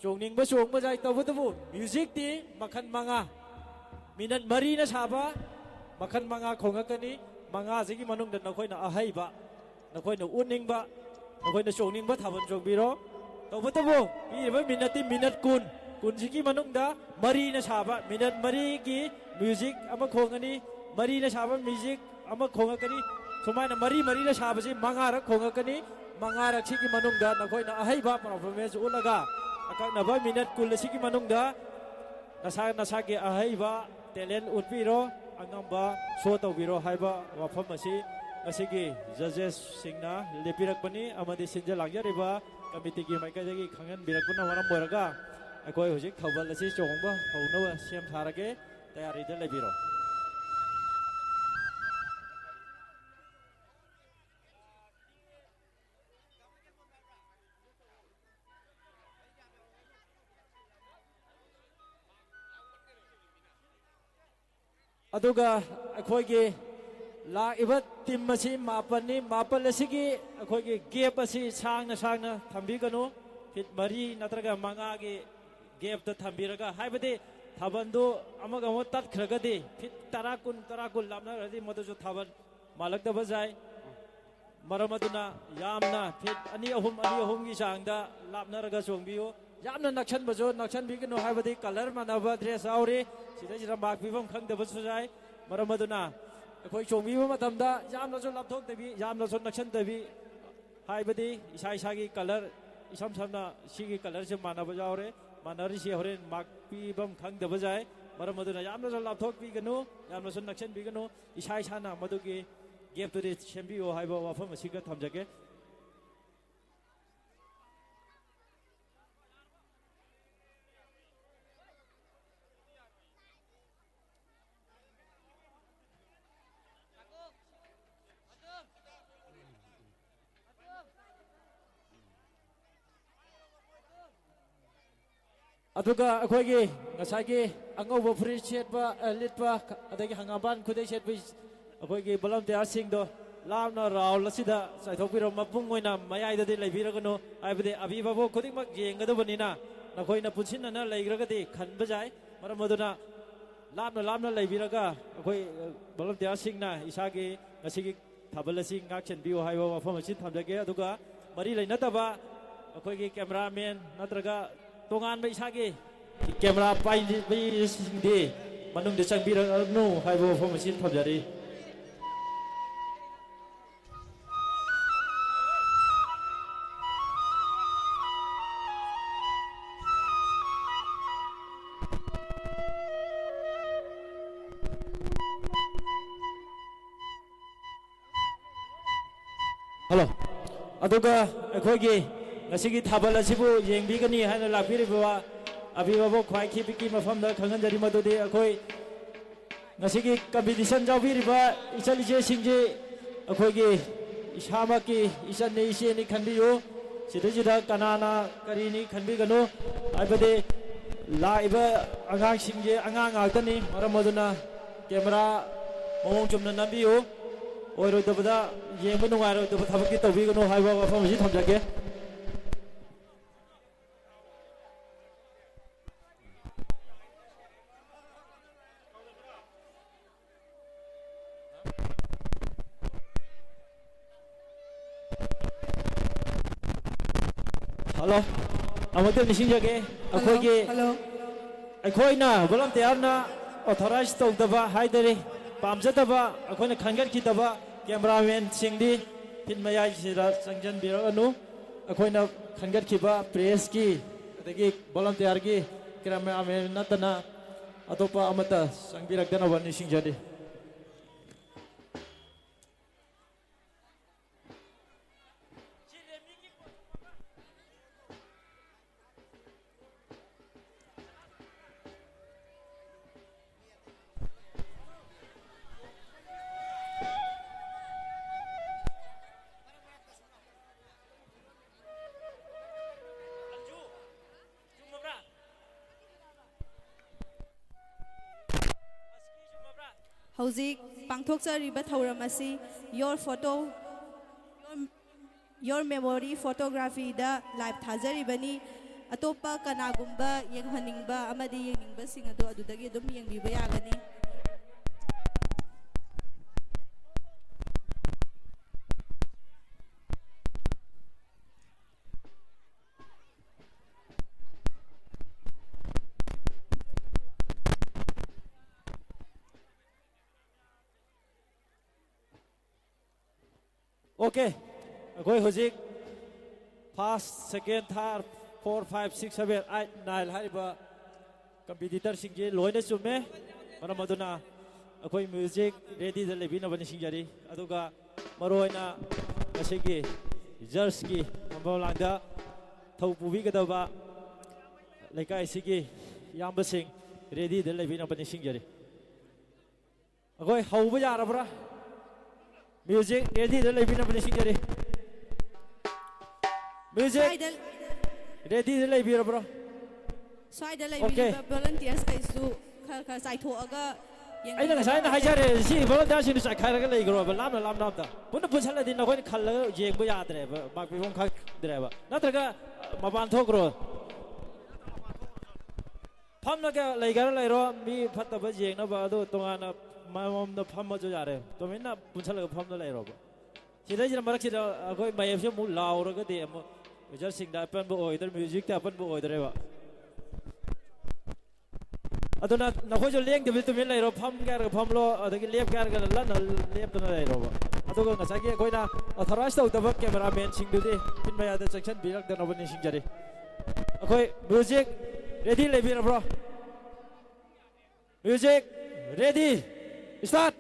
ꯆꯣꯡꯅꯤꯡꯕ ꯆꯣꯡꯕ ꯌꯥꯏ꯫ ꯇꯧꯕꯇꯕꯨ ꯃ꯭ꯌꯨꯖꯤꯛꯇꯤ ꯃꯈꯜ ꯃꯉꯥ, ꯃꯤꯅꯠ ꯃꯔꯤꯅ ꯁꯥꯕ ꯃꯈꯜ ꯃꯉꯥ ꯈꯣꯡꯉꯛꯀꯅꯤ꯫ ꯃꯉꯥꯁꯤꯒꯤ ꯃꯅꯨꯡꯗ ꯅꯈꯣꯏꯅ ꯑꯍꯩꯕ, ꯅꯈꯣꯏꯅ ꯎꯠꯅꯤꯡꯕ, ꯅꯈꯣꯏꯅ ꯆꯣꯡꯅꯤꯡꯕ ꯊꯥꯕꯜ ꯆꯣꯡꯕꯤꯔꯣ꯫ ꯇꯧꯕꯇꯕꯨ ꯄꯤꯔꯤꯕ ꯃꯤꯅꯠꯇꯤ ꯃꯤꯅꯠ ꯀꯨꯟ, ꯀꯨꯟꯁꯤꯒꯤ ꯃꯅꯨꯡꯗ ꯃꯔꯤꯅ ꯁꯥꯕ ꯃꯤꯅꯠ ꯃꯔꯤꯒꯤ ꯃ꯭ꯌꯨꯖꯤꯛ ꯑꯃ ꯈꯣꯡꯒꯅꯤ, ꯃꯔꯤꯅ ꯁꯥꯕ ꯃ꯭ꯌꯨꯖꯤꯛ ꯑꯃ ꯈꯣꯡꯉꯛꯀꯅꯤ꯫ ꯁꯨꯃꯥꯏꯅ ꯃꯔꯤ ꯃꯔꯤꯅ ꯁꯥꯕꯁꯤ ꯃꯉꯥꯔꯛ ꯈꯣꯡꯉꯛꯀꯅꯤ꯫ ꯃꯉꯥꯔꯛꯁꯤꯒꯤ ꯃꯅꯨꯡꯗ ꯅꯈꯣꯏꯅ ꯑꯍꯩꯕ ꯄꯔꯐꯣꯔꯃꯦꯟꯁ ꯎꯠꯂꯒ ꯑꯀꯛꯅꯕ ꯃꯤꯅꯠ ꯀꯨꯟ ꯑꯁꯤꯒꯤ ꯃꯅꯨꯡꯗ ꯅꯁꯥ ꯅꯁꯥꯒꯤ ꯑꯍꯩꯕ ꯇꯦꯂꯦꯟ ꯎꯠꯄꯤꯔꯣ꯫ ꯑꯉꯝꯕ ꯁꯣ ꯇꯧꯕꯤꯔꯣ ꯍꯥꯏꯕ ꯋꯥꯐꯝ ꯑꯁꯤ ꯉꯁꯤꯒꯤ ꯖꯖꯦꯁꯁꯤꯡꯅ ꯂꯦꯞꯄꯤꯔꯛꯄꯅꯤ ꯑꯃꯗꯤ ꯁꯤꯟꯖ ꯂꯥꯡꯖꯔꯤꯕ ꯀꯃꯤꯇꯤꯒꯤ ꯃꯥꯏꯀꯩꯗꯒꯤ ꯈꯪꯍꯟꯕꯤꯔꯛꯄꯅ ꯃꯔꯝ ꯑꯣꯏꯔꯒ ꯑꯩꯈꯣꯏ ꯍꯧꯖꯤꯛ ꯊꯧꯒꯜ ꯑꯁꯤ ꯆꯣꯡꯕ ꯍꯧꯅꯕ ꯁꯦꯝ ꯁꯥꯔꯒꯦ꯫ ꯇꯌꯥꯔꯤꯗ ꯂꯩꯕꯤꯔꯣ꯫ ꯑꯗꯨꯒ ꯑꯩꯈꯣꯏꯒꯤ ꯂꯥꯛꯏꯕ ꯇꯤꯝ ꯑꯁꯤ ꯃꯥꯄꯟꯅꯤ꯫ ꯃꯥꯄꯜ ꯑꯁꯤꯒꯤ ꯑꯩꯈꯣꯏꯒꯤ ꯒꯦꯞ ꯑꯁꯤ ꯁꯥꯡꯅ ꯁꯥꯡꯅ ꯊꯝꯕꯤꯒꯅꯨ꯫ ꯐꯤꯠ ꯃꯔꯤ ꯅꯠꯇ꯭ꯔꯒ ꯃꯉꯥꯒꯤ ꯒꯦꯞꯇ ꯊꯝꯕꯤꯔꯒ, ꯍꯥꯏꯕꯗꯤ ꯊꯥꯕꯜꯗꯨ ꯑꯃꯒ ꯑꯃꯒ ꯇꯠꯈ꯭ꯔꯒꯗꯤ ꯐꯤꯠ ꯇꯔꯥ, ꯀꯨꯟ, ꯇꯔꯥ, ꯀꯨꯟ ꯂꯥꯞꯅꯔꯗꯤ ꯃꯗꯨꯁꯨ ꯊꯥꯕꯜ ꯃꯥꯜꯂꯛꯇꯕ ꯌꯥꯏ꯫ ꯃꯔꯝ ꯑꯗꯨꯅ ꯌꯥꯝꯅ ꯐꯤꯠ ꯑꯅꯤ ꯑꯍꯨꯝ, ꯑꯅꯤ ꯑꯍꯨꯝꯒꯤ ꯆꯥꯡꯗ ꯂꯥꯞꯅꯔꯒ ꯆꯣꯡꯕꯤꯌꯨ꯫ ꯌꯥꯝꯅ ꯅꯛꯁꯟꯕꯁꯨ ꯅꯛꯁꯟꯕꯤꯒꯅꯨ, ꯍꯥꯏꯕꯗꯤ ꯀꯂꯔ ꯃꯥꯟꯅꯕ ꯗ꯭ꯔꯦꯁ ꯌꯥꯎꯔꯤ꯫ ꯁꯤꯗꯩꯁꯤꯗ ꯃꯥꯛ ꯄꯤꯐꯝ ꯈꯪꯗꯕꯁꯨ ꯌꯥꯏ꯫ ꯃꯔꯝ ꯑꯗꯨꯅ ꯑꯩꯈꯣꯏ ꯆꯣꯡꯕꯤꯕ ꯃꯇꯝꯗ ꯌꯥꯝꯅꯁꯨ ꯂꯥꯞꯊꯣꯛꯇꯕꯤ, ꯌꯥꯝꯅꯁꯨ ꯅꯛꯁꯟꯗꯕꯤ, ꯍꯥꯏꯕꯗꯤ ꯏꯁꯥ ꯏꯁꯥꯒꯤ ꯀꯂꯔ, ꯏꯁꯝ ꯁꯝꯅ ꯁꯤꯒꯤ ꯀꯂꯔꯁꯦ ꯃꯥꯟꯅꯕ ꯌꯥꯎꯔꯦ꯫ ꯃꯥꯟꯅꯔꯤꯁꯤ ꯍꯣꯔꯦꯟ ꯃꯥꯛ ꯄꯤꯐꯝ ꯈꯪꯗꯕ ꯌꯥꯏ꯫ ꯃꯔꯝ ꯑꯗꯨꯅ ꯌꯥꯝꯅꯁꯨ ꯂꯥꯞꯊꯣꯛꯄꯤꯒꯅꯨ, ꯌꯥꯝꯅꯁꯨ ꯅꯛꯁꯟꯕꯤꯒꯅꯨ꯫ ꯏꯁꯥ ꯏꯁꯥꯅ ꯃꯗꯨꯒꯤ ꯒꯦꯞꯇꯨꯗꯤ ꯁꯦꯝꯕꯤꯌꯨ ꯍꯥꯏꯕ ꯋꯥꯐꯝ ꯑꯁꯤꯒ ꯊꯝꯖꯒꯦ꯫ ꯑꯗꯨꯒ ꯑꯩꯈꯣꯏꯒꯤ ꯉꯁꯥꯏꯒꯤ ꯑꯉꯧꯕ ꯐꯨꯔꯤꯠ ꯁꯦꯠꯄ, ꯑ, ꯂꯤꯠꯄ, ꯑꯗꯒꯤ ꯍꯪꯒꯥꯝꯄꯥꯟ ꯈꯨꯗꯩ ꯁꯦꯠꯄ ꯑꯩꯈꯣꯏꯒꯤ ꯚꯣꯂꯟꯇꯤꯌꯥꯔꯁꯤꯡꯗꯣ ꯂꯥꯞꯅ ꯔꯥꯎꯟ ꯑꯁꯤꯗ ꯆꯥꯏꯊꯣꯛꯄꯤꯔꯣ꯫ ꯃꯄꯨꯡ ꯑꯣꯏꯅ ꯃꯌꯥꯏꯗꯗꯤ ꯂꯩꯕꯤꯔꯒꯅꯨ, ꯍꯥꯏꯕꯗꯤ ꯑꯕꯤ ꯕꯥꯕꯣꯛ ꯈꯨꯗꯤꯡꯃꯛ ꯌꯦꯡꯒꯗꯕꯅꯤꯅ ꯅꯈꯣꯏꯅ ꯄꯨꯟꯁꯤꯟꯅꯅ ꯂꯩꯈ꯭ꯔꯒꯗꯤ ꯈꯟꯕ ꯌꯥꯏ꯫ ꯃꯔꯝ ꯑꯗꯨꯅ ꯂꯥꯞꯅ ꯂꯥꯞꯅ ꯂꯩꯕꯤꯔꯒ ꯑꯩꯈꯣꯏ, ꯑ, ꯚꯣꯂꯟꯇꯤꯌꯥꯔꯁꯤꯡꯅ ꯏꯁꯥꯒꯤ ꯉꯁꯤꯒꯤ ꯊꯥꯕꯜ ꯑꯁꯤ ꯉꯥꯛ ꯁꯦꯟꯕꯤꯌꯨ ꯍꯥꯏꯕ ꯋꯥꯐꯝ ꯑꯁꯤ ꯊꯝꯖꯒꯦ꯫ ꯑꯗꯨꯒ ꯃꯔꯤ ꯂꯩꯅꯗꯕ ꯑꯩꯈꯣꯏꯒꯤ ꯀꯦꯃꯦꯔꯥꯃꯦꯟ ꯅꯠꯇ꯭ꯔꯒ ꯇꯣꯉꯥꯟꯕ ꯏꯁꯥꯒꯤ ꯀꯦꯃꯦꯔꯥ ꯄꯥꯏꯕꯤꯁꯤꯡꯗꯤ ꯃꯅꯨꯡꯗ ꯆꯪꯕꯤꯔꯛꯑꯅꯨ ꯍꯥꯏꯕ ꯋꯥꯐꯝ ꯑꯁꯤ ꯊꯝꯖꯔꯤ꯫ ꯍꯜꯂꯣ꯫ ꯑꯗꯨꯒ ꯑꯩꯈꯣꯏꯒꯤ ꯉꯁꯤꯒꯤ ꯊꯥꯕꯜ ꯑꯁꯤꯕꯨ ꯌꯦꯡꯕꯤꯒꯅꯤ ꯍꯥꯏꯅ ꯂꯥꯛꯄꯤꯔꯤꯕ ꯑꯕꯤ ꯕꯥꯕꯣꯛ ꯈ꯭ꯋꯥꯏꯈꯤꯕꯤꯒꯤ ꯃꯐꯝꯗ ꯈꯪꯍꯟꯖꯔꯤ ꯃꯗꯨꯗꯤ ꯑꯩꯈꯣꯏ ꯉꯁꯤꯒꯤ ꯀꯝꯄꯤꯇꯤꯁꯟ ꯌꯥꯎꯕꯤꯔꯤꯕ ꯏꯆꯜ ꯏꯆꯦꯁꯤꯡꯁꯤ ꯑꯩꯈꯣꯏꯒꯤ ꯏꯁꯥꯃꯛꯀꯤ ꯏꯆꯟꯅꯤ ꯏꯆꯦꯅꯤ ꯈꯟꯕꯤꯌꯨ꯫ ꯁꯤꯗꯩꯁꯤꯗ ꯀꯅꯥꯅ ꯀꯔꯤꯅꯤ ꯈꯟꯕꯤꯒꯅꯨ꯫ ꯍꯥꯏꯕꯗꯤ ꯂꯥꯛꯏꯕ ꯑꯉꯥꯡꯁꯤꯡꯁꯦ ꯑꯉꯥꯡ ꯉꯥꯛꯇꯅꯤ꯫ ꯃꯔꯝ ꯑꯗꯨꯅ ꯀꯦꯃꯦꯔꯥ ꯃꯑꯣꯡ ꯆꯨꯝꯅ ꯅꯝꯕꯤꯌꯨ꯫ ꯑꯣꯏꯔꯣꯏꯗꯕꯗ, ꯌꯦꯡꯕ ꯅꯨꯡꯉꯥꯏꯔꯣꯏꯗꯕ ꯊꯕꯛꯇꯤ ꯇꯧꯕꯤꯒꯅꯨ ꯍꯥꯏꯕ ꯋꯥꯐꯝ ꯑꯁꯤ ꯊꯝꯖꯒꯦ꯫ ꯍꯜꯂꯣ, ꯑꯃꯨꯛꯇ ꯅꯤꯡꯁꯤꯡꯖꯒꯦ꯫ ꯑꯩꯈꯣꯏꯒꯤ, ꯍꯜꯂꯣ꯫ ꯑꯩꯈꯣꯏꯅ ꯚꯣꯂꯟꯇꯤꯌꯥꯔꯅ ꯑꯣꯊꯣꯔꯥꯏꯖ ꯇꯧꯗꯕ ꯍꯥꯏꯗꯔꯦ, ꯄꯥꯝꯖꯗꯕ, ꯑꯩꯈꯣꯏꯅ ꯈꯟꯒꯠꯈꯤꯗꯕ ꯀꯦꯃꯦꯔꯥꯃꯦꯟꯁꯤꯡꯗꯤ ꯐꯤꯜ ꯃꯌꯥꯏꯁꯤꯗ ꯆꯪꯁꯤꯟꯕꯤꯔꯛꯑꯅꯨ꯫ ꯑꯩꯈꯣꯏꯅ ꯈꯟꯒꯠꯈꯤꯕ ꯄ꯭ꯔꯦꯁꯀꯤ, ꯑꯗꯒꯤ ꯚꯣꯂꯟꯇꯤꯌꯥꯔꯒꯤ ꯀꯦꯃꯦꯔꯥꯃꯦꯟ ꯅꯠꯇꯅ ꯑꯇꯣꯞꯄ ꯑꯃꯠꯇ ꯆꯪꯕꯤꯔꯛꯇꯅꯕ ꯅꯤꯡꯁꯤꯡꯖꯔꯤ꯫ ꯍꯧꯖꯤꯛ ꯄꯥꯡꯊꯣꯛꯆꯔꯤꯕ ꯊꯧꯔꯝ ꯑꯁꯤ Your Photo, Your, Your Memory Photographyꯗ ꯂꯥꯏꯚ ꯊꯥꯖꯔꯤꯕꯅꯤ꯫ ꯑꯇꯣꯞꯄ ꯀꯅꯥꯒꯨꯝꯕ ꯌꯦꯡꯍꯟꯅꯤꯡꯕ ꯑꯃꯗꯤ ꯌꯦꯡꯅꯤꯡꯕꯁꯤꯡ ꯑꯗꯨ ꯑꯗꯨꯗꯒꯤ ꯑꯗꯨꯝ ꯌꯦꯡꯕꯤꯕ ꯌꯥꯒꯅꯤ꯫ Okay, ꯑꯩꯈꯣꯏ ꯍꯧꯖꯤꯛ first, second, third, four, five, six, seven, eight, nine ꯍꯥꯏꯔꯤꯕ ꯀꯝꯄꯤꯇꯤꯇꯔꯁꯤꯡꯁꯤ ꯂꯣꯏꯅ ꯆꯨꯝꯃꯦ꯫ ꯃꯔꯝ ꯑꯗꯨꯅ ꯑꯩꯈꯣꯏ ꯃ꯭ꯌꯨꯖꯤꯛ ꯔꯦꯗꯤꯗ ꯂꯩꯕꯤꯅꯕ ꯅꯤꯡꯁꯤꯡꯖꯔꯤ꯫ ꯑꯗꯨꯒ ꯃꯔꯨꯑꯣꯏꯅ ꯉꯁꯤꯒꯤ ꯖꯖꯀꯤ ꯐꯝꯐꯝ ꯂꯥꯡꯗ ꯊꯧ ꯄꯨꯕꯤꯒꯗꯕ ꯂꯩꯀꯥꯏꯁꯤꯒꯤ ꯏꯌꯥꯝꯕꯁꯤꯡ ꯔꯦꯗꯤꯗ ꯂꯩꯕꯤꯅꯕ ꯅꯤꯡꯁꯤꯡꯖꯔꯤ꯫ ꯑꯩꯈꯣꯏ ꯍꯧꯕ ꯌꯥꯔꯕ꯭ꯔꯥ? ꯃ꯭ꯌꯨꯖꯤꯛ ꯔꯦꯗꯤꯗ ꯂꯩꯕꯤꯅꯕ ꯅꯤꯡꯁꯤꯡꯖꯔꯤ꯫ ꯃ꯭ꯌꯨꯖꯤꯛ ꯁ꯭ꯋꯥꯏꯗ, ꯔꯦꯗꯤꯗ ꯂꯩꯕꯤꯔꯕ꯭ꯔꯣ? ꯁ꯭ꯋꯥꯏꯗ ꯑꯣꯀꯦ꯫ ꯂꯩꯕꯤꯔꯤꯕ ꯚꯣꯂꯟꯇꯤꯌꯔꯁꯈꯩꯁꯨ ꯈꯔ ꯈꯔ ꯆꯥꯏꯊꯣꯛꯑꯒ ꯑꯩꯅ ꯉꯁꯥꯏꯅ ꯍꯥꯏꯖꯔꯦ, ꯁꯤ ꯚꯣꯂꯟꯇꯤꯌꯥꯔꯁꯤꯡꯗꯨ ꯆꯥꯏꯈꯥꯏꯔꯒ ꯂꯩꯈ꯭ꯔꯣꯕ, ꯂꯥꯞꯅ ꯂꯥꯞꯅ ꯑꯝꯇ꯫ ꯄꯨꯟꯅ ꯄꯨꯟꯁꯜꯂꯗꯤ ꯅꯈꯣꯏꯅ ꯈꯜꯂꯒ ꯌꯦꯡꯕ ꯌꯥꯗ꯭ꯔꯦꯕ, ꯃꯥꯏꯀ꯭ꯔꯣꯐꯣꯟ ꯈꯪꯗ꯭ꯔꯦꯕ꯫ ꯅꯠꯇ꯭ꯔꯒ ꯃꯄꯥꯟ ꯊꯣꯛꯈ꯭ꯔꯣ꯫ ꯐꯝꯂꯒ ꯂꯩꯒꯦꯔꯥ ꯂꯩꯔꯣ, ꯃꯤ ꯐꯠꯇꯕ ꯌꯦꯡꯅꯕ ꯑꯗꯨ ꯇꯣꯉꯥꯟꯅ ꯃꯃꯝꯗ ꯐꯝꯃꯁꯨ ꯌꯥꯔꯦ꯫ ꯇꯨꯃꯤꯟꯅ ꯄꯨꯟꯁꯜꯂꯒ ꯐꯝꯂ ꯂꯩꯔꯣꯕ꯫ ꯁꯤꯗꯩꯁꯤꯗ ꯃꯔꯛꯁꯤꯗ ꯑꯩꯈꯣꯏ ꯃꯌꯦꯞꯁꯦ ꯑꯃꯨꯛ ꯂꯥꯎꯔꯒꯗꯤ ꯑꯃꯨꯛ ꯌꯨꯖꯔꯁꯤꯡꯗ ꯑꯄꯟꯕ ꯑꯣꯏꯗ꯭ꯔꯦ, ꯃ꯭ꯌꯨꯖꯤꯛꯇ ꯑꯄꯟꯕ ꯑꯣꯏꯗꯣꯔꯦꯕ꯫ ꯑꯗꯨꯅ ꯅꯈꯣꯏꯁꯨ ꯂꯦꯡꯗꯕꯤ ꯇꯨꯃꯤꯟ ꯂꯩꯔꯣ, ꯐꯝꯒꯦ ꯍꯥꯏꯔꯒ ꯐꯝꯂꯣ, ꯑꯗꯒꯤ ꯂꯦꯞꯀꯦ ꯍꯥꯏꯔꯒ ꯂꯟꯅ ꯂꯦꯞꯇꯨꯅ ꯂꯩꯔꯣꯕ꯫ ꯑꯗꯨꯒ ꯉꯁꯥꯏꯒꯤ ꯑꯩꯈꯣꯏꯅ ꯑꯣꯊꯣꯔꯥꯏꯁ ꯇꯧꯗꯕ ꯀꯦꯃꯦꯔꯥꯃꯦꯟꯁꯤꯡꯗꯨꯗꯤ ꯆꯤꯟ ꯃꯌꯥꯗ ꯆꯪꯁꯟꯕꯤꯔꯛꯇꯅꯕ ꯅꯤꯡꯁꯤꯡꯖꯔꯤ꯫ ꯑꯩꯈꯣꯏ ꯃ꯭ꯌꯨꯖꯤꯛ ꯔꯦꯗꯤ ꯂꯩꯕꯤꯔꯕ꯭ꯔꯣ? Music ready, start.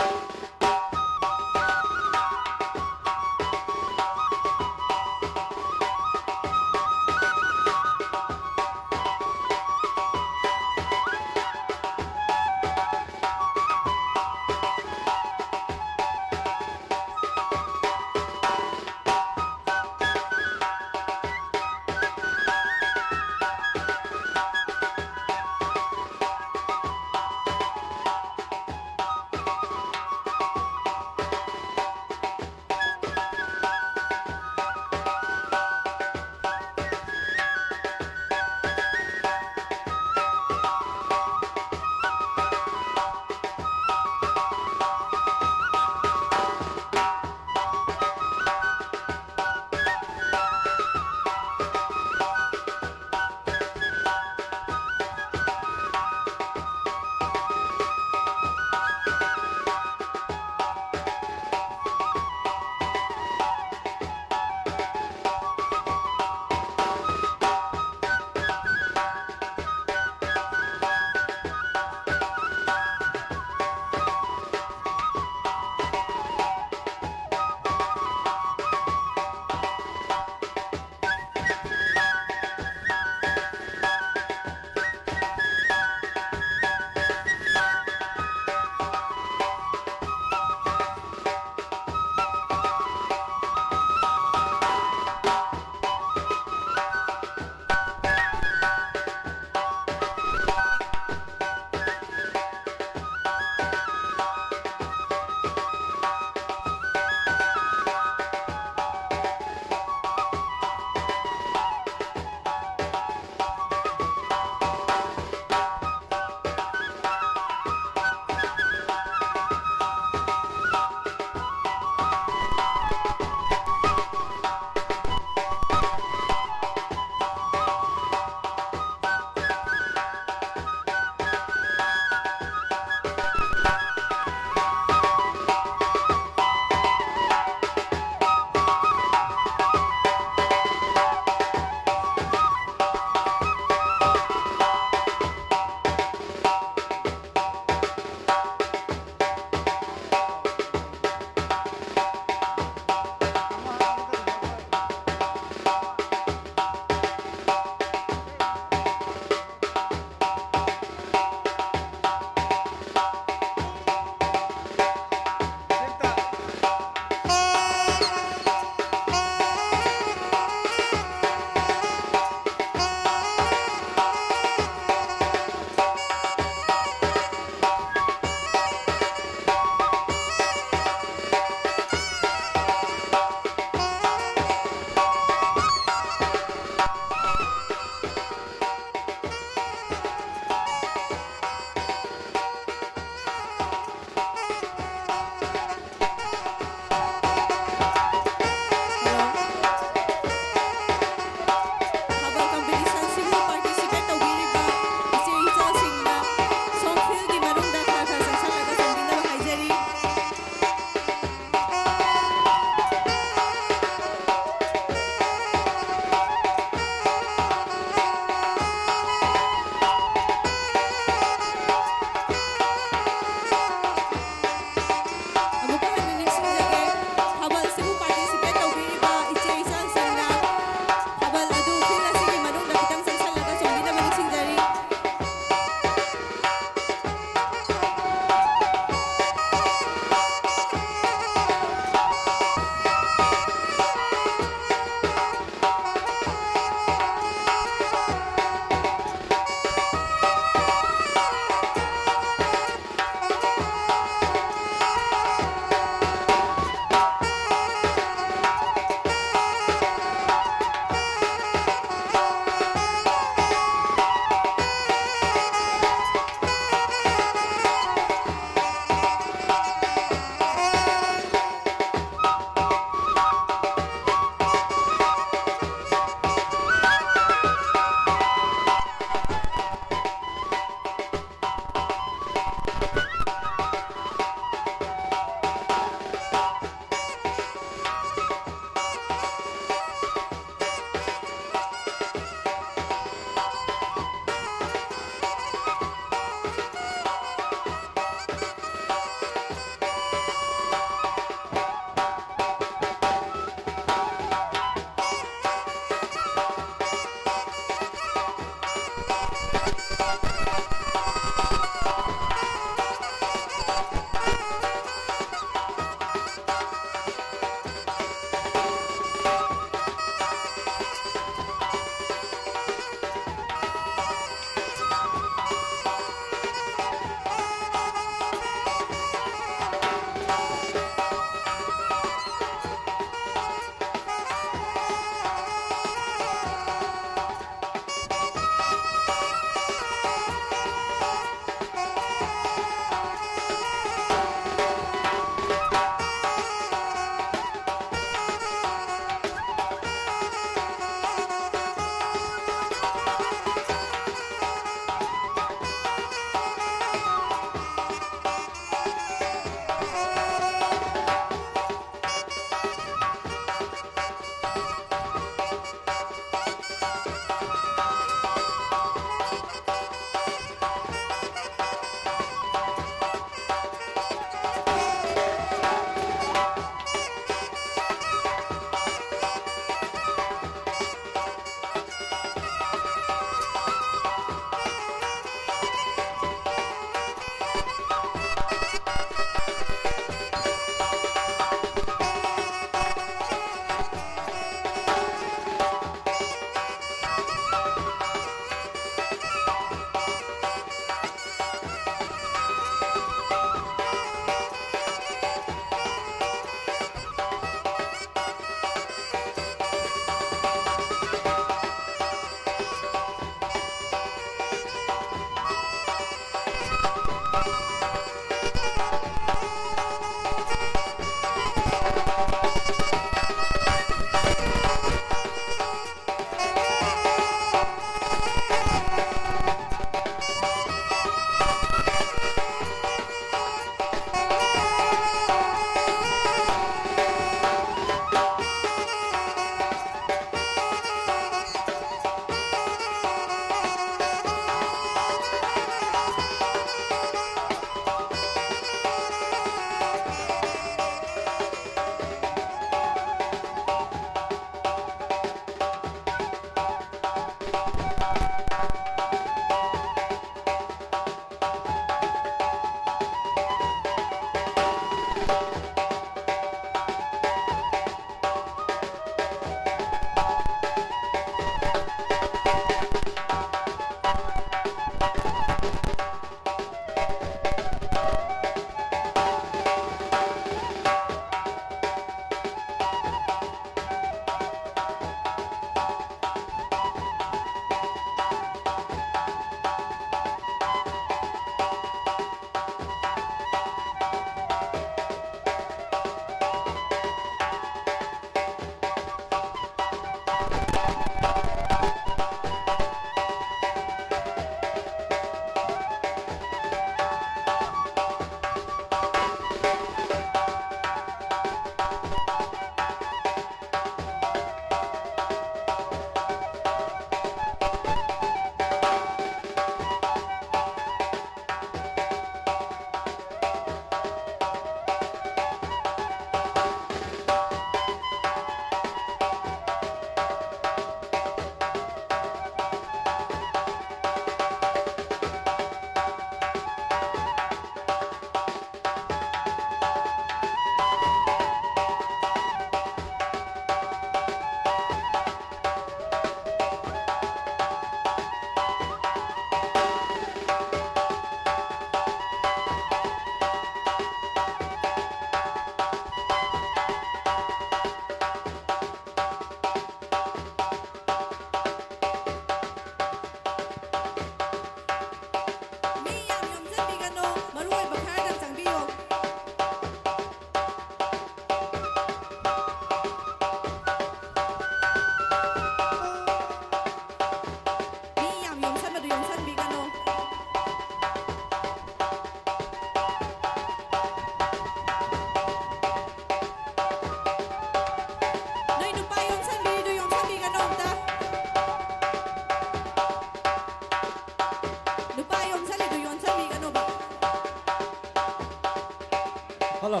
ꯍꯜꯂꯣ꯫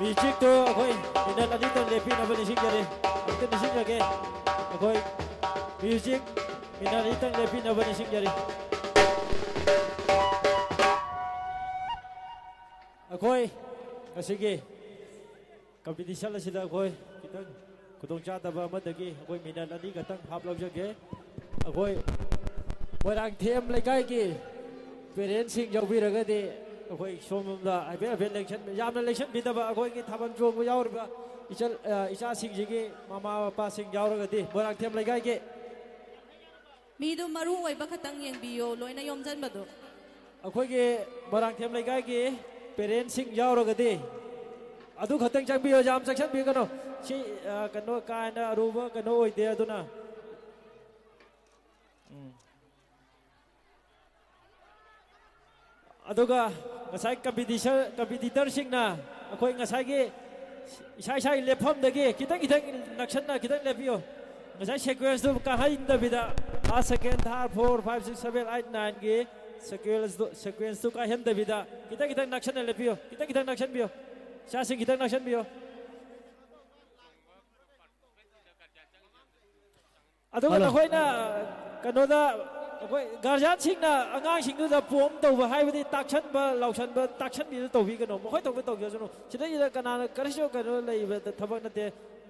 ꯃ꯭ꯌꯨꯖꯤꯛꯇꯨ ꯑꯩꯈꯣꯏ ꯃꯤꯅꯠ ꯑꯅꯤꯇꯪ ꯂꯦꯞꯄꯤꯅꯕ ꯅꯤꯡꯁꯤꯡꯖꯔꯤ꯫ ꯑꯃꯨꯛꯇ ꯅꯤꯡꯁꯤꯡꯖꯒꯦ꯫ ꯑꯩꯈꯣꯏ ꯃ꯭ꯌꯨꯖꯤꯛ ꯃꯤꯅꯠ ꯑꯅꯤꯇꯪ ꯂꯦꯞꯄꯤꯅꯕ ꯅꯤꯡꯁꯤꯡꯖꯔꯤ꯫ ꯑꯩꯈꯣꯏ ꯉꯁꯤꯒꯤ ꯀꯝꯄꯤꯇꯤꯁꯟ ꯑꯁꯤꯗ ꯑꯩꯈꯣꯏ ꯈꯤꯇꯪ ꯈꯨꯗꯣꯡꯆꯥꯗꯕ ꯑꯃꯗꯒꯤ ꯑꯩꯈꯣꯏ ꯃꯤꯅꯠ ꯑꯅꯤ ꯈꯛꯇꯪ ꯍꯥꯞ ꯂꯧꯖꯒꯦ꯫ ꯑꯩꯈꯣꯏ ꯃꯣꯏꯔꯥꯡꯊꯦꯝ ꯂꯩꯀꯥꯏꯒꯤ ꯄꯦꯔꯦꯟꯁꯁꯤꯡ ꯌꯥꯎꯕꯤꯔꯒꯗꯤ ꯑꯩꯈꯣꯏ ꯁꯣꯝꯂꯣꯝꯗ ꯍꯥꯏꯐꯦꯠ ꯍꯥꯏꯐꯦꯠ ꯂꯦꯡꯁꯟ-, ꯌꯥꯝꯅ ꯂꯦꯡꯁꯟꯕꯤꯗꯕ ꯑꯩꯈꯣꯏꯒꯤ ꯊꯥꯕꯜ ꯆꯣꯡꯕ ꯌꯥꯎꯔꯤꯕ ꯏꯆꯜ-, ꯑ, ꯏꯆꯥꯁꯤꯡꯁꯤꯒꯤ ꯃꯃꯥ ꯃꯄꯥꯁꯤꯡ ꯌꯥꯎꯔꯒꯗꯤ ꯃꯣꯏꯔꯥꯡꯊꯦꯝ ꯂꯩꯀꯥꯏꯒꯤ ꯃꯤꯗꯨ ꯃꯔꯨ ꯑꯣꯏꯕ ꯈꯛꯇꯪ ꯌꯦꯡꯕꯤꯌꯣ, ꯂꯣꯏꯅ ꯌꯣꯝꯁꯤꯟꯕꯗꯣ꯫ ꯑꯩꯈꯣꯏꯒꯤ ꯃꯣꯏꯔꯥꯡꯊꯦꯝ ꯂꯩꯀꯥꯏꯒꯤ ꯄꯦꯔꯦꯟꯁꯁꯤꯡ ꯌꯥꯎꯔꯒꯗꯤ ꯑꯗꯨ ꯈꯛꯇꯪ ꯆꯪꯕꯤꯌꯣ, ꯌꯥꯝ ꯆꯪꯁꯟꯕꯤꯒꯅꯨ꯫ ꯁꯤ, ꯑ, ꯀꯩꯅꯣ, ꯀꯥ ꯍꯦꯟꯅ ꯑꯔꯨꯕ ꯀꯩꯅꯣ ꯑꯣꯏꯗꯦ, ꯑꯗꯨꯅ꯫ ꯎꯝ꯫ ꯑꯗꯨꯒ ꯉꯁꯥꯏ ꯀꯝꯄꯤꯇꯤꯁꯟ, ꯀꯝꯄꯤꯇꯤꯇꯔꯁꯤꯡꯅ ꯑꯩꯈꯣꯏ ꯉꯁꯥꯏꯒꯤ ꯏꯁꯥ ꯏꯁꯥꯒꯤ ꯂꯦꯞꯐꯝꯗꯒꯤ ꯈꯤꯇꯪ ꯈꯤꯇꯪ ꯅꯛꯁꯟꯅ ꯈꯤꯇꯪ ꯂꯦꯞꯄꯤꯌꯨ꯫ ꯉꯁꯥꯏ ꯁꯦꯀ꯭ꯋꯦꯟꯁꯇꯨ ꯀꯥꯍꯟꯗꯕꯤꯗ, first, second, third, four, five, six, seven, eight, nineꯒꯤ ꯁꯦꯀ꯭ꯋꯦꯟꯁꯇꯨ, ꯁꯦꯀ꯭ꯋꯦꯟꯁꯇꯨ ꯀꯥꯏꯍꯟꯗꯕꯤꯗ ꯈꯤꯇꯪ ꯈꯤꯇꯪ ꯅꯛꯁꯟꯅ ꯂꯦꯞꯄꯤꯌꯨ, ꯈꯤꯇꯪ ꯈꯤꯇꯪ ꯅꯛꯁꯟꯕꯤꯌꯨ꯫ ꯏꯆꯥꯁꯤꯡ ꯈꯤꯇꯪ ꯅꯛꯁꯟꯕꯤꯌꯨ꯫ ꯑꯗꯨꯒ ꯍꯜꯂꯣ꯫ ꯅꯈꯣꯏꯅ ꯀꯩꯅꯣꯗ, ꯑꯩꯈꯣꯏ ꯒꯥꯔꯖꯤꯌꯥꯟꯁꯤꯡꯅ ꯑꯉꯥꯡꯁꯤꯡꯗꯨꯗ ꯄꯣꯝ ꯇꯧꯕ ꯍꯥꯏꯕꯗꯤ ꯇꯥꯛꯁꯟꯕ, ꯂꯥꯎꯁꯟꯕ, ꯇꯥꯛꯁꯟꯕꯤꯗꯨ ꯇꯧꯕꯤꯒꯅꯨ꯫ ꯃꯈꯣꯏ ꯊꯣꯛꯄ ꯇꯧꯖꯁꯅꯨ꯫ ꯁꯤꯗꯩꯁꯤꯗ ꯀꯅꯥꯅ ꯀꯔꯤꯁꯨ ꯀꯩꯅꯣ ꯂꯩꯕ ꯊꯕꯛ ꯅꯠꯇꯦ꯫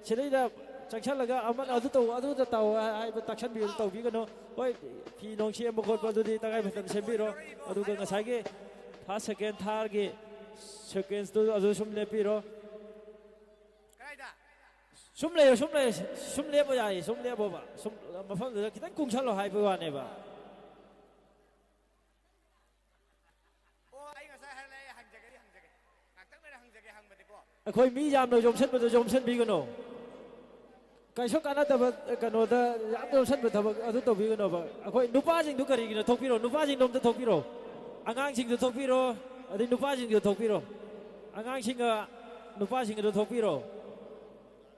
ꯁꯤꯗꯩꯗ ꯆꯪꯁꯜꯂꯒ ꯑꯃꯅ ꯑꯗꯨ ꯇꯧ, ꯑꯗꯨꯗ ꯇꯧ ꯍꯥꯏꯕ ꯇꯥꯛꯁꯟꯕꯤꯗꯨ ꯇꯧꯕꯤꯒꯅꯨ꯫ ꯍꯣꯏ, ꯐꯤ ꯅꯨꯡ ꯁꯦꯝꯕ ꯈꯣꯠꯄ ꯑꯗꯨꯗꯤ ꯇꯉꯥꯏ ꯐꯗꯅ ꯁꯦꯝꯕꯤꯔꯣ꯫ ꯑꯗꯨꯒ ꯉꯁꯥꯏꯒꯤ first, second, thirdꯒꯤ sequenceꯇꯨ ꯑꯗꯨ ꯁꯨꯝ ꯂꯦꯞꯄꯤꯔꯣ꯫ ꯁꯨꯝ ꯂꯩꯌꯣ, ꯁꯨꯝ ꯂꯩꯌꯣ, ꯁꯨꯝ ꯂꯦꯞꯄꯣ ꯌꯥꯏꯌꯦ, ꯁꯨꯝ ꯂꯦꯞꯄꯣꯕ꯫ ꯁꯨꯝ ꯃꯐꯝꯗꯨꯗ ꯈꯤꯇꯪ ꯀꯨꯡꯁꯜꯂꯣ ꯍꯥꯏꯕꯒꯤ ꯋꯥꯅꯦꯕ꯫ ꯑꯣ, ꯑꯩ ꯉꯁꯥꯏ ꯍꯥꯏꯔ ꯂꯩ, ꯑꯩ ꯍꯪꯖꯒꯦ, ꯑꯩ ꯍꯪꯖꯒꯦ꯫ ꯉꯥꯛꯇꯪ ꯂꯩꯔ ꯍꯪꯖꯒꯦ, ꯍꯪꯕꯗꯤꯀꯣ꯫ ꯑꯩꯈꯣꯏ ꯃꯤ ꯌꯥꯝꯅ ꯌꯣꯝꯁꯟꯕꯗꯣ ꯌꯣꯝꯁꯟꯕꯤꯒꯅꯨ꯫ ꯀꯩꯁꯨ ꯀꯥꯟꯅꯗꯕ, ꯀꯩꯅꯣꯗ ꯌꯥꯝ ꯌꯣꯝꯁꯟꯕ ꯊꯕꯛ ꯑꯗꯨ ꯇꯧꯕꯤꯒꯅꯣꯕ꯫ ꯑꯩꯈꯣꯏ ꯅꯨꯄꯥꯁꯤꯡꯗꯨ ꯀꯔꯤꯒꯤꯅꯣ ꯊꯣꯛꯄꯤꯔꯣ? ꯅꯨꯄꯥꯁꯤꯡꯗꯣ ꯑꯝꯇ ꯊꯣꯛꯄꯤꯔꯣ꯫ ꯑꯉꯥꯡꯁꯤꯡꯗꯨ ꯊꯣꯛꯄꯤꯔꯣ꯫ ꯑꯗꯩ ꯅꯨꯄꯥꯁꯤꯡꯗꯨ ꯊꯣꯛꯄꯤꯔꯣ꯫ ꯑꯉꯥꯡꯁꯤꯡꯒ ꯅꯨꯄꯥꯁꯤꯡꯒꯗꯨ ꯊꯣꯛꯄꯤꯔꯣ꯫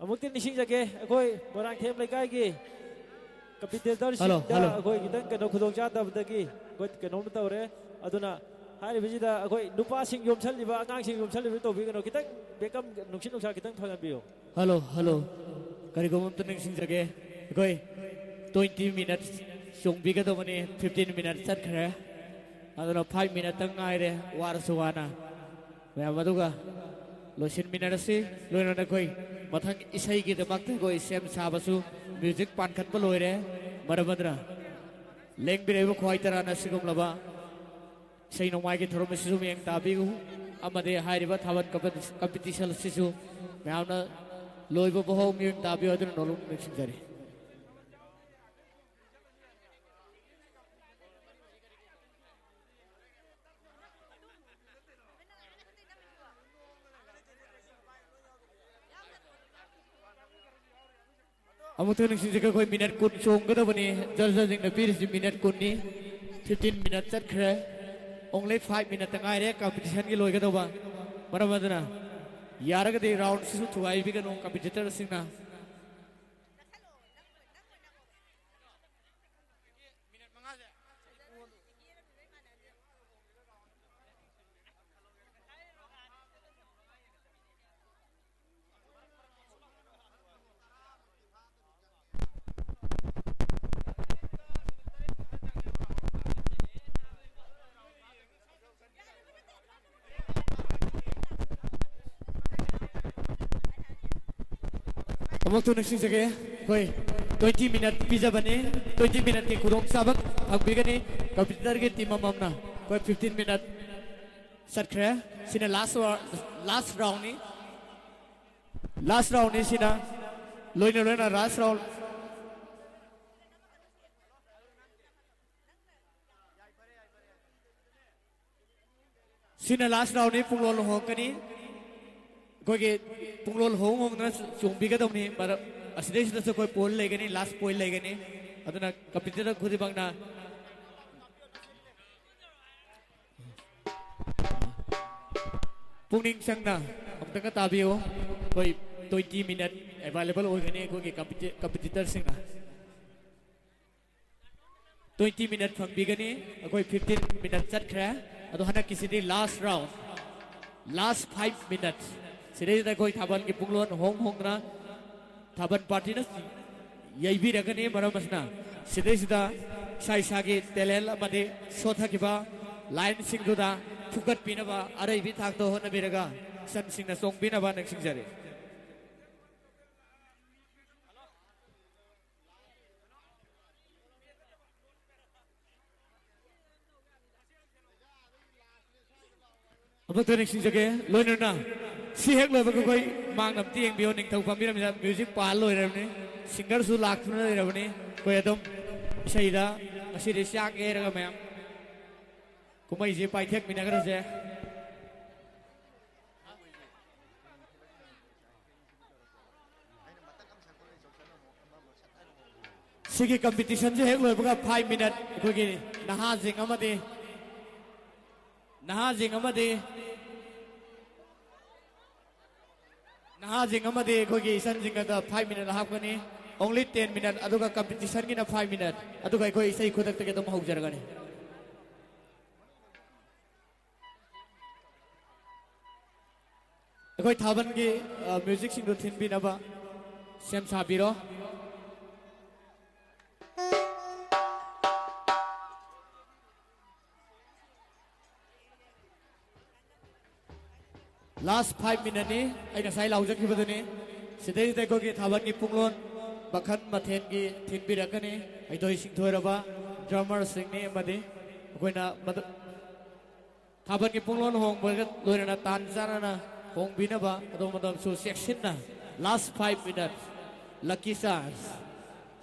ꯑꯃꯨꯛꯇ ꯅꯤꯡꯁꯤꯡꯖꯒꯦ, ꯑꯩꯈꯣꯏ ꯃꯣꯏꯔꯥꯡꯊꯦꯝ ꯂꯩꯀꯥꯏꯒꯤ ꯍꯜꯂꯣ, ꯀꯝꯄꯤꯇꯤꯇꯔꯁꯤꯡꯗ ꯍꯜꯂꯣ꯫ ꯑꯩꯈꯣꯏ ꯈꯤꯇꯪ ꯀꯩꯅꯣ ꯈꯨꯗꯣꯡꯆꯥꯗꯕꯗꯒꯤ ꯑꯩꯈꯣꯏ ꯀꯩꯅꯣꯝ ꯇꯧꯔꯦ꯫ ꯑꯗꯨꯅ ꯍꯥꯏꯔꯤꯕꯁꯤꯗ ꯑꯩꯈꯣꯏ ꯅꯨꯄꯥꯁꯤꯡ ꯌꯣꯝꯁꯜꯂꯤꯕ, ꯑꯉꯥꯡꯁꯤꯡ ꯌꯣꯝꯁꯜꯂꯤꯕ ꯇꯧꯕꯤꯒꯅꯨ, ꯈꯤꯇꯪ ꯕꯦꯛꯀꯝ ꯅꯨꯡꯁꯤꯠ ꯅꯨꯡꯁꯥ ꯈꯤꯇꯪ ꯐꯪꯍꯟꯕꯤꯌꯨ꯫ Hello, hello. ꯀꯔꯤꯒꯨꯝꯕ ꯑꯝꯇ ꯅꯤꯡꯁꯤꯡꯖꯒꯦ꯫ ꯑꯩꯈꯣꯏ twenty minutes ꯆꯣꯡꯕꯤꯒꯗꯕꯅꯤ, fifteen minutes ꯆꯠꯈ꯭ꯔꯦ꯫ ꯑꯗꯨꯅ five minute ꯇꯪ ꯉꯥꯏꯔꯦ, ꯋꯥꯔꯁꯨ ꯋꯥꯅ꯫ ꯃꯌꯥꯝ ꯑꯗꯨꯒ ꯂꯣꯏꯁꯤꯟꯃꯤꯟꯅꯔꯁꯤ꯫ ꯂꯣꯏꯅꯅ ꯑꯩꯈꯣꯏ ꯃꯊꯪ ꯏꯁꯩꯒꯤꯗꯃꯛꯇ ꯑꯩꯈꯣꯏ ꯁꯦꯝ ꯁꯥꯕꯁꯨ, ꯃ꯭ꯌꯨꯖꯤꯛ ꯄꯥꯟꯈꯠꯄ ꯂꯣꯏꯔꯦ꯫ ꯃꯔꯝ ꯑꯗꯨꯅ ꯂꯦꯡꯕꯤꯔꯛꯏꯕ ꯈ꯭ꯋꯥꯏ ꯇꯔꯥꯅ ꯁꯤꯒꯨꯝꯂꯕ ꯏꯁꯩ ꯅꯣꯡꯃꯥꯏꯒꯤ ꯊꯧꯔꯝ ꯑꯁꯤꯁꯨ ꯃꯤꯠꯌꯦꯡ ꯇꯥꯕꯤꯌꯨ꯫ ꯑꯃꯗꯤ ꯍꯥꯏꯔꯤꯕ ꯊꯥꯕꯜ ꯀꯝꯄꯤ-, ꯀꯝꯄꯤꯇꯤꯁꯟ ꯑꯁꯤꯁꯨ ꯃꯌꯥꯝꯅ ꯂꯣꯏꯕ ꯐꯥꯎ ꯃꯤꯠꯌꯦꯡ ꯇꯥꯕꯤꯌꯨ ꯍꯥꯏꯗꯨꯅ ꯅꯣꯂꯨꯛ ꯅꯤꯡꯁꯤꯡꯖꯔꯤ꯫ ꯑꯃꯨꯛꯇ ꯅꯤꯡꯁꯤꯡꯖꯒꯦ, ꯑꯩꯈꯣꯏ ꯃꯤꯅꯠ ꯀꯨꯟ ꯆꯣꯡꯒꯗꯕꯅꯤ꯫ ꯖꯖꯁꯤꯡꯅ ꯄꯤꯔꯤꯁꯤ ꯃꯤꯅꯠ ꯀꯨꯟꯅꯤ꯫ Fifteen minute ꯆꯠꯈ꯭ꯔꯦ꯫ Only five minute ꯉꯥꯏꯔꯦ ꯀꯝꯄꯤꯇꯤꯁꯟꯒꯤ ꯂꯣꯏꯒꯗꯧꯕ꯫ ꯃꯔꯝ ꯑꯗꯨꯅ ꯌꯥꯔꯒꯗꯤ ꯔꯥꯎꯟꯁꯤꯁꯨ ꯊꯨꯒꯥꯏꯕꯤꯒꯅꯨ ꯀꯝꯄꯤꯇꯤꯇꯔꯁꯤꯡꯅ꯫ ꯑꯃꯨꯛꯇ ꯅꯤꯡꯁꯤꯡꯖꯒꯦ, ꯑꯩꯈꯣꯏ twenty minute ꯄꯤꯖꯕꯅꯤ꯫ Twenty minuteꯀꯤ ꯈꯨꯗꯣꯡꯆꯥꯕ ꯐꯪꯕꯤꯒꯅꯤ ꯀꯝꯄꯤꯇꯤꯇꯔꯒꯤ ꯇꯤꯝ ꯑꯃꯃꯝꯅ꯫ ꯑꯩꯈꯣꯏ fifteen minute ꯆꯠꯈ꯭ꯔꯦ꯫ ꯁꯤꯅ ꯂꯥꯁ, ꯂꯥꯁ ꯔꯥꯎꯟꯅꯤ꯫ ꯂꯥꯁ ꯔꯥꯎꯟꯅꯤ ꯁꯤꯅ꯫ ꯂꯣꯏꯅ ꯂꯣꯏꯅ ꯂꯥꯁ ꯔꯥꯎꯟ꯫ ꯁꯤꯅ ꯂꯥꯁ ꯔꯥꯎꯟꯅꯤ, ꯄꯨꯡꯂꯣꯜ ꯍꯣꯡꯉꯛꯀꯅꯤ꯫ ꯑꯩꯈꯣꯏꯒꯤ ꯄꯨꯡꯂꯣꯜ ꯍꯣꯡ ꯍꯣꯡꯗꯅ ꯆꯣꯡꯕꯤꯒꯗꯕꯅꯤ꯫ ꯃꯔꯛ ꯑꯁꯤꯗꯩꯁꯤꯗꯁꯨ ꯑꯩꯈꯣꯏ ꯄꯣꯏꯟ ꯂꯩꯒꯅꯤ, ꯂꯥꯁ ꯄꯣꯏꯟ ꯂꯩꯒꯅꯤ꯫ ꯑꯗꯨꯅ ꯀꯝꯄꯤꯇꯤꯇꯔ ꯈꯨꯗꯤꯡꯃꯛꯅ ꯄꯨꯛꯅꯤꯡ ꯆꯪꯅ ꯑꯃꯨꯛꯇꯪꯒ ꯇꯥꯕꯤꯌꯨ꯫ ꯑꯩꯈꯣꯏ twenty minute available ꯑꯣꯏꯒꯅꯤ ꯑꯩꯈꯣꯏꯒꯤ ꯀꯝꯄꯤꯇꯤ-, ꯀꯝꯄꯤꯇꯤꯇꯔꯁꯤꯡꯅ꯫ Twenty minute ꯐꯪꯕꯤꯒꯅꯤ꯫ ꯑꯩꯈꯣꯏ fifteen minute ꯆꯠꯈ꯭ꯔꯦ꯫ ꯑꯗꯣ ꯍꯟꯗꯛꯀꯤꯁꯤꯗꯤ last round, last five minutes꯫ ꯁꯤꯗꯩꯁꯤꯗ ꯑꯩꯈꯣꯏ ꯊꯥꯕꯜꯒꯤ ꯄꯨꯡꯂꯣꯟ ꯍꯣꯡ ꯍꯣꯡꯗꯅ ꯊꯥꯕꯜ party ꯅ ꯌꯩꯕꯤꯔꯒꯅꯤ꯫ ꯃꯔꯝ ꯑꯁꯤꯅ ꯁꯤꯗꯩꯁꯤꯗ ꯏꯁꯥ ꯏꯁꯥꯒꯤ talent ꯑꯃꯗꯤ ꯁꯣꯊꯈꯤꯕ line ꯁꯤꯡꯗꯨꯗ ꯐꯨꯒꯠꯄꯤꯅꯕ ꯑꯔꯩꯕꯤ ꯊꯥꯛꯇ ꯍꯣꯠꯅꯕꯤꯔꯒ ꯏꯆꯟꯁꯤꯡꯅ ꯆꯣꯡꯕꯤꯅꯕ ꯅꯤꯡꯁꯤꯡꯖꯔꯤ꯫ ꯑꯃꯨꯛꯇ ꯅꯤꯡꯁꯤꯡꯖꯒꯦ꯫ ꯂꯣꯏꯅꯅ ꯁꯤ ꯍꯦꯛ ꯂꯣꯏꯕꯒ ꯑꯩꯈꯣꯏ ꯃꯥꯡꯗ ꯑꯝꯇ ꯌꯦꯡꯕꯤꯌꯨ꯫ ꯅꯤꯡꯊꯧ ꯄꯥꯝꯕꯤꯔꯝꯃꯤꯗ music ꯄꯥꯜ ꯂꯣꯏꯔꯕꯅꯤ, singer ꯁꯨ ꯂꯥꯛꯇꯨꯅ ꯂꯩꯔꯕꯅꯤ꯫ ꯑꯩꯈꯣꯏ ꯑꯗꯨꯝ ꯏꯁꯩꯗ ꯉꯁꯤꯗꯤ ꯆꯥꯛ ꯌꯩꯔꯒ ꯃꯌꯥꯝ ꯀꯨꯝꯍꯩꯁꯤ ꯄꯥꯏꯊꯦꯛꯃꯤꯟꯅꯈ꯭ꯔꯁꯦ꯫ ꯁꯤꯒꯤ competition ꯁꯦ ꯍꯦꯛ ꯂꯣꯏꯕꯒ five minute ꯑꯩꯈꯣꯏꯒꯤ ꯅꯍꯥꯁꯤꯡ ꯑꯃꯗꯤ, ꯅꯍꯥꯁꯤꯡ ꯑꯃꯗꯤ, ꯅꯍꯥꯁꯤꯡ ꯑꯃꯗꯤ ꯑꯩꯈꯣꯏꯒꯤ ꯏꯆꯟꯁꯤꯡ ꯑꯗ five minute ꯍꯥꯞꯀꯅꯤ꯫ Only ten minute, ꯑꯗꯨꯒ competition ꯒꯤꯅ five minute, ꯑꯗꯨꯒ ꯑꯩꯈꯣꯏ ꯏꯁꯩ ꯈꯨꯗꯛꯇꯒꯤ ꯑꯗꯨꯝ ꯍꯧꯖꯔꯒꯅꯤ꯫ ꯑꯩꯈꯣꯏ ꯊꯥꯕꯜꯒꯤ, ꯑ, music ꯁꯤꯡꯗꯨ ꯊꯤꯟꯕꯤꯅꯕ ꯁꯦꯝ ꯁꯥꯕꯤꯔꯣ꯫ Last five minute ꯅꯤ, ꯑꯩ ꯉꯁꯥꯏ ꯂꯥꯎꯖꯈꯤꯕꯗꯨꯅꯤ꯫ ꯁꯤꯗꯩꯁꯤꯗ ꯑꯩꯈꯣꯏꯒꯤ ꯊꯥꯕꯜꯒꯤ ꯄꯨꯡꯂꯣꯟ ꯃꯈꯜ ꯃꯊꯦꯜꯒꯤ ꯊꯤꯟꯕꯤꯔꯛꯀꯅꯤ꯫ ꯍꯩꯊꯣꯏ ꯁꯤꯡꯊꯣꯏꯔꯕ drummer ꯁꯤꯡꯅꯤ ꯑꯃꯗꯤ ꯑꯩꯈꯣꯏꯅ ꯃꯗꯨ ꯊꯥꯕꯜꯒꯤ ꯄꯨꯡꯂꯣꯟ ꯍꯣꯡꯕꯒ ꯂꯣꯏꯅꯅ ꯇꯥꯟ ꯆꯥꯟꯅꯅ ꯍꯣꯡꯕꯤꯅꯕ ꯑꯗꯣꯝ ꯑꯗꯣꯝꯁꯨ ꯆꯦꯛꯁꯤꯟꯅ last five minute lucky chance꯫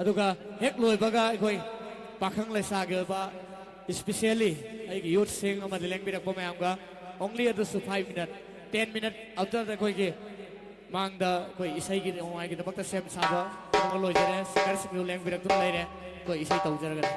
ꯑꯗꯨꯒ ꯍꯦꯛ ꯂꯣꯏꯕꯒ ꯑꯩꯈꯣꯏ ꯄꯥꯈꯪ ꯂꯩꯁꯥꯒꯤ ꯑꯣꯏꯕ, specially ꯑꯩꯒꯤ youth ꯁꯤꯡ ꯑꯃꯗꯤ ꯂꯦꯡꯕꯤꯔꯛꯄ ꯃꯌꯥꯝꯒ only ꯑꯗꯨꯁꯨ five minute, ten minute after ꯑꯩꯈꯣꯏꯒꯤ ꯃꯥꯡꯗ ꯑꯩꯈꯣꯏ ꯏꯁꯩꯒꯤ ꯅꯣꯡꯃꯥꯏꯒꯤꯗꯃꯛꯇ ꯁꯦꯝ ꯁꯥꯕ ꯑꯃ ꯂꯣꯏꯖꯔꯦ꯫ Singer ꯁꯤꯡꯁꯨ ꯂꯦꯡꯕꯤꯔꯛꯇꯨꯅ ꯂꯩꯔꯦ꯫ ꯑꯩꯈꯣꯏ ꯏꯁꯩ ꯇꯧꯖꯔꯒꯅꯤ꯫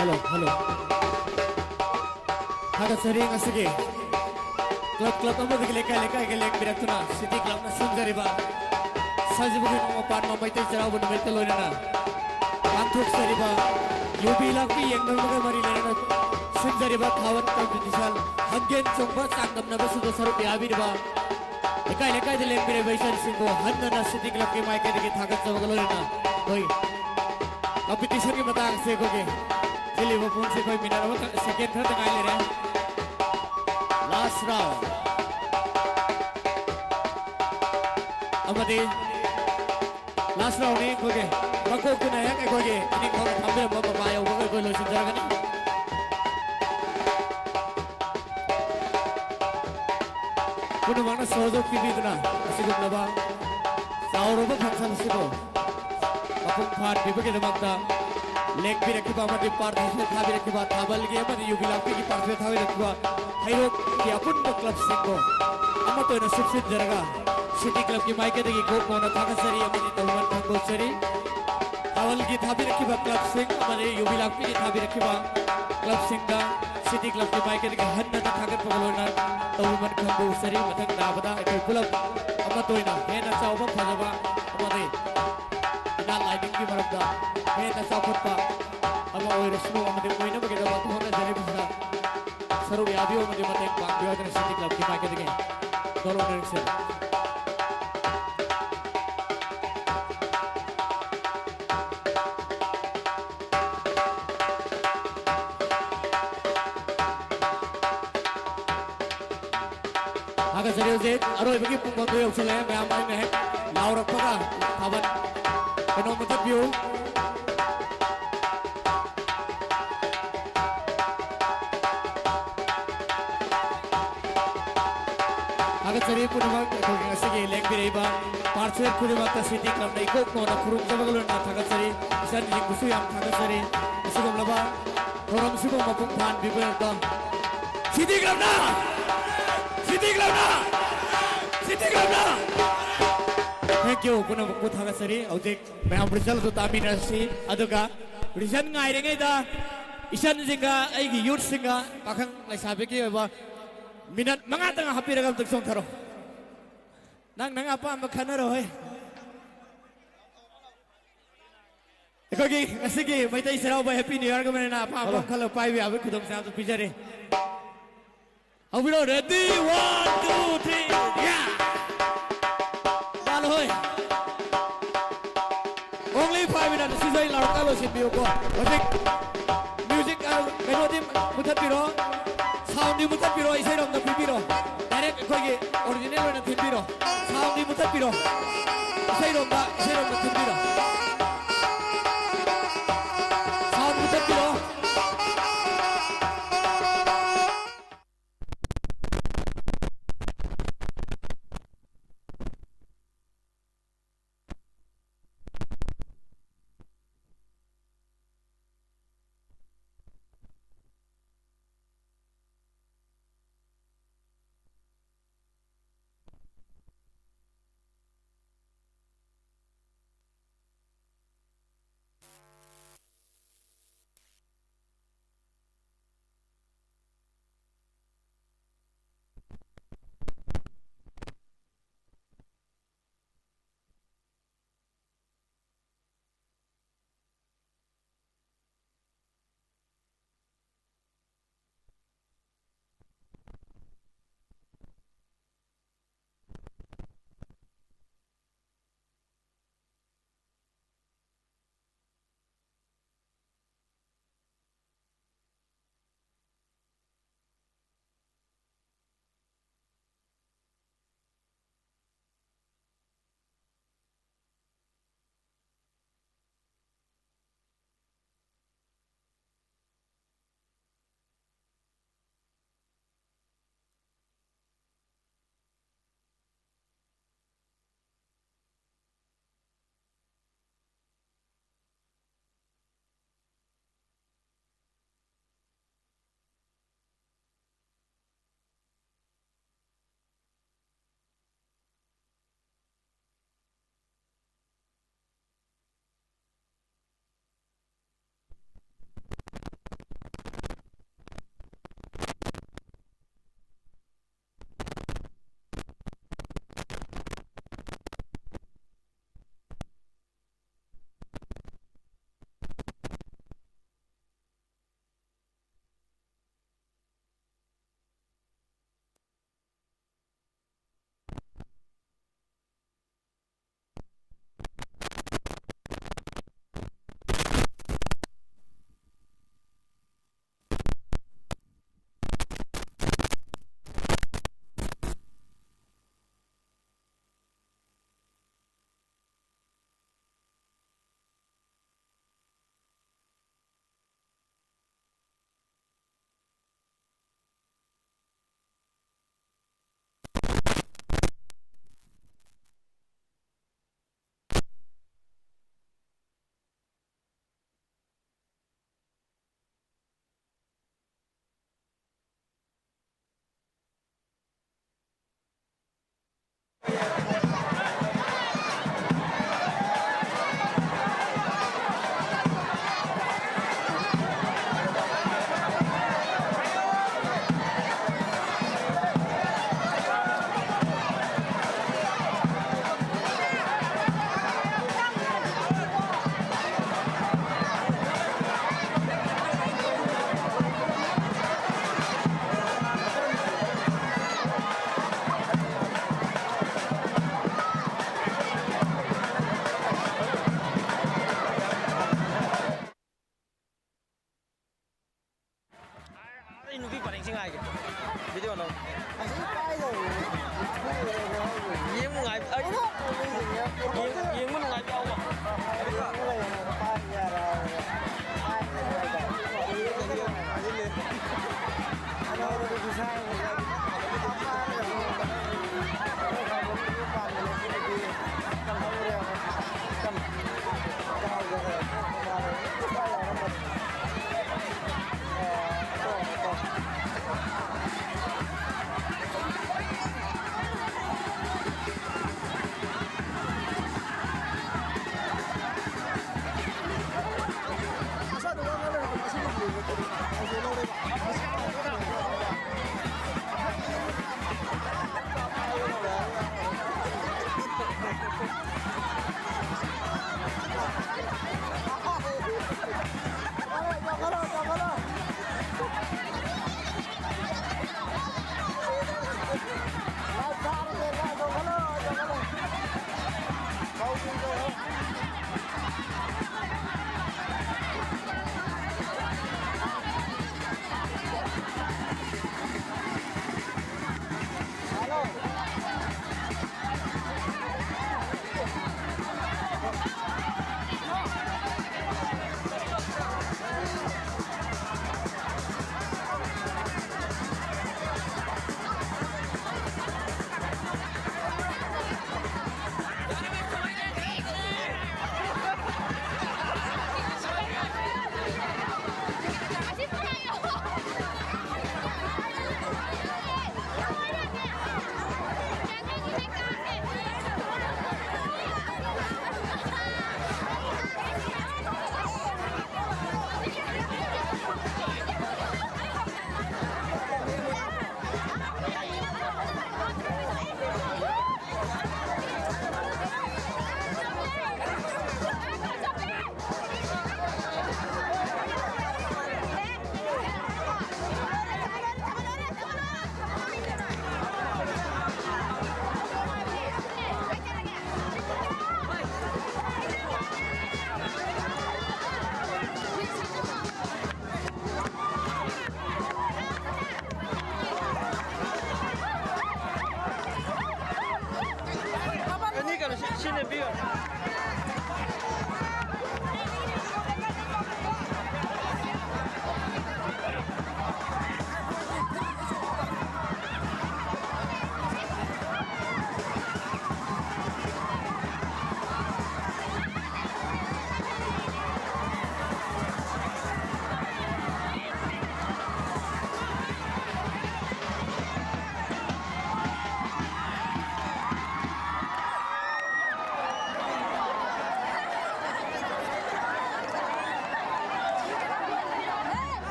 Hello, hello. ꯊꯥꯒꯠꯆꯔꯤ ꯉꯁꯤꯒꯤ ꯀ꯭ꯂꯕ, ꯀ꯭ꯂꯕ ꯑꯃꯗꯒꯤ ꯂꯩꯀꯥꯏ, ꯂꯩꯀꯥꯏꯒꯤ ꯂꯦꯡꯕꯤꯔꯛꯇꯨꯅ ꯁꯤꯇꯤ ꯀ꯭ꯂꯕꯅ ꯁꯤꯟꯖꯔꯤꯕ ꯁꯖꯤꯕꯨꯒꯤ ꯅꯣꯡꯃ ꯄꯥꯟꯕ ꯃꯩꯇꯩ ꯆꯩꯔꯥꯎꯕ ꯅꯨꯃꯤꯠꯀ ꯂꯣꯏꯅꯅ ꯄꯥꯡꯊꯣꯛꯆꯔꯤꯕ ꯌꯨꯕꯤ ꯂꯥꯛꯄꯤ ꯌꯦꯡꯅꯕꯒ ꯃꯔꯤ ꯂꯩꯅꯅ ꯁꯤꯟꯖꯔꯤꯕ ꯊꯥꯕꯜ ꯀꯝꯄꯤꯇꯤꯁꯟ, ꯍꯪꯒꯦꯟ ꯆꯣꯡꯕ ꯆꯥꯡꯗꯝꯅꯕꯁꯤꯡꯗ ꯁꯔꯨꯛ ꯌꯥꯕꯤꯔꯤꯕ ꯂꯩꯀꯥꯏ ꯂꯩꯀꯥꯏꯗ ꯂꯦꯡꯕꯤꯔꯤꯕ ꯏꯆꯟꯁꯤꯡꯕꯨ ꯍꯟꯅꯅ ꯁꯤꯇꯤ ꯀ꯭ꯂꯕꯀꯤ ꯃꯥꯏꯀꯩꯗꯒꯤ ꯊꯥꯒꯠꯆꯕꯒ ꯂꯣꯏꯅꯅ ꯑꯩꯈꯣꯏ ꯀꯝꯄꯤꯇꯤꯁꯟꯒꯤ ꯃꯇꯥꯡꯁꯦ ꯑꯩꯈꯣꯏꯒꯤ ꯆꯦꯜꯂꯤꯕ ꯄꯨꯡꯁꯦ ꯑꯩꯈꯣꯏ ꯃꯤꯅꯠ ꯑꯃꯈꯛ ꯁꯦꯀꯦꯟ ꯈꯔꯗ ꯉꯥꯏ ꯂꯩꯔꯦ꯫ ꯂꯥꯁ ꯔꯥꯎꯟ ꯑꯃꯗꯤ ꯂꯥꯁ ꯔꯥꯎꯟꯅꯤ ꯑꯩꯈꯣꯏꯒꯤ ꯃꯀꯣꯛꯇꯨꯅ ꯍꯦꯛ ꯑꯩꯈꯣꯏꯒꯤ ꯏꯅꯤꯡꯊꯧꯅ ꯊꯝꯕꯤꯔꯝꯕ ꯃꯄꯥ ꯌꯧꯕꯒ ꯑꯩꯈꯣꯏ ꯂꯣꯏꯁꯤꯟꯖꯔꯒꯅꯤ꯫ ꯄꯨꯝꯅꯃꯛꯅ ꯁꯍꯖꯣꯛ ꯄꯤꯕꯤꯗꯨꯅ ꯑꯁꯤꯒꯨꯝꯂꯕ ꯆꯥꯎꯔꯕ ꯐꯪꯁꯟ ꯑꯁꯤꯕꯨ ꯃꯄꯨꯡ ꯐꯥꯍꯟꯕꯤꯕꯒꯤꯗꯃꯛꯇ ꯂꯦꯡꯕꯤꯔꯛꯈꯤꯕ ꯑꯃꯗꯤ ꯄꯥꯔꯇꯤꯁꯤꯄꯦꯠ ꯊꯥꯕꯤꯔꯛꯈꯤꯕ ꯊꯥꯕꯜꯒꯤ ꯑꯃꯗꯤ ꯌꯨꯕꯤ ꯂꯥꯛꯄꯤꯒꯤ ꯄꯥꯔꯇꯤꯁꯤꯄꯦꯠ ꯊꯥꯕꯤꯔꯛꯈꯤꯕ ꯍꯩꯔꯣꯛꯀꯤ ꯑꯄꯨꯟꯕ ꯀ꯭ꯂꯕꯁꯤꯡꯕꯨ ꯑꯃꯠꯇ ꯑꯣꯏꯅ ꯁꯨꯞꯆꯤꯟꯖꯔꯒ ꯁꯤꯇꯤ ꯀ꯭ꯂꯕꯀꯤ ꯃꯥꯏꯀꯩꯗꯒꯤ ꯀꯣꯛ ꯉꯥꯎꯅ ꯊꯥꯒꯠꯆꯔꯤ ꯑꯃꯗꯤ ꯇꯧꯕꯃꯟ ꯐꯣꯡꯗꯣꯛꯆꯔꯤ꯫ ꯊꯥꯕꯜꯒꯤ ꯊꯥꯕꯤꯔꯛꯈꯤꯕ ꯀ꯭ꯂꯕꯁꯤꯡ ꯑꯃꯗꯤ ꯌꯨꯕꯤ ꯂꯥꯛꯄꯤꯒꯤ ꯊꯥꯕꯤꯔꯛꯈꯤꯕ ꯀ꯭ꯂꯕꯁꯤꯡꯗ ꯁꯤꯇꯤ ꯀ꯭ꯂꯕꯀꯤ ꯃꯥꯏꯀꯩꯗꯒꯤ ꯍꯟꯅ ꯊꯥꯒꯠꯄꯒ ꯂꯣꯏꯅꯅ ꯇꯧꯕꯃꯟ ꯐꯣꯡꯗꯣꯛꯆꯔꯤ꯫ ꯃꯊꯪ ꯇꯥꯕꯗ ꯑꯩꯈꯣꯏ ꯄꯨꯂꯞ ꯑꯃꯠꯇ ꯑꯣꯏꯅ ꯍꯦꯟꯅ ꯆꯥꯎꯕ, ꯐꯖꯕ ꯑꯃꯗꯤ ꯏꯅꯥꯠ ꯂꯥꯏꯅꯤꯡꯒꯤ ꯃꯔꯝꯗ ꯍꯦꯟꯅ ꯆꯥꯎꯈꯠꯄ ꯑꯃ ꯑꯣꯏꯔꯁꯅꯨ ꯑꯃꯗꯤ ꯑꯣꯏꯅꯕꯒꯤꯗꯃꯛ ꯍꯣꯠꯅꯖꯔꯤꯕꯁꯤꯗ ꯁꯔꯨꯛ ꯌꯥꯕꯤꯌꯨ ꯑꯃꯗꯤ ꯃꯇꯦꯡ ꯄꯥꯡꯕꯤꯌꯨ ꯍꯥꯏꯗꯨꯅ ꯁꯤꯇꯤ ꯀ꯭ꯂꯕꯀꯤ ꯃꯥꯏꯀꯩꯗꯒꯤ ꯅꯣꯂꯨꯛꯅ ꯅꯤꯡꯁꯤꯡꯂꯤ꯫ ꯊꯥꯒꯠꯆꯔꯤ꯫ ꯍꯧꯖꯤꯛ ꯑꯔꯣꯏꯕꯒꯤ ꯄꯨꯡꯐꯝꯗꯨ ꯌꯧꯁꯤꯜꯂꯛꯑꯦ꯫ ꯃꯌꯥꯝ ꯑꯩꯅ ꯍꯦꯛ ꯂꯥꯎꯔꯛꯄꯒ ꯊꯥꯕꯜ ꯀꯩꯅꯣꯝ ꯃꯨꯊꯠꯄꯤꯌꯨ꯫ ꯊꯥꯒꯠꯆꯔꯤ ꯄꯨꯝꯅꯃꯛ ꯑꯩꯈꯣꯏꯒꯤ ꯉꯁꯤꯒꯤ ꯂꯦꯡꯕꯤꯔꯛꯏꯕ ꯄꯥꯔꯁꯦꯜ ꯈꯨꯗꯤꯡꯃꯛꯇ ꯁꯤꯇꯤ ꯀ꯭ꯂꯕꯅ ꯏꯀꯣꯛ ꯅꯣꯟꯅ ꯈꯨꯔꯨꯝꯖꯕꯒ ꯂꯣꯏꯅꯅ ꯊꯥꯒꯠꯆꯔꯤ꯫ ꯏꯆꯟꯁꯤꯡꯕꯨꯁꯨ ꯌꯥꯝ ꯊꯥꯒꯠꯆꯔꯤ꯫ ꯑꯁꯤꯒꯨꯝꯂꯕ ꯊꯧꯔꯝꯁꯤꯕꯨ ꯃꯄꯨꯡ ꯐꯥꯍꯟꯕꯤꯕꯒꯤꯗꯃꯛꯇ ꯁꯤꯇꯤ ꯀ꯭ꯂꯕꯅ! ꯁꯤꯇꯤ ꯀ꯭ꯂꯕꯅ! ꯁꯤꯇꯤ ꯀ꯭ꯂꯕꯅ! Thank you, ꯄꯨꯝꯅꯃꯛꯄꯨ ꯊꯥꯒꯠꯆꯔꯤ꯫ ꯍꯧꯖꯤꯛ ꯃꯌꯥꯝ ꯔꯤꯖꯜ ꯑꯗꯨ ꯇꯥꯃꯤꯟꯅꯔꯁꯤ꯫ ꯑꯗꯨꯒ ꯔꯤꯖꯜ ꯉꯥꯏꯔꯤꯉꯩꯗ ꯏꯆꯟꯁꯤꯡꯒ ꯑꯩꯒꯤ ꯌꯨꯠꯁꯤꯡꯒ ꯄꯥꯈꯪ ꯂꯩꯁꯥꯕꯤꯒꯤ ꯑꯣꯏꯕ ꯃꯤꯅꯠ ꯃꯉꯥꯇꯪ ꯍꯥꯞꯄꯤꯔꯒ ꯑꯝꯇ ꯆꯣꯡꯊꯔꯣ꯫ ꯅꯪ ꯅꯪ ꯑꯄꯥꯝꯕ ꯈꯟꯅꯔꯣ ꯍꯣꯏ꯫ ꯑꯩꯈꯣꯏꯒꯤ ꯉꯁꯤꯒꯤ ꯃꯩꯇꯩ ꯆꯩꯔꯥꯎꯕ Happy New Yearꯒ ꯃꯔꯤꯅ ꯑꯄꯥꯝꯕ ꯑꯃ ꯈꯜꯂꯒ ꯄꯥꯏꯕ ꯌꯥꯕꯒꯤ ꯈꯨꯗꯣꯡꯆꯥꯕꯗꯨ ꯄꯤꯖꯔꯤ꯫ ꯍꯧꯕꯤꯔꯣ, ready, one, two, three, yeah! Only five minutes, ꯁꯤꯁꯨ ꯑꯩ ꯂꯥꯎꯔꯀꯥꯟ ꯂꯣꯏꯁꯤꯟꯕꯤꯌꯨꯀꯣ꯫ ꯍꯧꯖꯤꯛ music, ꯑ, ꯀꯩꯅꯣꯗꯤ ꯃꯨꯊꯠꯄꯤꯔꯣ, soundꯗꯤ ꯃꯨꯊꯠꯄꯤꯔꯣ, ꯏꯁꯩꯔꯣꯝꯗ ꯄꯤꯕꯤꯔꯣ꯫ Direct ꯑꯩꯈꯣꯏꯒꯤ original ꯑꯣꯏꯅ ꯊꯤꯟꯕꯤꯔꯣ꯫ Soundꯗꯤ ꯃꯨꯊꯠꯄꯤꯔꯣ꯫ ꯏꯁꯩꯔꯣꯝꯗ, ꯏꯁꯩꯔꯣꯝꯗ ꯊꯤꯟꯕꯤꯔꯣ꯫